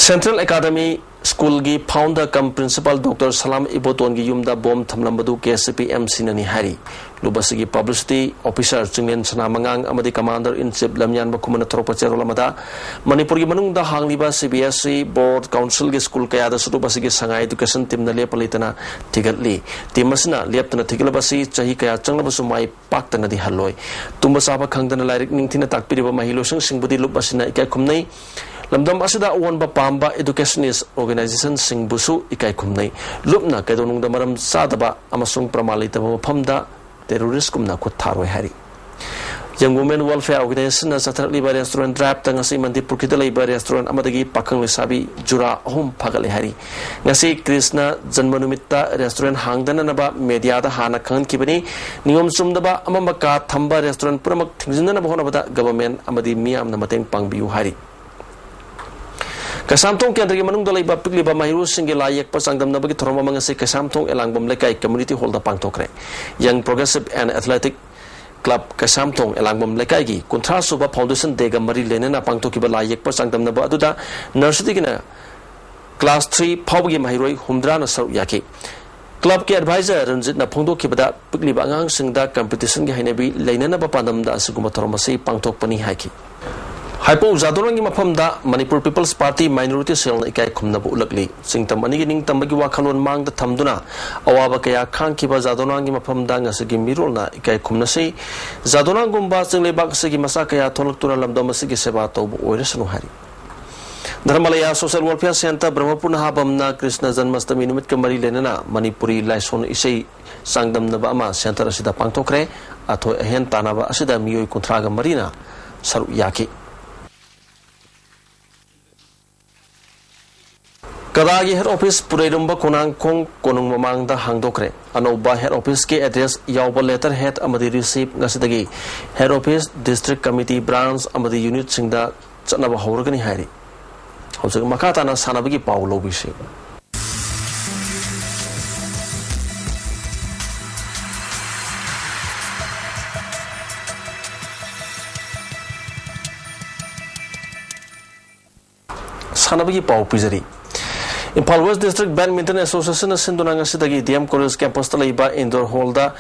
Central Academy ꯁ꯭ꯀꯨꯜꯒꯤ founder cum principal ꯗꯣꯛꯇꯔ ꯁꯂꯥꯝ ꯏꯕꯣꯇꯣꯟꯒꯤ ꯌꯨꯝꯗ ꯕꯣꯝ ꯊꯝꯂꯝꯕꯗꯨ ꯀꯦ ꯑꯦꯁ ꯁꯤ ꯄꯤ ꯑꯦꯝ ꯁꯤꯅꯅꯤ ꯍꯥꯏꯔꯤ꯫ ꯂꯨꯞ ꯑꯁꯤꯒꯤ publicity officer ꯆꯤꯡꯂꯦꯟ ꯁꯅꯥꯃꯉꯥꯡ ꯑꯃꯗꯤ commander in chief ꯂꯝꯌꯥꯟꯕ ꯈꯨꯃꯟꯅ ꯊꯣꯔꯛꯄ ꯆꯦꯔꯣꯜ ꯑꯃꯗ, ꯃꯅꯤꯄꯨꯔꯒꯤ ꯃꯅꯨꯡꯗ ꯍꯥꯡꯂꯤꯕ C B S E board, councilꯒꯤ ꯁ꯭ꯀꯨꯜ ꯀꯌꯥꯗꯁꯨ ꯂꯨꯞ ꯑꯁꯤꯒꯤ ꯁꯉꯥꯏ education teamꯅ ꯂꯦꯞꯄ ꯂꯩꯇꯅ ꯊꯤꯒꯠꯂꯤ꯫ Team ꯑꯁꯤꯅ ꯂꯦꯞꯇꯅ ꯊꯤꯒꯠꯂꯕ ꯑꯁꯤ ꯆꯍꯤ ꯀꯌꯥ ꯆꯪꯂꯕꯁꯨ ꯃꯥꯏ ꯄꯥꯛꯇꯅꯗꯤ ꯍꯜꯂꯣꯏ꯫ ꯇꯨꯝꯕ ꯆꯥꯕ ꯈꯪꯗꯅ ꯂꯥꯏꯔꯤꯛ ꯅꯤꯡꯊꯤꯅ ꯇꯥꯛꯄꯤꯔꯤꯕ ꯃꯍꯩꯂꯣꯏꯁꯪꯁꯤꯡꯕꯨꯗꯤ ꯂꯨꯞ ꯑꯁꯤꯅ ꯏꯀꯥꯏ ꯈꯨꯝꯅꯩ꯫ ꯂꯝꯗꯝ ꯑꯁꯤꯗ ꯑꯑꯣꯟꯕ ꯄꯥꯝꯕ educationist organizationꯁꯤꯡꯕꯨꯁꯨ ꯏꯀꯥꯏ ꯈꯨꯝꯅꯩ꯫ ꯂꯨꯞꯅ ꯀꯩꯗꯧꯅꯨꯡꯗ ꯃꯔꯝ ꯆꯥꯗꯕ ꯑꯃꯁꯨꯡ ꯄ꯭ꯔꯃꯥꯟ ꯂꯩꯇꯕ ꯃꯐꯝꯗ terroristꯀꯨꯝꯅ ꯈꯨꯠ ꯊꯥꯔꯣꯏ ꯍꯥꯏꯔꯤ꯫ Young Women Welfare Organizationꯅ ꯆꯠꯊꯔꯛꯂꯤꯕ restaurant driveꯇ ꯉꯁꯤ ꯃꯟꯗꯤꯄꯨꯔꯈꯤꯗ ꯂꯩꯕ restaurant ꯑꯃꯗꯒꯤ ꯄꯥꯈꯪ ꯂꯩꯁꯥꯕꯤ ꯖꯨꯔꯥ ꯑꯍꯨꯝ ꯐꯥꯒꯠꯂꯦ ꯍꯥꯏꯔꯤ꯫ ꯉꯁꯤ ꯀ꯭ꯔꯤꯁꯅ ꯖꯟꯃ ꯅꯨꯃꯤꯠꯇ restaurant ꯍꯥꯡꯗꯅꯅꯕ mediaꯗ ꯍꯥꯟꯅ ꯈꯪꯍꯟꯈꯤꯕꯅꯤ꯫ ꯅꯤꯌꯣꯝ ꯆꯨꯝꯗꯕ ꯑꯃꯝꯕ ꯀꯥ ꯊꯝꯕ restaurant ꯄꯨꯝꯅꯃꯛ ꯊꯤꯡꯖꯤꯟꯅꯅꯕ ꯍꯣꯠꯅꯕꯗ government ꯑꯃꯗꯤ ꯃꯤꯌꯥꯝꯅ ꯃꯇꯦꯡ ꯄꯥꯡꯕꯤꯌꯨ ꯍꯥꯏꯔꯤ꯫ ꯀꯩꯁꯥꯝꯊꯣꯡ ꯀꯦꯟꯗ꯭ꯔꯒꯤ ꯃꯅꯨꯡꯗ ꯂꯩꯕ ꯄꯤꯛꯂꯤꯕ ꯃꯍꯩꯔꯣꯏꯁꯤꯡꯒꯤ ꯂꯥꯏ ꯌꯦꯛꯄ ꯆꯥꯡꯗꯝꯅꯕꯒꯤ ꯊꯧꯔꯝ ꯑꯃ ꯉꯁꯤ ꯀꯩꯁꯥꯝꯊꯣꯡ ꯑꯦꯂꯥꯡꯕꯝ ꯂꯩꯀꯥꯏ community hallꯗ ꯄꯥꯡꯊꯣꯛꯈ꯭ꯔꯦ꯫ Young Progressive and Athletic Club Keishamthong ꯑꯦꯂꯥꯡꯕꯝ ꯂꯩꯀꯥꯏꯒꯤ ꯀꯨꯟꯊ꯭ꯔꯥ ꯁꯨꯕ foundation dayꯒ ꯃꯔꯤ ꯂꯩꯅꯅ ꯄꯥꯡꯊꯣꯛꯈꯤꯕ ꯂꯥꯏ ꯌꯦꯛꯄ ꯆꯥꯡꯗꯝꯅꯕ ꯑꯗꯨꯗ nurseryꯗꯒꯤꯅ class three ꯐꯥꯎꯕꯒꯤ ꯃꯍꯩꯔꯣꯏ ꯍꯨꯝꯗ꯭ꯔꯥꯅ ꯁꯔꯨꯛ ꯌꯥꯈꯤ꯫ ꯀ꯭ꯂꯕꯀꯤ ꯑꯦꯗꯚꯥꯏꯖꯔ ꯔꯟꯖꯤꯠꯅ ꯐꯣꯡꯗꯣꯛꯈꯤꯕꯗ, ꯄꯤꯛꯂꯤꯕ ꯑꯉꯥꯡꯁꯤꯡꯗ ꯀꯝꯄꯤꯇꯤꯁꯟꯒꯤ ꯍꯩꯅꯕꯤ ꯂꯩꯅꯅꯕ ꯄꯥꯟꯗꯝꯗ ꯑꯁꯤꯒꯨꯝꯕ ꯊꯧꯔꯝ ꯑꯁꯤ ꯄꯥꯡꯊꯣꯛꯄꯅꯤ ꯍꯥꯏꯈꯤ꯫ ꯍꯥꯏꯄꯧ ꯖꯥꯗꯣꯅꯥꯡꯒꯤ ꯃꯐꯝꯗ ꯃꯅꯤꯄꯨꯔ ꯄꯤꯄꯜꯁ ꯄꯥꯔꯇꯤ ꯃꯥꯏꯅꯣꯔꯤꯇꯤ ꯁꯦꯜꯅ ꯏꯀꯥꯏ ꯈꯨꯝꯅꯕ ꯎꯠꯂꯛꯂꯤ꯫ ꯆꯤꯡꯇꯝ ꯑꯅꯤꯒꯤ ꯅꯤꯡꯇꯝꯕꯒꯤ ꯋꯥꯈꯜꯂꯣꯟ ꯃꯥꯡꯗ ꯊꯝꯗꯨꯅ ꯑꯋꯥꯕ ꯀꯌꯥ ꯈꯥꯡꯈꯤꯕ ꯖꯥꯗꯣꯅꯥꯡꯒꯤ ꯃꯐꯝꯗ ꯉꯁꯤꯒꯤ ꯃꯤꯔꯣꯜꯅ ꯏꯀꯥꯏ ꯈꯨꯝꯅꯁꯤ꯫ ꯖꯥꯗꯣꯅꯥꯡꯒꯨꯝꯕ ꯆꯤꯡꯂꯩꯕꯥꯛ ꯑꯁꯤꯒꯤ ꯃꯆꯥ ꯀꯌꯥ ꯊꯣꯛꯂꯛꯇꯨꯅ ꯂꯝꯗꯝ ꯑꯁꯤꯒꯤ ꯁꯦꯕꯥ ꯇꯧꯕ ꯑꯣꯏꯔꯁꯅꯨ ꯍꯥꯏꯔꯤ꯫ ꯙꯔꯃꯂꯌꯥ social welfare centre Brahmapur ꯅꯍꯥꯕꯝꯅ Krishna Janmashtami ꯅꯨꯃꯤꯠꯀ ꯃꯔꯤ ꯂꯩꯅꯅ ꯃꯅꯤꯄꯨꯔꯤ ꯂꯥꯏꯁꯣꯟ ꯏꯁꯩ ꯆꯥꯡꯗꯝꯅꯕ ꯑꯃ ꯁꯦꯟꯇꯔ ꯑꯁꯤꯗ ꯄꯥꯡꯊꯣꯛꯈ꯭ꯔꯦ꯫ ꯑꯊꯣꯏ ꯑꯍꯦꯟ ꯇꯥꯟꯅꯕ ꯑꯁꯤꯗ ꯃꯤꯑꯣꯏ ꯀꯨꯟꯊ꯭ꯔꯥꯒ ꯃꯔꯤꯅ ꯁꯔꯨꯛ ꯌꯥꯈꯤ꯫ ꯀꯗꯥꯒꯤ ꯍꯦꯗ ꯑꯣꯐꯤꯁ ꯄꯨꯔꯩꯔꯨꯝꯕ ꯈꯣꯡꯅꯥꯡꯈꯣꯡ ꯀꯣꯅꯨꯡ ꯃꯃꯥꯡꯗ ꯍꯥꯡꯗꯣꯛꯈ꯭ꯔꯦ꯫ ꯑꯅꯧꯕ ꯍꯦꯗ ꯑꯣꯐꯤꯁꯀꯤ ꯑꯦꯗ꯭ꯔꯦꯁ ꯌꯥꯎꯕ ꯂꯦꯇꯔ ꯍꯦꯗ ꯑꯃꯗꯤ ꯔꯤꯁꯤꯞ ꯉꯁꯤꯗꯒꯤ head office, district committee, branch ꯑꯃꯗꯤ ꯌꯨꯅꯤꯠꯁꯤꯡꯗ ꯆꯠꯅꯕ ꯍꯧꯔꯒꯅꯤ ꯍꯥꯏꯔꯤ꯫ ꯍꯧꯖꯤꯛ ꯃꯈꯥ ꯇꯥꯅ ꯁꯥꯟꯅꯕꯒꯤ ꯄꯥꯎ ꯂꯧꯕꯤꯁꯤ꯫ ꯁꯥꯟꯅꯕꯒꯤ ꯄꯥꯎ ꯄꯤꯖꯔꯤ꯫ ꯏꯝꯐꯥꯜ ꯋꯦꯁ ꯗꯤꯁꯇ꯭ꯔꯤꯛ ꯕꯦꯗꯃꯤꯟꯇꯟ ꯑꯦꯁꯣꯁꯤꯌꯦꯁꯟꯅ ꯁꯤꯟꯗꯨꯅ ꯉꯁꯤꯗꯒꯤ ꯗꯤ ꯑꯦꯝ ꯀꯣꯂꯦꯖ ꯀꯦꯝꯄꯁꯇ ꯂꯩꯕ ꯏꯟꯗꯣꯔ ꯍꯣꯜꯗ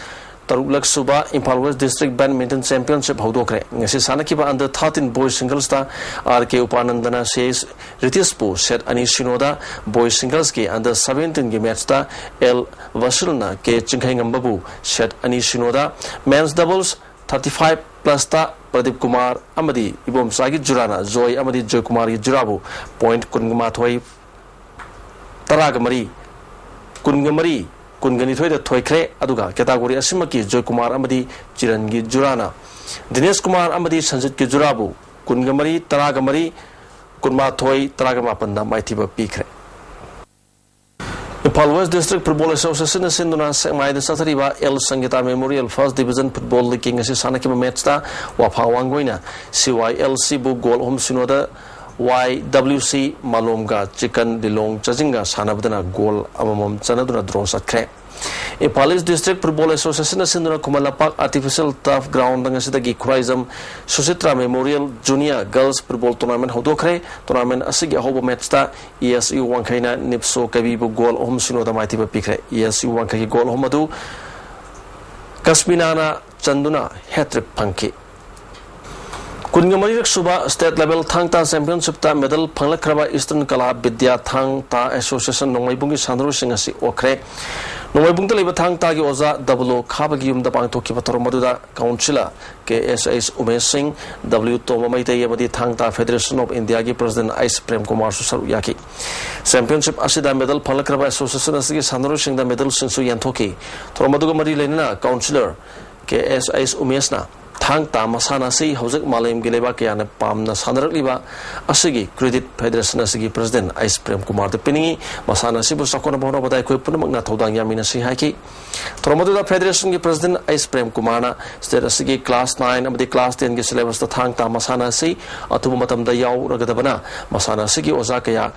ꯇꯔꯨꯛꯂꯛ ꯁꯨꯕ Imphal west district badminton championship ꯍꯧꯗꯣꯛꯈ꯭ꯔꯦ꯫ ꯉꯁꯤ ꯁꯥꯟꯅꯈꯤꯕ under thirteen boys singles T R K ꯎꯄꯥꯅꯟꯗꯅ ꯁꯤ ꯑꯦꯁ ꯔꯤꯇꯤꯁꯄꯨ set ꯑꯅꯤ ꯁꯤꯅꯣꯗ, boys singles ꯀꯤ under seventeen ꯒꯤ ꯃꯦꯠꯆꯇ ꯑꯦꯜ ꯕꯁꯤꯜꯅ ꯀꯦ ꯆꯤꯡꯈꯩꯉꯝꯕꯕꯨ set ꯑꯅꯤ ꯁꯤꯅꯣꯗ, men's doubles thirty five plus ꯇ ꯄ꯭ꯔꯗꯤꯞ ꯀꯨꯃꯥꯔ ꯑꯃꯗꯤ ꯏꯕꯣꯝꯆꯥꯒꯤ ꯖꯨꯔꯥꯅ ꯖꯣꯏ ꯑꯃꯗꯤ ꯖꯣꯏꯀꯨꯃꯥꯔꯒꯤ ꯖꯨꯔꯥꯕꯨ point ꯀꯨꯟꯒ ꯃꯥꯊꯣꯏ, ꯇꯔꯥꯒ ꯃꯔꯤ, ꯀꯨꯟꯒ ꯃꯔꯤ, ꯀꯨꯟꯒ ꯅꯤꯊꯣꯏꯗ ꯊꯣꯏꯈ꯭ꯔꯦ꯫ ꯑꯗꯨꯒ category ꯑꯁꯤꯃꯛꯀꯤ ꯖꯣꯏꯀꯨꯃꯥꯔ ꯑꯃꯗꯤ ꯆꯤꯔꯟꯒꯤ ꯖꯨꯔꯥꯅ ꯗꯤꯅꯦꯁ ꯀꯨꯃꯥꯔ ꯑꯃꯗꯤ ꯁꯟꯖꯤꯠꯀꯤ ꯖꯨꯔꯥꯕꯨ ꯀꯨꯟꯒ ꯃꯔꯤ, ꯇꯔꯥꯒ ꯃꯔꯤ, ꯀꯨꯟꯃꯥꯊꯣꯏ, ꯇꯔꯥꯒ ꯃꯥꯄꯟꯗ ꯃꯥꯏꯊꯤꯕ ꯄꯤꯈ꯭ꯔꯦ꯫ ꯏꯝꯐꯥꯜ ꯋꯦꯁ ꯗꯤꯁꯇ꯭ꯔꯤꯛ ꯐꯨꯠꯕꯣꯜ ꯑꯦꯁꯣꯁꯤꯌꯦꯁꯟꯅ ꯁꯤꯟꯗꯨꯅ ꯁꯦꯛꯃꯥꯏꯗ ꯆꯠꯊꯔꯤꯕ L Sangita memorial first division football ꯂꯤꯒꯀꯤ ꯉꯁꯤ ꯁꯥꯟꯅꯈꯤꯕ ꯃꯦꯠꯆꯇ ꯋꯥꯐꯥ ꯋꯥꯡꯒꯣꯏꯅ ꯁꯤ ꯋꯥꯏ ꯑꯦꯜ ꯁꯤꯕꯨ ꯒꯣꯜ ꯑꯍꯨꯝ ꯁꯤꯅꯣꯗ, ꯋꯥꯏ ꯗꯕ꯭ꯂꯤꯎ ꯁꯤ ꯃꯥꯂꯣꯝꯒ ꯆꯤꯀꯟ ꯂꯤꯂꯣꯡ ꯆꯥꯖꯤꯡꯒ ꯁꯥꯟꯅꯕꯗꯅ ꯒꯣꯜ ꯑꯃꯃꯝ ꯆꯟꯅꯗꯨꯅ ꯗ꯭ꯔꯣ ꯆꯠꯈ꯭ꯔꯦ꯫ ꯏꯝꯐꯥꯜ ꯏꯁ ꯗꯤꯁꯇ꯭ꯔꯤꯛ ꯐꯨꯠꯕꯣꯜ ꯑꯦꯁꯣꯁꯤꯌꯦꯁꯟꯅ ꯁꯤꯟꯗꯨꯅ Khuman Lampak artificial turf ground ꯉꯁꯤꯗꯒꯤ Khuraijam Sushitra memorial junior girls football tournament ꯍꯧꯗꯣꯛꯈ꯭ꯔꯦ꯫ ꯇꯣꯔꯅꯥꯃꯦꯟ ꯑꯁꯤꯒꯤ ꯑꯍꯧꯕ ꯃꯦꯠꯁꯇ ꯏ ꯑꯦꯁ ꯌꯨ ꯋꯥꯡꯈꯩꯅ ꯅꯤꯞꯁꯣ ꯀꯩꯕꯤꯕꯨ ꯒꯣꯜ ꯑꯍꯨꯝ ꯁꯤꯅꯣꯗ ꯃꯥꯏꯊꯤꯕ ꯄꯤꯈ꯭ꯔꯦ꯫ ꯏ ꯑꯦꯁ ꯌꯨ ꯋꯥꯡꯈꯩꯒꯤ ꯒꯣꯜ ꯑꯍꯨꯝ ꯑꯗꯨ ꯀꯁꯃꯤꯅꯥꯅ ꯆꯟꯗꯨꯅ ꯍꯦꯇ꯭ꯔꯤꯛ ꯐꯪꯈꯤ꯫ ꯀꯨꯟꯒ ꯃꯔꯤꯔꯛ ꯁꯨꯕ ꯁ꯭ꯇꯦꯠ ꯂꯦꯚꯦꯜ ꯊꯥꯡ ꯇꯥ ꯆꯦꯝꯄꯤꯌꯟꯁꯤꯞꯇ ꯃꯦꯗꯜ ꯐꯪꯂꯛꯈ꯭ꯔꯕ ꯏꯁꯇꯔꯟ ꯀꯂꯥ ꯕꯤꯗ꯭ꯌꯥ ꯊꯥꯡ ꯇꯥ ꯑꯦꯁꯣꯁꯤꯌꯦꯁꯟ ꯅꯣꯡꯃꯩꯕꯨꯡꯒꯤ ꯁꯥꯟꯅꯔꯣꯏꯁꯤꯡ ꯑꯁꯤ ꯑꯣꯛꯈ꯭ꯔꯦ꯫ ꯅꯣꯡꯃꯩꯕꯨꯡꯗ ꯂꯩꯕ ꯊꯥꯡ ꯇꯥꯒꯤ ꯑꯣꯖꯥ ꯗꯕꯂꯣ ꯈꯥꯕꯒꯤ ꯌꯨꯝꯗ ꯄꯥꯡꯊꯣꯛꯈꯤꯕ ꯊꯧꯔꯝ ꯑꯗꯨꯗ ꯀꯥꯎꯟꯁꯤꯂꯔ ꯀꯦ ꯑꯦꯁ ꯑꯩꯆ ꯎꯃꯦꯁ ꯁꯤꯡ, ꯗꯕ꯭ꯂꯤꯎ ꯇꯣꯝꯕ ꯃꯩꯇꯩ ꯑꯃꯗꯤ ꯊꯥꯡ ꯇꯥ ꯐꯦꯗꯔꯦꯁꯟ ꯑꯣꯐ ꯏꯟꯗꯤꯌꯥꯒꯤ ꯄ꯭ꯔꯁꯤꯗꯦꯟꯠ ꯑꯩꯆ ꯄ꯭ꯔꯦꯝ ꯀꯨꯃꯥꯔꯁꯨ ꯁꯔꯨꯛ ꯌꯥꯈꯤ꯫ ꯆꯦꯝꯄꯤꯌꯟꯁꯤꯞ ꯑꯁꯤꯗ ꯃꯦꯗꯜ ꯐꯪꯂꯛꯈ꯭ꯔꯕ ꯑꯦꯁꯣꯁꯤꯌꯦꯁꯟ ꯑꯁꯤꯒꯤ ꯁꯥꯟꯅꯔꯣꯏꯁꯤꯡꯗ ꯃꯦꯗꯜꯁꯤꯡꯁꯨ ꯌꯦꯟꯊꯣꯛꯈꯤ꯫ ꯊꯧꯔꯝ ꯑꯗꯨꯒ ꯃꯔꯤ ꯂꯩꯅꯅ ꯀꯥꯎꯟꯁꯤꯂꯔ ꯀꯦ ꯑꯦꯁ ꯑꯩꯆ ꯎꯃꯦꯁꯅ ꯊꯥꯡ ꯇꯥ ꯃꯁꯥꯟꯅ ꯑꯁꯤ ꯍꯧꯖꯤꯛ ꯃꯥꯂꯦꯝꯒꯤ ꯂꯩꯕꯥꯛ ꯀꯌꯥꯅ ꯄꯥꯝꯅ ꯁꯥꯟꯅꯔꯛꯂꯤꯕ ꯑꯁꯤꯒꯤ ꯀ꯭ꯔꯦꯗꯤꯠ ꯐꯦꯗꯔꯦꯁꯟ ꯑꯁꯤꯒꯤ ꯄ꯭ꯔꯁꯤꯗꯦꯟꯠ ꯑꯩꯆ ꯄ꯭ꯔꯦꯝ ꯀꯨꯃꯥꯔꯗ ꯄꯤꯅꯤꯡꯏ꯫ ꯃꯁꯥꯟꯅ ꯑꯁꯤꯕꯨ ꯆꯥꯎꯈꯠꯅꯕ ꯍꯣꯠꯅꯕꯗ ꯑꯩꯈꯣꯏ ꯄꯨꯝꯅꯃꯛꯅ ꯊꯧꯗꯥꯡ ꯌꯥꯃꯤꯟꯅꯁꯤ ꯍꯥꯏꯈꯤ꯫ ꯊꯧꯔꯝ ꯑꯗꯨꯗ ꯐꯦꯗꯔꯦꯁꯟꯒꯤ ꯄ꯭ꯔꯁꯤꯗꯦꯟꯠ ꯑꯩꯆ ꯄ꯭ꯔꯦꯝ ꯀꯨꯃꯥꯔꯅ ꯁ꯭ꯇꯦꯠ ꯑꯁꯤꯒꯤ ꯀ꯭ꯂꯥꯁ ꯅꯥꯏꯟ ꯑꯃꯗꯤ ꯀ꯭ꯂꯥꯁ ꯇꯦꯟꯒꯤ ꯁꯤꯂꯦꯕꯁꯇ ꯊꯥꯡ ꯇꯥ ꯃꯁꯥꯟꯅ ꯑꯁꯤ ꯑꯊꯨꯕ ꯃꯇꯝꯗ ꯌꯥꯎꯔꯒꯗꯕꯅ ꯃꯁꯥꯟꯅ ꯑꯁꯤꯒꯤ ꯑꯣꯖꯥ ꯀꯌꯥ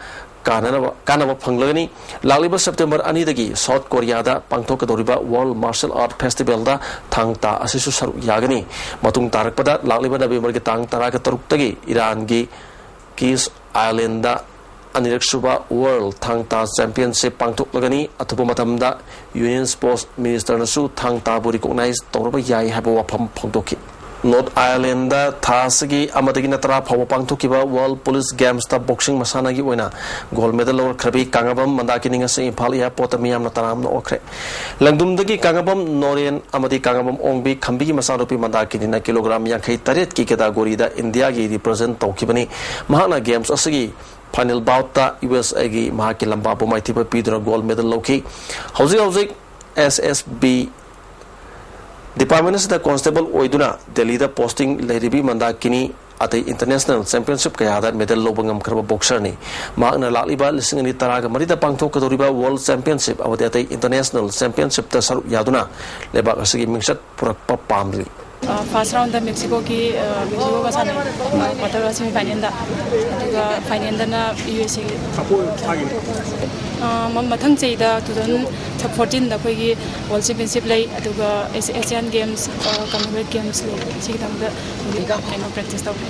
ꯀꯥꯟꯅꯅꯕ, ꯀꯥꯟꯅꯕ ꯐꯪꯂꯒꯅꯤ꯫ ꯂꯥꯛꯂꯤꯕ ꯁꯦꯞꯇꯦꯝꯕꯔ ꯑꯅꯤꯗꯒꯤ ꯁꯥꯎꯠ ꯀꯣꯔꯤꯌꯥꯗ ꯄꯥꯡꯊꯣꯛꯀꯗꯧꯔꯤꯕ ꯋꯥꯔꯜꯗ ꯃꯥꯔꯁꯦꯜ ꯑꯥꯔꯠ ꯐꯦꯁꯇꯤꯚꯦꯜꯗ ꯊꯥꯡ ꯇꯥ ꯑꯁꯤꯁꯨ ꯁꯔꯨꯛ ꯌꯥꯒꯅꯤ꯫ ꯃꯇꯨꯡ ꯇꯥꯔꯛꯄꯗ ꯂꯥꯛꯂꯤꯕ ꯅꯕꯦꯝꯕꯔꯒꯤ ꯇꯥꯡ ꯇꯔꯥꯒ ꯇꯔꯨꯛꯇꯒꯤ ꯏꯔꯥꯟꯒꯤ ꯀꯤꯁ ꯑꯥꯏꯂꯦꯟꯗ ꯑꯅꯤꯔꯛ ꯁꯨꯕ ꯋꯥꯔꯜꯗ ꯊꯥꯡ ꯇꯥ ꯆꯦꯝꯄꯤꯌꯟꯁꯤꯞ ꯄꯥꯡꯊꯣꯛꯂꯒꯅꯤ꯫ ꯑꯊꯨꯕ ꯃꯇꯝꯗ ꯌꯨꯅꯤꯌꯟ ꯁ꯭ꯄꯣꯔꯠꯁ ꯃꯤꯅꯤꯁꯇꯔꯅꯁꯨ ꯊꯥꯡ ꯇꯥꯕꯨ ꯔꯤꯀꯣꯛꯅꯥꯏꯖ ꯇꯧꯔꯕ ꯌꯥꯏ ꯍꯥꯏꯕ ꯋꯥꯐꯝ ꯐꯣꯡꯗꯣꯛꯈꯤ꯫ ꯅꯣꯔꯠ ꯑꯥꯌꯔꯂꯦꯟꯗ ꯊꯥ ꯑꯁꯤꯒꯤ ꯑꯃꯗꯒꯤꯅ ꯇꯔꯥ ꯐꯥꯎꯕ ꯄꯥꯡꯊꯣꯛꯈꯤꯕ ꯋꯥꯔꯜꯗ ꯄꯨꯂꯤꯁ ꯒꯦꯝꯁꯇ ꯕꯣꯛꯁꯤꯡ ꯃꯁꯥꯟꯅꯒꯤ ꯑꯣꯏꯅ ꯒꯣꯜꯗ ꯃꯦꯗꯜ ꯂꯧꯔꯛꯈ꯭ꯔꯕꯤ ꯀꯥꯡꯉꯕꯝ ꯃꯟꯗꯥꯀꯤꯅꯤ ꯉꯁꯤ ꯏꯝꯐꯥꯜ ꯑꯦꯌꯥꯔꯄꯣꯔꯠꯇ ꯃꯤꯌꯥꯝꯅ ꯇꯔꯥꯝꯅ ꯑꯣꯛꯈ꯭ꯔꯦ꯫ ꯂꯪꯗꯨꯝꯗꯒꯤ ꯀꯥꯡꯉꯕꯝ ꯅꯣꯔꯦꯟ ꯑꯃꯗꯤ ꯀꯥꯡꯉꯕꯝ ꯑꯣꯡꯕꯤ ꯈꯝꯕꯤꯒꯤ ꯃꯆꯥꯅꯨꯄꯤ ꯃꯟꯗꯥꯀꯤꯅꯤꯅ ꯀꯤꯂꯣꯒ꯭ꯔꯥꯝ ꯌꯥꯡꯈꯩ ꯇꯔꯦꯠꯀꯤ ꯀꯦꯇꯥꯒꯣꯔꯤꯗ ꯏꯟꯗꯤꯌꯥꯒꯤ ꯔꯤꯄ꯭ꯔꯖꯦꯟ ꯇꯧꯈꯤꯕꯅꯤ꯫ ꯃꯍꯥꯛꯅ ꯒꯦꯝꯁ ꯑꯁꯤꯒꯤ ꯐꯥꯏꯅꯦꯜ ꯕꯥꯎꯠꯇ ꯌꯨ ꯑꯦꯁ ꯑꯦꯒꯤ ꯃꯍꯥꯛꯀꯤ ꯂꯝꯕꯥꯕꯨ ꯃꯥꯏꯊꯤꯕ ꯄꯤꯗꯨꯅ ꯒꯣꯜꯗ ꯃꯦꯗꯜ ꯂꯧꯈꯤ꯫ ꯍꯧꯖꯤꯛ ꯍꯧꯖꯤꯛ ꯑꯦꯁ ꯑꯦꯁ ꯕꯤ ꯗꯤꯄꯥꯔꯠꯃꯦꯟ ꯑꯁꯤꯗ ꯀꯣꯟꯁꯇꯦꯕꯜ ꯑꯣꯏꯗꯨꯅ ꯗꯦꯜꯂꯤꯗ ꯄꯣꯁꯇꯤꯡ ꯂꯩꯔꯤꯕꯤ ꯃꯟꯗꯥꯀꯤꯅꯤ ꯑꯇꯩ ꯏꯟꯇꯔꯅꯦꯁꯅꯦꯜ ꯆꯦꯝꯄꯤꯌꯟꯁꯤꯞ ꯀꯌꯥꯗ ꯃꯦꯗꯜ ꯂꯧꯕ ꯉꯝꯈ꯭ꯔꯕ ꯕꯣꯛꯁꯔꯅꯤ꯫ ꯃꯍꯥꯛꯅ ꯂꯥꯛꯂꯤꯕ ꯂꯤꯁꯤꯡ ꯑꯅꯤ ꯇꯔꯥꯒ ꯃꯔꯤꯗ ꯄꯥꯡꯊꯣꯛꯀꯗꯧꯔꯤꯕ ꯋꯥꯔꯜꯗ ꯆꯦꯝꯄꯤꯌꯟꯁꯤꯞ ꯑꯃꯗꯤ ꯑꯇꯩ ꯏꯟꯇꯔꯅꯦꯁꯅꯦꯜ ꯆꯦꯝꯄꯤꯌꯟꯁꯤꯞꯇ ꯁꯔꯨꯛ ꯌꯥꯗꯨꯅ ꯂꯩꯕꯥꯛ ꯑꯁꯤꯒꯤ ꯃꯤꯡꯆꯠ ꯄꯨꯔꯛꯄ ꯄꯥꯝꯂꯤ꯫ ꯐꯥꯔꯁ ꯔꯥꯎꯟꯗ ꯃꯦꯛꯁꯤꯀꯣꯒꯤ, ꯑ, ꯃꯦꯛꯁꯤꯀꯣꯒ ꯁꯥꯟꯅꯩ, ꯀ꯭ꯋꯥꯇꯔ ꯁꯦꯃꯤ ꯐꯥꯏꯅꯦꯜꯗ, ꯑꯗꯨꯒ ꯐꯥꯏꯅꯦꯜꯗꯅ ꯌꯨ ꯑꯦꯁ ꯑꯦꯒꯤ꯫ ꯑ, ꯃ-, ꯃꯊꯪ ꯆꯍꯤꯗ two thousand fourteenꯗ ꯑꯩꯈꯣꯏꯒꯤ World Championship ꯂꯩ, ꯑꯗꯨꯒ ꯑꯦꯁ-, Asian Games, ꯑ, Commonwealth Games ꯂꯩ꯫ ꯁꯤꯒꯤꯗꯃꯛꯇ ꯍꯧꯖꯤꯛ ꯀꯩꯅꯣ practice ꯇꯧꯔꯤ꯫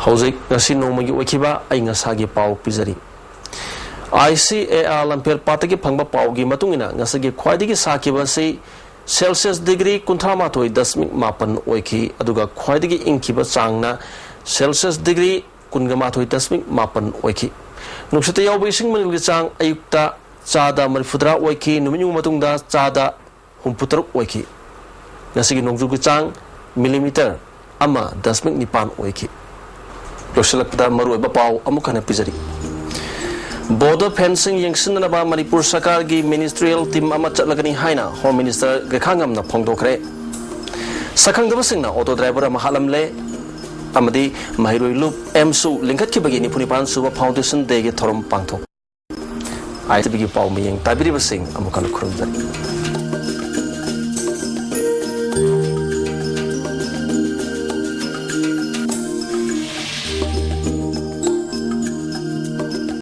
ꯍꯧꯖꯤꯛ ꯉꯁꯤ ꯅꯣꯡꯃꯒꯤ ꯑꯣꯏꯈꯤꯕ ꯑꯏꯪ ꯑꯁꯥꯒꯤ ꯄꯥꯎ ꯄꯤꯖꯔꯤ꯫ ICAR ꯂꯝꯐꯦꯜ ꯄꯥꯠꯇꯒꯤ ꯐꯪꯕ ꯄꯥꯎꯒꯤ ꯃꯇꯨꯡ ꯏꯟꯅ, ꯉꯁꯤꯒꯤ ꯈ꯭ꯋꯥꯏꯗꯒꯤ ꯁꯥꯈꯤꯕ ꯑꯁꯤ Celsius degree ꯀꯨꯟꯊ꯭ꯔꯥ ꯃꯥꯊꯣꯏ ꯗꯁꯃꯤꯛ ꯃꯥꯄꯟ ꯑꯣꯏꯈꯤ, ꯑꯗꯨꯒ ꯈ꯭ꯋꯥꯏꯗꯒꯤ ꯏꯪꯈꯤꯕ ꯆꯥꯡꯅ Celsius degree ꯀꯨꯟꯒ ꯃꯥꯊꯣꯏ ꯗꯁꯃꯤꯛ ꯃꯥꯄꯟ ꯑꯣꯏꯈꯤ꯫ ꯅꯨꯡꯁꯤꯠꯇ ꯌꯥꯎꯕ ꯏꯁꯤꯡ ꯃꯅꯤꯜꯒꯤ ꯆꯥꯡ ꯑꯌꯨꯛꯇ ꯆꯥꯗ ꯃꯔꯤꯐꯨꯇꯔꯥ ꯑꯣꯏꯈꯤ, ꯅꯨꯃꯤꯠ ꯌꯨꯡꯕ ꯃꯇꯨꯡꯗ ꯆꯥꯗ ꯍꯨꯝꯐꯨꯇꯔꯨꯛ ꯑꯣꯏꯈꯤ꯫ ꯉꯁꯤꯒꯤ ꯅꯣꯡꯖꯨꯒꯤ ꯆꯥꯡ millimeter ꯑꯃ ꯗꯁꯃꯤꯛ ꯅꯤꯄꯥꯟ ꯑꯣꯏꯈꯤ꯫ ꯂꯣꯏꯁꯤꯜꯂꯛꯄꯗ ꯃꯔꯨꯑꯣꯏꯕ ꯄꯥꯎ ꯑꯃꯨꯛ ꯍꯟꯅ ꯄꯤꯖꯔꯤ꯫ Border fencing ꯌꯦꯡꯁꯤꯟꯅꯅꯕ ꯃꯅꯤꯄꯨꯔ ꯁꯔꯀꯥꯔꯒꯤ ministerial team ꯑꯃ ꯆꯠꯂꯒꯅꯤ ꯍꯥꯏꯅ Home Minister ꯒꯦꯈꯥꯉꯝꯅ ꯐꯣꯡꯗꯣꯛꯈ꯭ꯔꯦ꯫ ꯁꯛꯈꯪꯗꯕꯁꯤꯡꯅ auto driver ꯑꯃ ꯍꯥꯠꯂꯝꯂꯦ ꯑꯃꯗꯤ ꯃꯍꯩꯔꯣꯏ ꯂꯨꯞ ꯑꯦꯝꯁꯨ ꯂꯤꯡꯈꯠꯈꯤꯕꯒꯤ ꯅꯤꯐꯨ ꯅꯤꯄꯥꯟ ꯁꯨꯕ Foundation Dayꯒꯤ ꯊꯧꯔꯝ ꯄꯥꯡꯊꯣꯛ꯫ ITVꯒꯤ ꯄꯥꯎ ꯃꯤꯌꯦꯡ ꯇꯥꯕꯤꯔꯤꯕꯁꯤꯡ ꯑꯃꯨꯛ ꯍꯟꯅ ꯈꯨꯔꯨꯝꯖꯔꯤ꯫